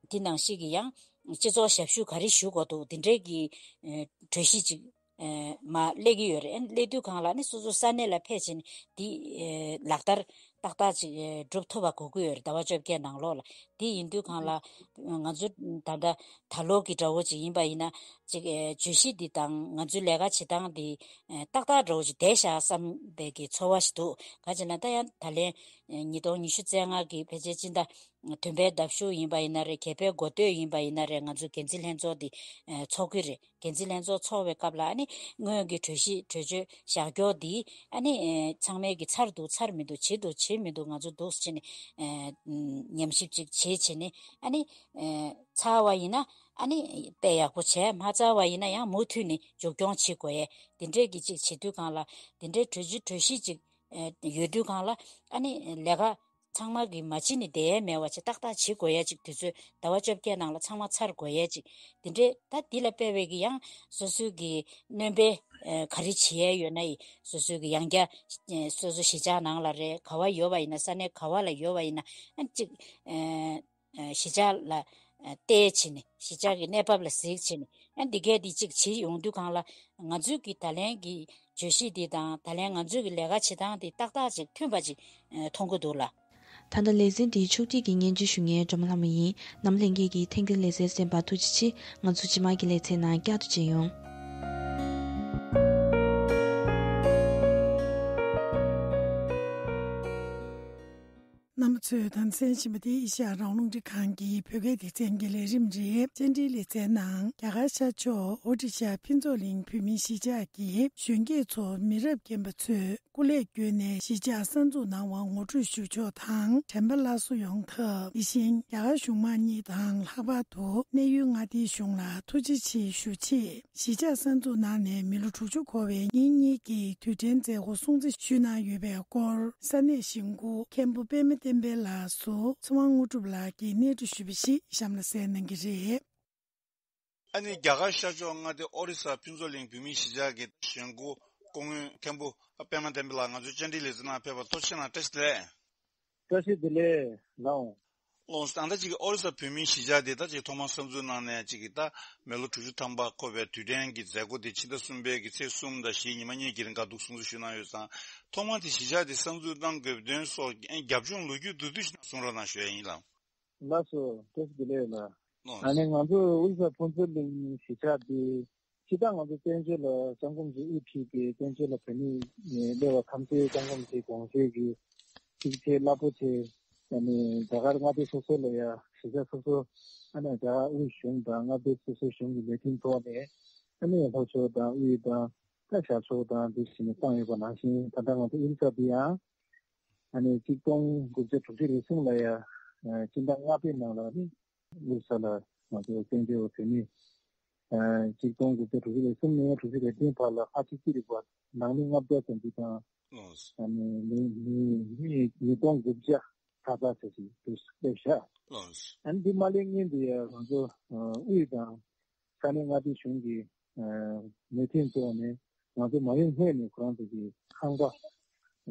དེ་ནང་བཞིན་གྱི་ཡང་སྤྱི་ཚོགས་ཞབས་ཞུ་ག་རེ་ཞུ་དགོས་འདུག་དེ་འདྲའི་གི་ཨ་གྲོས་གཞི་ཅིག་ཨ་མར་སླེབས་ཀྱི་ཡོད་རེད། ཨ་ནི་སླེབས་དུས་སྒང་ལ་ཨ་ནི་སོ་སོ་ས་གནས་ལ་ཕེབས་བྱས་ནས་འདི་ཨ་ལག་བསྟར་ཏག་ཏག་ཅིག་ཨ་སྒྲུབ་ཐུབ་པ་དགོས་ཀྱི་ཡོད་རེད། ཟླ་བ་བཅོ་བརྒྱད་ནང་ལོགས་ལ། དེ་ཡིན་དུས་སྒང་ལ་ང་ཚོ་ད་ལྟ་ད་ལོ་གི་འདྲ་བོ་ཅིག་ཡིན་པ་ཡིན་ན་ཅིག་ཨ་བརྗོད་གཞི་འདི་དང་ང་ཚོའི་ལས་ཀ་བྱེད་སྟངས་འདི་ཨ་ཏག་ཏག་འདྲ་བོ་ཅིག་བསྡད་ཤག་བསམ་པའི་གི་ཚོར་བ་ཞིག་འདུག་ག་ཅི་ན་ད་ཡང་ད་ལན་ཨ་ཉིས་སྟོང་ཉི་ཤུ་རྩ་ལྔ་གི་ཕལ་ཆེར་སྤྱི་ཟླ་བདུན་པའི་ཟླ་གཞུག་ཡིན་པ་ཡིན་ན་རེད། བརྒྱད་པའི་འགོ་སྟོད་ཡིན་པ་ཡིན་ན་རེད། ང་ཚོ་འགན་འཛིན་ལྷན་ཚོགས་འདི་ཨ་ཚོགས་ཀྱི་རེད། འགན་འཛིན་ལྷན་ཚོགས་ཚོགས་པའི་སྐབས་ལ་ཨ་ནི་སྔོན་གྱི་གྲོས་གཞི་གྲོས་ཆོད་བཞག་རྒྱུ་འདི་ཨ་ནི་ཨ་ཚང་མས་ཀྱི་ཚར་འདུག་ཚར་མི་འདུག་བྱེད་འདུག་བྱེད་མི་འདུག་ང་ཚོ་འདུག་ཟེར་ནས་ཨ་ཉམས་ཞིབ་ཅིག་བྱེད་བྱས་ནས་ཨ་ནི་ཨ་ཚར་བ་ཡིན་ན་ཨ་ནི་དཔེ་ཡག་པོ་བྱས། མ་ཚར་བ་ཡིན་ན་ཡང་མུ་མཐུད་ནས་མཇུག་སྐྱོང་བྱེད་དགོས་ཡས་དེ་འདྲས་ཀྱི་ཅིག་བྱེད་དུས་སྒང་ལ་དེ་འདྲའི་གྲོས་གཞི་གྲོས་གཞི་ཅིག་ཨ་ཡོད་དུས་སྒང་ལ་ཨ་ནི་ལས་ཀ་ཚང་མ་གི་མ་བྱེད་ནི་བསྡད་ཡས་མེད་པ་བྱས། ཏག་ཏག་བྱེད་དགོས་ཡས་ཅིག་དུས་ཚོད་ཟླ་བ་བཅོ་བརྒྱད་ནང་ལ་ཚང་མ་ཚར་དགོས་ཡས་ཅིག་དེ་འདྲས། ད་འདི་ལ་དཔག་པའི་གི་ཡང་སོ་སོའི་གི་སྣོན་པ་ཨ་ག་རེ་བྱེད་ཡས་ཡོད་ན་ཡི་སོ་སོའི་གི་ཡང་བསྐྱར་ཨ་སོ་སོ་གཞིས་ཆགས་ནང་ལ་རེད། ག་བ་ཡོད་པ་ཡིན་ན་ས་གནས་ག་བ་ལ་ཡོད་པ་ཡིན་ན་ཨ་ཅིག་ཨ་ཨ་གཞིས་ཆགས་ལ་ཨ་བལྟས་བྱས་ནས་གཞིས་ཆགས་ཀྱི་གནས་བབ་ལ་གཟིགས་བྱས་ནས་ཨ་འདི་གས་འདི་གཅིག་བྱེད་ཡོང་དུས་སྒང་ལ་ང་ཚོའི་གི་ད་ལན་གྱི་བརྗོད་གཞི་འདི་དང་ད་ལན་ང་ཚོའི་གི་ལས་ཀ་བྱེད་སྟངས་འདི་ཏག་ཏག་ཅིག་མཐུན་པ་ཅིག་ཨ་མཐོང་གི་འདུག་ལ། ད་ལྟ་ལེ་ཚན་འདིའི་ཕྱོགས་སྒྲིག་གི་སྙན་ཞུ་ཞུ་མཁན་སྒྲོལ་མ་ལྷ་མོ་ཡིན། ནམ་ལྷན་རྒྱས་ཀྱིས་ཐད་ཀར་ལེ་ཚན་གསན་པར་ཐུགས་རྗེ་ཆེ། ང་ཚོ་རྗེས་མ་གི་ལེ་ཚན་ནང་བསྐྱར་དུ་མཇལ་ཡོང་། རྣམ་པ་ཚོས་དང་གསན་བཞིན་པ་དེ་ཨེ་ཤ་ཡ་རང་དབང་རླུང་འཕྲིན་ཁང་གི་བོད་སྐད་སྡེ་ཚན་གྱི་ལས་རིམ་རེད། བཅར་འདྲིའི་ལེ་ཚན་ནང་རྒྱ་གར་ཤར་ཕྱོགས་ཨོ་ཌི་ཤ་ཕུན་ཚོགས་གླིང་བོད་མིའི་གཞིས་ཆགས་ཀྱི་གཞོན་སྐྱེས་ཚོ་མི་རབས་རྒན་པ་ཚོས་སྐུ་ལས་བསྐྱོན་ནས་གཞིས་ཆགས་གསར་འཛུགས་གནང་བར་ངོ་སྤྲོད་ཞུ་ཕྱོགས་དང་། དྲན་པ་སླར་གསོ་ཡོང་ཐབས། དེ་བཞིན་རྒྱ་གར་གཞུང་མང་གཉིས་དང་ལྷག་པར་དུ་གནས་ཡུལ་མངའ་སྡེའི་གཞུང་ལ་ཐུགས་རྗེ་ཆེ་ཞུ་ཆེད། གཞིས་ཆགས་གསར་འཛུགས་གནང་ནས་མི་ལོ་དྲུག་ཅུ་འཁོར་བའི་ཉིན་གཉིས་ཀྱི་དུས་དྲན་མཛད་སྒོ་སྲུང་བརྩི་ཞུས་གནང་ཡོད་པའི་སྐོར། ས་གནས་གཞིས་འགོ་མཁན་པོ་པདྨ་བསྟན་འཕེལ་ལགས་སུ་ཚེ་དབང་དངོས་གྲུབ་ལགས་ཀྱིས་གནས་འདྲི་ཞུས་པ་ཞིག་གཤམ་ལ་གསན་གནང་གི་རེད། ཨ་ནི་རྒྱ་གར་ཤར་ཕྱོགས་མངའ་སྡེ་ཨོ་རི་ས་ཕུན་ཚོགས་གླིང་བོད་མིའི་གཞིས་ཆགས་ཀྱི་གཞིས་འགོ་སྐུ་ངོ་མཁན་པོ་པདྨ་བསྟན་འཕེལ་ལགས་ང་ཚོའི་བཅར་འདྲིའི་ལེ་ཚན་ནང་ཕེབས་པར་ཐུགས་རྗེ་ཆེ་གནང་། བཀྲ་ཤིས་བདེ་ལེགས། བཀྲ་ཤིས་བདེ་ལེགས་ལགས། ལོངས་ད་ལྟ་ཅིག་ཨོ་རི་ས་བོད་མིའི་གཞིས་ཆགས་དེ་ད་ཅིག་ཐོག་མར་གསར་འཛུགས་གནང་ནས་ཅིག་གི་ད་མི་ལོ་དྲུག་ཅུ་ཐམ་པ་འཁོར་བའི་དུས་དྲན་གྱི་མཛད་སྒོ་དེ་ཕྱི་ཟླ་གསུམ་པའི་གི་ཚེས་གསུམ་དང་བཞི་ཉི་མ་གཉིས་ཀྱི་རིང་ག་འདུག་སྲུང་བརྩི་ཞུས་གནང་ཡོད་ཙང་། ཐོག་མར་དེ་གཞིས་ཆགས་དེ་གསར་འཛུགས་གནང་དགོས་དོན་སོགས་རྒྱབ་ལྗོངས་ལོ་རྒྱུས་བསྡུས་བསྡུས་ཤིག་གསུང་རོགས་གནང་ཞུ་ཡ་ཡིན་ལགས། ལགས་སོ། བཀྲ་ཤིས་བདེ་ལེགས་ལགས། ལགས། ཨ་ནི་ང་ཚོ་ཨོ་རི་ས་ཕུན་ཚོགས་གླིང་གཞིས་ཆགས་འདི་སྤྱིར་བཏང་ང་ཚོ་བཙན་བྱོལ་ལ་བསམ་སྒོམ་ཞིག་དབུ་ཁྲིད་པའི་བཙན་བྱོལ་ལ་བོད་མི་སླེབས་པ་ཐམས་ཅད་བསམ་སྒོམ་ཞིག་དགོངས་བཞེས་ཀྱི་ཐུགས་ཆེ་རླབས་པོ་ཆེ། ཨ་ནི་རྒྱ་གར་མངའ་སྡེ་སོ་སོ་ལ་ཡ་གཞིས་ཆགས་སོ་སོ་ཨ་ནི་རྒྱ་གར་དབུས་གཞུང་དང་མངའ་སྡེ་སོ་སོའི་གཞུང་གི་ལས་དོན་ཐོག་ནས་ཨ་ནི་ལྷོ་ཕྱོགས་དང་དབུས་དང་ད་ཤར་ཕྱོགས་དང་དེ་བཞིན་བཏང་ཡོད་པ་ནང་བཞིན་ད་ལྟ་ང་ཚོ་ཨོ་རི་ས་འདི་ཡང་ཨ་ནི་གཅིག་སྟོང་དགུ་བརྒྱ་དྲུག་ཅུ་རེ་གསུམ་ལ་ཡ་སྤྱི་ཟླ་ལྔ་པའི་ནང་ལ་ཨ་ནི། ཨོ་རི་ས་ལ་ང་ཚོ་བཙན་བྱོལ་བ་བོད་མི་ཨ་གཅིག་སྟོང་དགུ་བརྒྱ་དྲུག་ཅུ་རེ་གསུམ་ནས་དྲུག་ཅུ་རེ་བདུན་བར་ལ་ཨ་ཅི་ཅི་རིག་པ་ནང་མི་ལྔ་བརྒྱ་ཙམ་ཅིག་དང་། ཨོ། ཨ་ནི་མི་མི་མི་ཉིས་སྟོང་དགུ་བརྒྱ་ ཚ་ཚ་ཟེར་ཞིག་དུ་སླེབས་ཤག་ལགས། ཨ་ནི་འདི་མ་སླེབས་སྔོན་དུ་ཡང་ང་ཚོ་ཨ་དབུས་དང་ས་གནས་མངའ་སྡེ་གཞུང་གི་ཨ་མོས་མཐུན་ཐོག་ནས་ང་ཚོ་མ་ཡོང་སྔོན་ནས་ཁོ་རང་ཚོ་གི་ཁང་པ་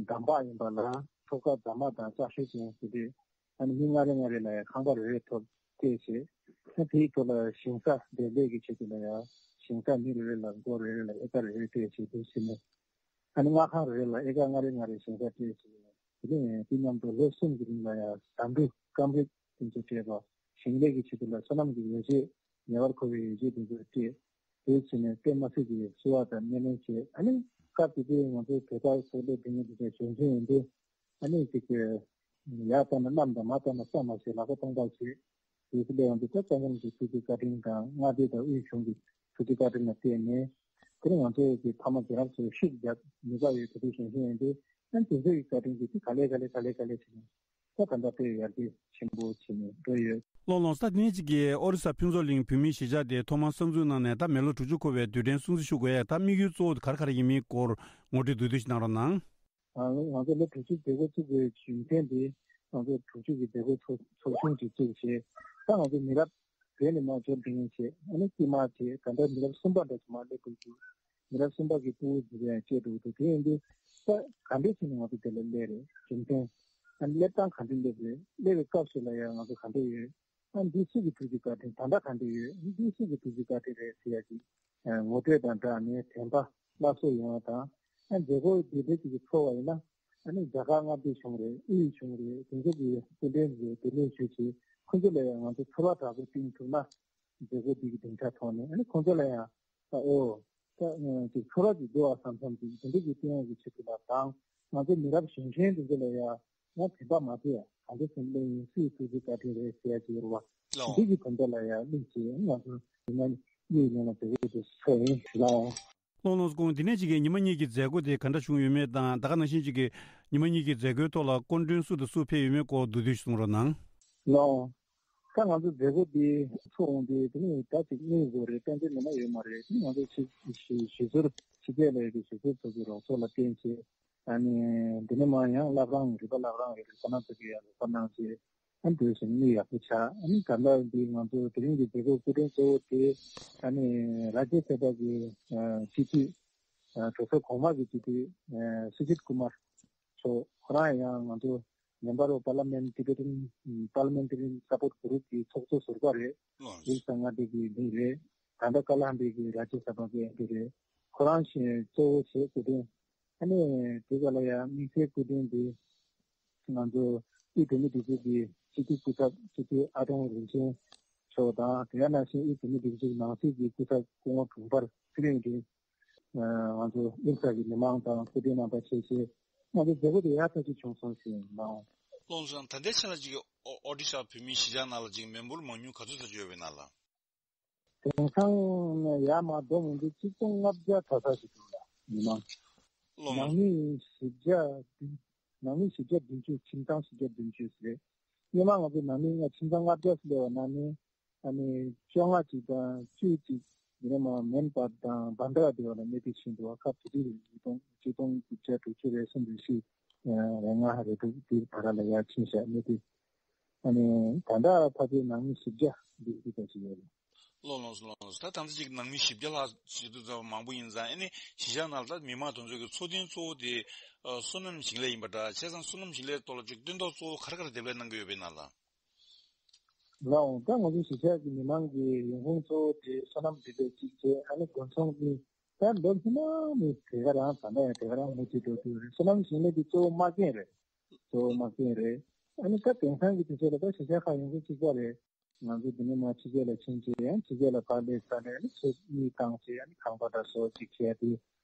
འདམ་བག་ཡིན་པ་ལ་ཐོག་ཁ་འདམ་བག་དང་ལྕགས་ཤོག་ཅན་དེ་འདྲས། ཨ་ནི་མི་ལྔ་རེ་ལྔ་རེ་ལ་ཡང་ཁང་པ་རེ་རེ་ཐོབ་སྤྲད་བྱས། ཨ་དེའི་ཐོག་ལ་ཞིང་ས་འདེབས་ལས་ཀྱི་ཆེད་དུ་ལ་ཡང་ཞིང་ས་མི་རེ་རེ་ལ་སྒོར་རེ་རེ་ལ་ཨེ་ཀར་རེ་རེ་སྤྲད་བྱས་དེ་བྱས་ནས། ཨ་ནི་མངའ་ཁང་རེ་རེ་ལ་ཨེ་ཀར་ལྔ་རེ་ལྔ་རེ་ཞིང་ས་སྤྲད་བྱས། དེ་ནས་དེ་མཉམ་དུ་ལོ་གསུམ་གྱི་རིང་ལ་ཡང་ཟ་འབྲུ་སྐམ་རིགས་དེ་ཚོ་སྤྲད་པ། ཞིང་ལས་ཀྱི་ཆེད་དུ་ལ་སོ་ནམ་གྱི་ཡོ་བྱད་ངེས་པར་མཁོ་བའི་ཡོ་བྱད་དེ་ཚོ་སྤྲད། དེ་བྱས་ནས་དཔེ་མ་སྲིད་ཀྱི་བསུ་བ་དང་སྣེ་ལེན་བྱས། ཨ་ནི་སྐབས་དེ་དུས་ང་ཚོའི་བོད་པ་ཚོ་སླེབས་དེ་ཉིད་དེ་ཚོ་བྱུང་བྱུང་ཡིན་དུས། ཨ་ནི་ཅིག་གི་ཡར་བཏང་ན་གནམ་དང་མར་བཏང་ན་ས་མ་ཟེར་ལག་པ་སྟོང་པ་བྱས། དེ་ཚོ་སླེབས་ཡོང་དུས་ད་སྐྱབས་མགོན་གྱི་ཐུགས་རྗེ་བཀའ་དྲིན་དང་མངའ་སྡེ་དང་དབུས་གཞུང་གི་ཐུགས་རྗེ་བཀའ་དྲིན་ལ་བརྟེན་ནས། དེ་རིང་ང་ཚོ་གི་ཕ་མ་རྒན་རབས་ཚོ་ཤུགས་རྒྱབ་ནུས་པ་ཡོད་དེ་དུས་བྱུང་བྱུང་ཡིན་དུས། ཨ་ནི་དེ་ཚོ་གི་བཀའ་དྲིན་གྱིས་དེ་ག་ལེ་ག་ལེ་ག་ལེ་ག་ལེ་བྱས་ནས། ད་ད་ལྟ་དཔེ་ཡར་རྒྱས་ཆེན་པོ་བྱས་ནས་འགྲོ་ཡོད། ལགས་ལགས། ད་དེ་ནས་གཅིག་གིས་ཨོ་རི་ས་ཕུན་ཚོགས་གླིང་བོད་མིའི་གཞིས་ཆགས་དེ་ཐོག་མར་གསར་འཛུགས་གནང་ནས་ད་མི་ལོ་དྲུག་ཅུ་འཁོར་བའི་དུས་དྲན་སྲུང་བརྩི་ཞུ་དགོས་ཡ། ད་དམིགས་ཡུལ་གཙོ་བོ་དེ་ག་རེ་ག་རེ་ཡིན་མིན་སྐོར་ངོ་སྤྲོད་བསྡུས་བསྡུས་ཤིག་གནང་རོགས་གནང་། ང་ང་ཚོ་ལོ་དྲུག་ཅུ་མཛད་སྒོ་བཙུགས་པའི་རྒྱུ་མཚན་དེ། ང་ཚོ་དྲུག་ཅུ་གི་མཛད་སྒོ་ཚོགས་ཚོགས་ཆུང་ཅིག་བཙུགས་བྱས། ད་ང་ཚོ་མི་རབས་བོད་ནས་མར་འབྱོར་འདི་ཡིན་བྱས། ཨ་ནི་དཀྱུས་མ་བྱས། ད་ལྟ་མི་རབས་གསུམ་པ་འདྲ་ཅིག་མར་སླེབས་དགོས་ཀྱི། མི་རབས་གསུམ་པ་གི་ཕྲུ་གུ་ཚོ་ཡང་བཅས་འགྲོ་འདུག་དེ་ཡིན་དུས་ད་ག་འདྲས་བྱས་ནས་ང་ཚོ་དེ་ལ་སླེབས་རེད། རྒྱུ་མཚན། ཨ་ནི་སླེབས་སྟངས་ག་འདྲས་སླེབས་རེད། སླེབས་པའི་སྐབས་སུ་ལ་ཡང་ང་ཚོ་ག་འདྲས་ཡོད། ཨ་འདི་སུ་གི་ཐུགས་རྗེ་བཀའ་དྲིན། ད་ལྟ་ག་འདྲས་ཡོད། འདི་སུ་གི་ཐུགས་རྗེ་བཀའ་དྲིན་རེད་ཟེར་ཡ་གི་ངོ་སྤྲོད་དང་སྦྲགས་ནས་དྲན་པ་སླར་གསོ་ཡོང་བ་དང་། ཨ་མཛད་སྒོ་འདི་འདྲས་ཅིག་གི་ཚོགས་པ་ཡིན་ན། ཨ་ནི་རྒྱ་གར་མངའ་སྡེ་གཞུང་རེད། དབུས་གཞུང་རེད། དེ་ཚོ་གི་སྐུ་མགྲོན་རེད། དེ་ལས་ཞུ་བྱས་ཁོང་ཚོ་ལ་ཡང་ང་ཚོ་ཚོར་བ་དྲག་པོ་བསྟན་ཐུབ་ན། མཛད་སྒོ་འདི་གི་སྡིངས་ཆ་ཐོག་ནས་ཨ་ནི་ཁོང་ཚོ་ལ་ཡང་ད་ཨོ་ད་ཅིག་ཚོར་བ་ཅིག་འདུག་ཨ་བསམ་བསམ་ཅིག་དེ་འདྲ་ཅིག་བསྟན་ཡག་གི་ཆེད་དུ་ལ་དང་། ང་ཚོ་མི་རབས་གཞོན་གཞོན་དེ་ཚོ་ལ་ཡང་ཡང་དད་པ་མ་བྱེད་ཡ། གང་འདྲ་སེམས་ལས་ཡིན་སྲིད་ཐུགས་རྗེ་བཀའ་དྲིན་རེད་ཟེར་ཡ་ཅིག་ཡོད་རེད་བ། ལགས། འདི་གི་དོན་དག་ལ་ཡང་དམིགས་བྱས་ང་ཚོ་ཉི་མ་གཉིས་ནང་ལ་མཛད་སྒོ་དེ་ཚོགས་ཡིན་ལགས། ལགས་ལགས་སོ། ཁོང་འདི་ནས་ཅིག་གི་ཉི་མ་གཉིས་ཀྱི་མཛད་སྒོ་དེ་ག་འདྲ་བྱུང་ཡོད་མེད་དང་། ད་ག་ནང་བཞིན་ཅིག་གི་ཉི་མ་གཉིས་ཀྱི་མཛད་སྒོའི་ཐོག་ལ་སྐུ་མགྲོན་སུ་དང་སུ་ཕེབས་ཡོད་མེད་སྐོར་མདོར་བསྡུས་ཤིག་གསུང་རོགས་གནང་། ལགས། ད་ང་ཚོ་མཛད་སྒོ་འདི་ཚོགས་འོང་དུས་དེ་ནས་ད་ཅིག་དངུལ་དགོས་རེད། དཔལ་འབྱོར་མི་སྣ་ཡོད་མ་རེད། དེ་ང་ཚོ་ཕྱི་ཕྱི་ཕྱི་ཚུལ་ཕྱི་རྒྱལ་ལ་ཡོད་པའི་ཕྱི་ཚུལ་ཚོགས་པའི་རོགས་ཚོགས་ལ་བརྟེན་བྱས། ཨ་ནི་འདི་ནས་མར་ཡང་བླ་བྲང་རི་པ་བླ་བྲང་ཡོད་རེད། ཁོ་ན་ཚོ་གི་ཡང་རོགས་པ་གནང་བྱས། ཨ་ནི་དེ་བཞིན་དངུལ་ཡག་པོ་ཆགས། ཨ་ནི་ད་ལྟ་འདི་ང་ཚོ་དེ་རིང་གི་མཛད་སྒོ་སྐུ་མགྲོན་གཙོ་བོ་དེ་ཨ་ནི་རཱ་ཇྱ་སཱ་བྷ་གི་སྤྱི་འཐུས་གྲོས་ཚོགས་གོང་མ་གི་སྤྱི་འཐུས་སུ་ཇིད་ཀུ་མར་མཆོག་ཁོ་རང་ཡང་ང་ཚོ་Member of Parliament Tibetan Parliamentary Support Group གི་ཚོགས་གཙོ་ཟུར་པ་རེད། ཨོ། ཡིག་ཚང་མངའ་སྡེ་གི་མི་རེད། ད་ལྟ་ཀ་ལ་ཧན་པེ་གི་རཱ་ཇྱ་སཱ་བྷ་གི་ཨེམ་པི་རེད། ཁོ་རང་གཞན་གཙོ་བོ་བྱས་སྐུ་མགྲོན། ཨ་ནི་དེ་ག་ལ་ཡང་དམིགས་བསལ་སྐུ་མགྲོན་དེ་ང་ཚོ་དབུས་བོད་མིའི་སྒྲིག་འཛུགས་ཀྱི་སྤྱི་འཐུས་སྐུ་ཚབ་སྤྱི་འཐུས་ཨ་ཀྲོང་རིན་ཆེན་མཆོག་དང་། དེ་ག་ནང་བཞིན་དབུས་བོད་མིའི་སྒྲིག་འཛུགས་ནང་སྲིད་ཀྱི་སྐུ་ཚབ་སྐུ་ངོ་དྲུང་འཕར་ཚེ་རིང་རེད། ང་ཚོ་དབུས་ས་གི་མི་མང་དང་སྐུ་མགྲོན་རྣམ་པ་བཅས་བྱས། ང་ཚོ་མཛད་སྒོ་དེ་ཡག་ཐག་ཆོད་བྱུང་སོང་ཞེས་གནང་། ལགས་སོ། ད་ལྟའི་ཆ་ལ་ཅིག་ཨོ་ཨོ་ཌི་ཤ་བོད་མིའི་གཞིས་ཆགས་ནང་ལ་ཅིག་མི་འབོར་མང་ཉུང་ག་ཚོད་ཙམ་ཡོད་པའི་ནང་ལ། དེང་སང་ཡར་མར་བསྡོམས་ཡོང་དུས་ཆིག་སྟོང་ལྔ་བརྒྱ་ཐ་ཚ་ཞིག་འདུག་ལ་མི་མང་། ལགས་སོ། ནང་མི་བཞི་བརྒྱ་བདུན། ནང་མི་བཞི་བརྒྱ་བདུན་ཅུ། ཁྱིམ་ཚང་བཞི་བརྒྱ་བདུན་ཅུ་རེད། སྔོན་མ་ང་ཚོ་ནང་མི་ལྔ། ཁྱིམ་ཚང་ལྔ་བརྒྱ་སླེབས་པ་ནང་ནས་ཨ་ནི་བཅོ་ལྔ་ཅིག་དང་བཅུ་གཅིག་ཡིན་ན་མ་མོན་པ་དང་བྷན་དྷ་ར་དེ་བ་ལ་གནས་སྡོད་བྱས་འདུག་བ། སྐབས་དེ་དུས་ཉིས་སྟོང་ཆིག་སྟོང་དགུ་བརྒྱ་དྲུག་ཅུ་རེ་གསུམ་རེ་བཞི་རེ་ལྔ་རེ་དྲུག་དེ་བར་ལ་ཡར་ཕྱིན་ཤག་གནས་སྡོད། ཨ་ནི་ད་ལྟ་ཕལ་ཆེར་ནང་མི་བཞི་བརྒྱ་འདི་འདི་ལྟ་ཅིག་ཡོད་རེད། ལགས་ལགས་སོ། ལགས་སོ། ད་དམ་ཚིག་ཅིག་ནང་མི་བཞི་བརྒྱ་ལྷག་ཞིག་ཏུ་ཙམ་མང་པོ་ཡིན་ཙང་། ཨ་ནི་གཞིས་ཆགས་ནང་ལ་ད་མི་མང་དེ་ཚོ་གི་འཚོ་རྟེན་གཙོ་བོ་དེ་ཨ་སོ་ནམ་ཞིང་ལས་ཡིན་པ་འདྲ། བྱས་ཙང་སོ་ནམ་ཞིང་ལས་ཐོག་ལ་ཅིག་སྟོན་ཐོག་གཙོ་བོ་ག་རེ་ག་རེ་འདེབས་ལས་གནང་གི་ཡོད་པའི་ནང་ལ། ལགས་འོང་། ད་ང་ཚོ་གཞིས་ཆགས་ཀྱི་མི་མང་གི་ཡོང་ཁུངས་གཙོ་བོ་དེ་སོ་ནམ་འདི་འདྲ་གཅིག་བྱས། ཨ་ནི་དགུན་ཚོང་གཉིས། ད་ལོ་སྔོན་མ་ནས་དེ་ག་རང་། ད་ལྟ་ཡང་དེ་ག་རང་མུ་མཐུད་འགྲོ་དུས་རེད། སོ་ནམ་ཞིང་ལས་འདི་གཙོ་བོ་དམག་རྐྱེན་རེད། གཙོ་བོ་དམག་རྐྱེན་རེད། ཨ་ནི་ད་དེང་སང་གི་དུས་ཚོད་ལ་ད་གཞིས་ཆགས་ཁག་ཡོང་ཁུངས་གཅིག་པ་རེད། ང་ཚོ་འདི་ནས་མར་ཕྱི་རྒྱལ་ལ་ཕྱིན་བྱས་ཡང་ཕྱི་རྒྱལ་ལ་ཕར་སླེབས་ཚར་ནས་ཨ་ནི་ཚོ་གཉིས་བཏང་བྱས་ཨ་ནི་ཁང་པ་འདྲ་བཟོ་གཅིག་བྱས་ཏེ།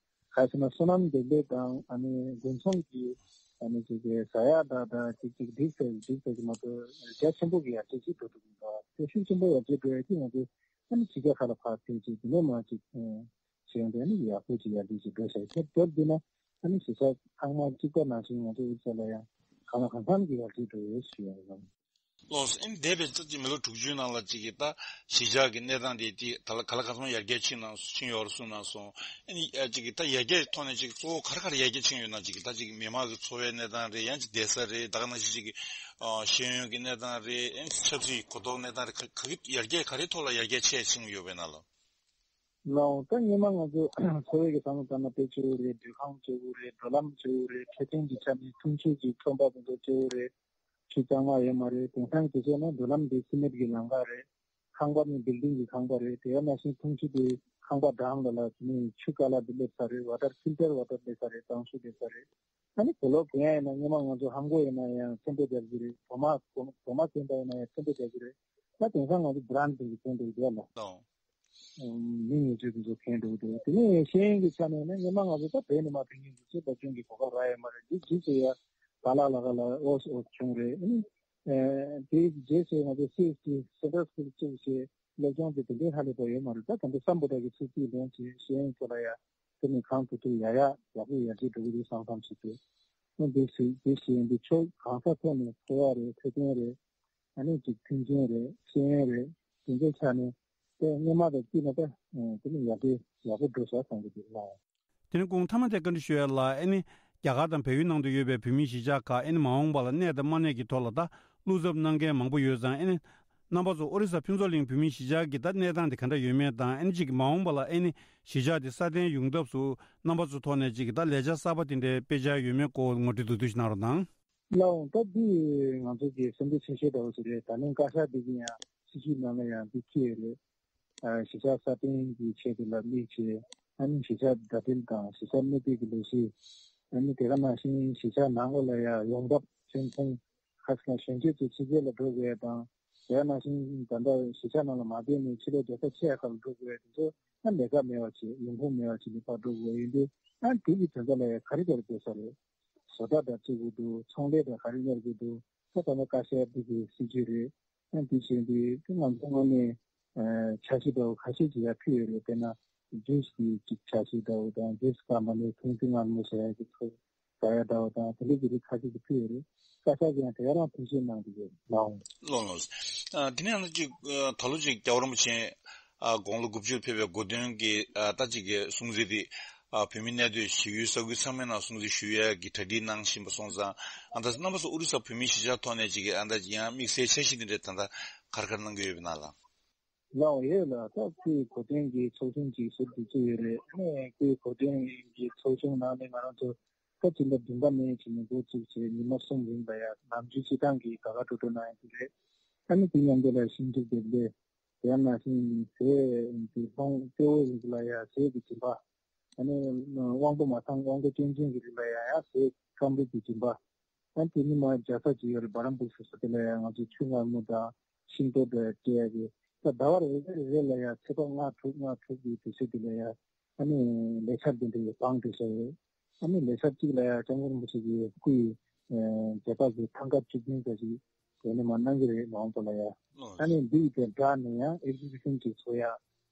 ག་ཟེར་ན་སོ་ནམ་འདེབས་ལས་དང་ཨ་ནི་དགུན་ཚོང་གི་ཨ་ནི་ཅིག་གི་ཟ་ཡག་འདྲ་འདྲ་ཅིག་ཅིག་སྒྲིག་ས་སྒྲིག་ས་ཀྱི་མ་གཏོགས་རྒྱ་ཆེན་པོ་གི་ཡར་རྒྱས་ཅིག་འགྲོ་ཐུབ་ཀྱི་མི་འདུག་དེ་ཤུགས་ཆེན་པོ་ཡར་རྒྱས་འགྲོ་ཡག་གི་ང་ཚོ་ཨ་ནི་ཕྱི་རྒྱལ་ཁག་ལ་ཕར་ཕེབས་བྱས་འདི་ནས་མར་ཅིག་བྱས་ཡོང་དུས་ཨ་ནི་ཡག་པོ་ཅིག་ཡར་རྒྱས་ཅིག་འགྲོ་ཤག་དེ་བསྡུར་བསྡུར་ན་ཨ་ནི་གཞིས་ཆགས་ཚང་མ་གཅིག་པ་ནང་བཞིན་ང་ཚོ་དབུས་ས་ལ་ཡང་གང་ལ་གང་འཚམ་གྱི་ཡར་རྒྱས་འགྲོ་ཡོད་ཞུ་ཡག་ཡིན། ལགས་སོ། ཨ་ནི་འདས་པའི་ཙམ་ཅིག་མི་ལོ་དྲུག་ཅུའི་ནང་ལ་ཅིག་གི་ད་གཞིས་ཆགས་ཀྱི་གནས་སྟངས་དེ་ཅིག་ད་ལ་ག་ལ་ག་ཚོད་ཡར་རྒྱས་ཕྱིན་ན་ཕྱིན་ཡོད་རེད་གསུངས་གནང་སོང་། ཨ་ནི་ཨ་ཅིག་གི་ད་ཡར་རྒྱས་ཐོག་ནས་ཅིག་གཙོ་བོ་ག་རེ་ག་རེ་ཡར་རྒྱས་ཕྱིན་ཡོད་ན། ཅིག་གི་ད་ཅིག་མི་མང་གི་འཚོ་བའི་གནས་སྟངས་རེད། ཡང་ཅིག་བསྡད་ས་རེད། ད་ག་ནང་བཞིན་ཅིག་གི་ཨ་ཤེས་ཡོན་གྱི་གནས་སྟངས་རེད། ཨ་ནི་ཆབ་སྲིད་གོ་རྟོགས་གནས་སྟངས་རེད། ག་ག་གི་ཡར་རྒྱས་ག་རེ་ཐོག་ལ་ཡར་རྒྱས་ཆེ་ཕྱིན་ཡོད་པའི་ནང་ལ། ལགས་འོང་། ད་སྔོན་མ་ང་ཚོ་འཚོ་བའི་གི་བསམ་བློ་བཏང་ན་དཔེ་སྐྱོ་བོ་རེད། སྡོད་ཁང་སྐྱོ་བོ་རེད། འགྲོ་ལམ་སྐྱོ་བོ་རེད། འཕྲོད་བསྟེན་གྱི་ཆ་ནས་འཐུང་ཆུ་གི་ཁྲོན་པ་དེ་ཚོ་སྐྱོ་བོ་རེད། ཆུ་གཙང་མ་ཡོད་མ་རེད། དེང་སང་དུས་ཚོད་ན་འགྲོ་ལམ་དེ་སི་མེད་ཀྱི་ལམ་ཁ་རེད། ཁང་པ་ནི་བིལ་ཌིང་གི་ཁང་པ་རེད། དེ་ཡང་ནང་བཞིན་འཐུང་ཆུ་དེ་ཁང་པ་འགྲམ་ལ་ལ་དེ་ནས་ཆུ་ཀ་ལ་དེ་སླེབས་ས་རེད། ཝ་ཊར་ཕིལ་ཊར་ཝ་ཊར་སླེབས་ས་རེད། གཙང་ཆུ་སླེབས་ས་རེད། ཨ་ནི་གོ་ལོག་གན་ཡིན་ན་སྔོན་མ་ང་ཚོ་ཧམ་གོ་ཡིན་ན་ཡང་ཚོན་པ་རྒྱག་གི་རེད། གྲོ་མ་གྲོ་མ་གན་པ་ཡིན་ན་ཡང་ཚོན་པ་རྒྱག་གི་རེད། ད་དེང་སང་ང་ཚོ་བྷི་རན་ཌི་དེ་གི་ཚོན་པ་རྒྱག་ལ། ལགས་འོང་། མི་ཉེས་སྤྱོད་དེ་ཚོ་གན་འགྲོ་གི་འདུག་དེ་ནས་ཤེས་ཡོན་གྱི་ཆ་ནས་ནི་སྔོན་མ་ང་ཚོ་ད་བོད་ནས་མར་ཕེབས་མཁན་དེ་ཚོ་སློབ་སྦྱོང་གི་གོ་སྐབས་རག་ཡོད་མ་རེད། འདི་རྗེས་སུ་ཡ་ག་ལ་ལ་ག་ལ་ཨོ་ཨོ་བྱུང་རེད། ཨ་ནི་ཨ་དེའི་རྗེས་སུ་ང་ཚོ་སི་ཨེས་ཊི་སེན་ཊར་སི་ཀུལ་བཙུགས་བྱས་སློབ་སྦྱོང་དེ་དེ་འདྲའི་ཧ་ལས་པ་ཡོད་མ་རེད། ད་ད་ལྟ་སམ་བྷོ་ཊ་གི་ཚོད་རྩིས་ལོན་བྱས་ཤེས་ཡོན་ཐོག་ལ་ཡ་དེ་ནས་གང་ཐུབ་ཐུབ་ཡ་ཡ་ཡག་པོ་ཡར་རྒྱས་འགྲོ་གི་རེད་བསམ་བསམ་ཞིག་འདུག་ཨ་འདི་ཞིག་འདི་ཞིག་ཡིན་དུས་ཕྱོགས་གང་ས་ཐོག་ནས་འཚོ་བ་རེད། འཕྲོད་བསྟེན་རེད། ཨ་ནི་ཅིག་མཐུན་རྐྱེན་རེད། ཤེས་ཡོན་རེད། དེ་འདྲའི་ཆ་ནས་དེ་སྔོན་མ་དང་བསྟུན་ན་ད་དེ་ནི་ཡག་པོ་ཡག་པོ་འགྲོ་ས་བསམ་གྱི་འདུག་ལགས། དེ་ནས་གོང་མཐའ་མ་དེ་བཀའ་འདྲི་ཞུ་ཡ་ལ། ཨ་ནི་རྒྱ་གར་དང་བལ་ཡུལ་ནང་དུ་ཡོད་པའི་བོད་མིའི་གཞིས་ཆགས་ཁག་ཨ་ནི་མ་འོངས་པ་ལ་གནས་དང་མ་གནས་ཀྱི་ཐོག་ལ་ད་བློ་འཚབ་གནང་མཁན་མང་པོ་ཡོད་ཙང་། ཨ་ནི་རྣམ་པ་ཚོ་ཨོ་རི་ས་ཕུན་ཚོགས་གླིང་བོད་མིའི་གཞིས་ཆགས་ཀྱི་ད་གནས་སྟངས་དེ་ག་འདྲ་ཡོད་མེད་དང་། ཨ་ནི་ཅིག་མ་འོངས་པ་ལ་ཨ་ནི་གཞིས་ཆགས་དེ་སྲ་བརྟན་ཡོང་ཐབས་སུ་རྣམ་པ་ཚོ་ཐོག་ནས་ཅིག་ད་ལས་འཆར་གསར་པ་དེ་འདྲའི་སྤེལ་འཆར་ཡོད་མེད་སྐོར་ངོ་སྤྲོད་མདོར་བསྡུས་ཤིག་གནང་རོགས་གནང་། ལགས་འོང་། ད་འདི་ང་ཚོ་གི་སེམས་ཚོར་ཆེ་ཤོས་འདྲ་བོ་ཞིག་རེད། ད་ལན་བཀའ་ཤག་འདི་གི་ཡང་སྲིད་ཇུས་ནང་ལ་ཡང་འདི་འཁྱེར་ཡོད་རེད། ཨ་གཞིས་ཆགས་སྲ་བརྟན་གྱི་ཆེད་དུ་ལ་དམིགས་བྱས། ཨ་ནི་གཞིས་ཆགས་བརྡ་སྤྲོད་དང་གཞིས་ཆགས་གནས་སྡོད་ཀྱི་ལས་གཞི། ཨ་ནི་དེ་ག་ནང་བཞིན་གཞིས་ཆགས་ནང་ལོགས་ལ་ཡང་ཡོང་འབབ་ཐོན་ཁུངས། ཁ་སང་གཞོན་སྐྱེས་ཚོ་ཕྱི་རྒྱལ་ལ་འགྲོ་དགོས་ཡ་དང་། དེ་ག་ནང་བཞིན་ད་ལྟ་གཞིས་ཆགས་ནང་ལ་མ་བསྡད་ནས་ཕྱི་ལོགས་རྒྱལ་ས་ཆེ་ཡ་ཁག་ལ་འགྲོ་དགོས་ཡ་དེ་ཚོ་ཨ་ལས་ཀ་མེད་པ་བྱས། ཡོང་ཁུངས་མེད་པ་བྱས་ནས་ཕར་འགྲོ་དགོས་ཡིན་དུས། ཨ་དེ་གི་དོན་དག་ལ་ཡང་ག་རེ་ག་རེ་དགོས་ས་རེད། བཟོ་ལྟ་འདྲ་བཙུགས་དགོས་འདུག་ཚོང་ལས་དང་ག་རེ་ག་རེ་དགོས་འདུག་ད་ད་ལྟ་བཀའ་ཤག་འདི་གི་སྲིད་ཇུས་རེད། ཨ་འདི་བྱས་འདི་ང་ཚོ་ངོས་ནས་ཨ་འཆར་གཞི་འདྲ་བོ་ཁ་ཤས་ཅིག་ཡར་ཕུལ་ཡོད་རེད། དཔེར་ན་ཇུས་ཀྱི་ཅིག་འཆར་གཞི་འདྲ་བོ་དང་། ཇུས་ཀ་མ་ནས་ཐུང་ཐུང་ངར་མོ་བྱ་ཡག་གི་ཚོ་ཟ་ཡ་འདྲ་བོ་དང་། དེ་འདྲའི་ཅིག་ཁ་ཤས་ཅིག་ཕུལ་ཡོད་རེད། བཀའ་ཤག་གིས་ཡང་དེ་ག་རང་ཐུགས་ཞིབ་གནང་འདུག་གས། ལགས་འོང་། ལགས་ལགས། ཨ་དེ་ནས་ང་ཚོ་ཅིག་ཨ་ད་ལོ་ཅིག་རྒྱལ་བ་རིན་པོ་ཆེ་ཨ་དགུང་ལོ་དགུ་བཅུར་ཕེབས་པའི་གོ་སྟོན་གྱི་ཨ་ད་ཅིག་གི་སྲུང་བརྩི་དེ་ཨ་བོད་མི་གནས་སྡོད་གཞིས་ཡུལ་ས་ཁུལ་ཚང་མའི་ནང་སྲུང་བརྩི་ཞུ་ཡ་གི་གྲ་སྒྲིག་གནང་བཞིན་པ་སོང་ཙང་། ཨ་ད་རྣམ་པ་ཚོ་ཨོ་རི་ས་བོད་མིའི་གཞིས་ཆགས་ཐོག་ནས་ཅིག་གི་ཨ་ད་ཅིག་ཡང་དམིགས་བསལ་འཆར་གཞི་འདི་འདྲ་ད་ལྟ་ག་རེ་ག་རེ་གནང་གི་ཡོད་པ་ན་ལགས། ལགས་འོང་། ཡོད་ལགས། ད་སྐུའི་གོ་སྟོན་གྱི་ཚོགས་ཆུང་ཅིག་ཟུར་དུ་བཙུགས་ཡོད་རེད། ཨ་ནི་སྐུའི་གོ་སྟོན་གྱི་ཚོགས་ཆུང་ནང་ནས་ང་རང་ཚོ་ད་སྤྱི་ཟླ་བདུན་པ་ནས་བྱས་ནས་འགོ་བཙུགས་བྱས་ཉི་མ་གསུམ་རིང་ལ་ཡ་ནམ་རྒྱུན་སྤྱི་བཏང་གི་དགའ་དགའ་སྤྲོ་སྤྲོ་གནང་ཡ་དེ་རེད། ཨ་ནི་དེ་མཉམ་དུ་ལ་ཞིང་འབྲོག་སྡེ་དེ་ཡང་ནང་བཞིན་ཟས་དེ་ལྷོང་སྐྱེ་བོ་རིགས་ལ་ཡ་ཟས་ཀྱི་སྦྱིན་པ། ཨ་ནི་དབང་པོ་མ་ཚང་དབང་པོ་སྐྱོན་ཅན་གྱི་རིགས་ལ་ཡ་ཡང་ཟས་སྐམ་རུས་ཀྱི་སྦྱིན་པ། ཨ་དེ་ནི་མ་རྒྱལ་ས་ཅིག་ཡོད་རེད། སྦ་རམ་པུར་ཟེར་ས་དེ་ལ་ཡང་ང་ཚོས་ཆུ་མངར་མོ་དང་ཤིང་ཏོག་དང་སྤྲད་ཡ་གི། ད་ཟླ་བ་རེ་རེ་རེ་རེ་ལ་ཡང་ཚོད་དཔག་ལྔ་དྲུག་ལྔ་དྲུག་གི་དུས་ཚོད་དེ་ལ་ཡང་ཨ་ནི་ལས་འཆར་དེ་འདྲ་ཡི་བང་སྒྲིག་བྱས་ཡོད། ཨ་ནི་ལས་འཆར་གཅིག་ལ་ཡང་སྐྱབས་མགོན་རིན་པོ་ཆེ་གི་སྐུའི་མཛད་པ་གི་ཐང་ག་བཅུ་བདུན་ཙམ་ཞིག་དེ་ནས་མ་གནང་གི་རེད། མ་འོངས་པ་ལ་ཡང་ཨ་ནི་འདི་ཡི་དེ་སྦྲགས་ནས་ཡང་ཨེག་ཟི་བི་ཤན་ཅིག་བཟོ་ཡ།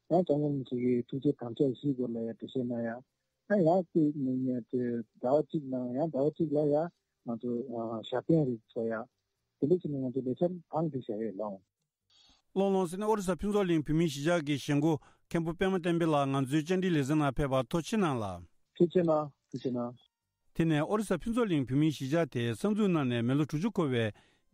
ཡང་སྐྱབས་མགོན་རིན་པོ་ཆེ་གི་ཐུགས་རྗེ་དམ་བཅའ་བཞིའི་སྐོར་ལ་ཡང་འགྲེལ་བཤད་གནང་ཡ། ཨ་ཡང་ཀུན་ནས་ཉེ་དུ་ཟླ་བ་གཅིག་ནང་ཡང་ཟླ་བ་གཅིག་ལ་ཡང་ང་ཚོ་ཨ་ཞབས་བརྟན་རིགས་ཚོ་ཡ། དེ་འདྲ་བྱས་ནས་ང་ཚོ་ལས་འཆར་བང་སྒྲིག་བྱ་ཡས་ལོང་། ལོང་ལོང་ཟེར་ནས་ཨོ་རི་ས་ཕུན་ཚོགས་གླིང་བོད་མིའི་གཞིས་ཆགས་ཀྱི་གཞིས་འགོ་མཁན་པོ་པད་མ་བསྟན་འཕེལ་ལགས་ང་ཚོའི་བཅར་འདྲིའི་ལེ་ཚན་ནང་ཕེབས་པར་ཐུགས་རྗེ་གནང་ལགས། ཐུགས་རྗེ་གནང་། ཐུགས་རྗེ་གནང་། དེ་ནས་ཨོ་རི་ས་ཕུན་ཚོགས་གླིང་བོད་མིའི་གཞིས་ཆགས་དེ་གསར་འཛུགས་གནང་ནས་མི་ལོ་དྲུག་ཅུ་འཁོར་བའི་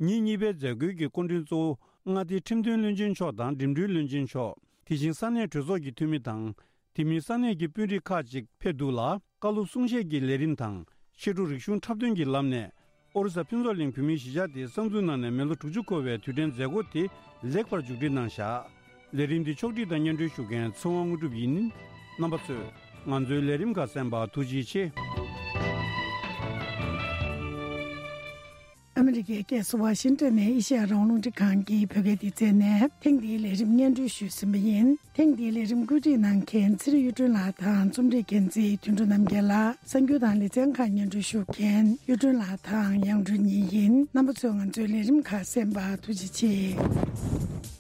ཉིན་གཉིས་པའི་མཛད་སྒོའི་གི་སྐུ་མགྲོན་གཙོ་བོ་མངའ་སྡེའི་ཁྲིམས་དོན་བློན་ཆེན་མཆོག་དང་འགྲིམ་འགྲུལ་བློན་ཆེན་མཆོག་དེ་བཞིན་ས་གནས་གྲོས་ཚོགས་ཀྱི་འཐུས་མི་དང་། དེ་མིན་ས་གནས་ཀྱི་དཔོན་རིགས་ཁག་ཅིག་ཕེབས་འདུག་ལ། བཀའ་སློབ་གསུང་བཤད་ཀྱི་ལས་རིམ་དང་། ཕྱི་དྲོ་རིག་གཞུང་འཁྲབ་སྟོན་གྱི་ལམ་ནས་ཨོ་རི་ས་ཕུན་ཚོགས་གླིང་བོད་མིའི་གཞིས་ཆགས་དེ་གསར་འཛུགས་གནང་ནས་མི་ལོ་དྲུག་ཅུ་འཁོར་བའི་དུས་དྲན་མཛད་སྒོ་དེ་ལེགས་པར་མཇུག་སྒྲིལ་གནང་བཞག་ལས་རིམ་འདི་ཕྱོགས་སྒྲིག་དང་སྙན་སྒྲོན་ཞུ་མཁན་ཚེ་དབང་དངོས་གྲུབ་ཡིན། རྣམ་པ་ཚོས་ང་ཚོའི་ལས་རིམ་ཁག་གསན་པར་ཐུགས་རྗེ་ཆེ། ཨ་མི་རི་ཀའི་རྒྱལ་ས་ཝ་ཤིང་ཏོན་ནས་ཨེ་ཤེ་ཡ་རང་དབང་རླུང་འཕྲིན་ཁང་གི་བོད་སྐད་སྡེ་ཚན་ནས་ཐེངས་འདིའི་ལས་རིམ་སྙན་སྒྲོན་ཞུས་ཟིན་པ་ཡིན། ཐེངས་འདིའི་ལས་རིམ་བཀོད་སྒྲིག་གནང་མཁན་ཚེ་རིང་གཡུ་སྒྲོན་ལགས་དང་རྩོམ་སྒྲིག་འགན་འཛིན་དོན་གྲུབ་རྣམ་རྒྱལ་ལགས། གསར་འགྱུར་དང་ལེ་ཚན་ཁག་སྙན་སྒྲོན་ཞུ་མཁན་གཡུ་སྒྲོན་ལགས་དང་དབྱངས་སྒྲོན་གཉིས་ཡིན། རྣམ་པ་ཚོས་ང་ཚོའི་ལས་རིམ་ཁག་གསན་པར་ཐུགས་རྗེ་ཆེ།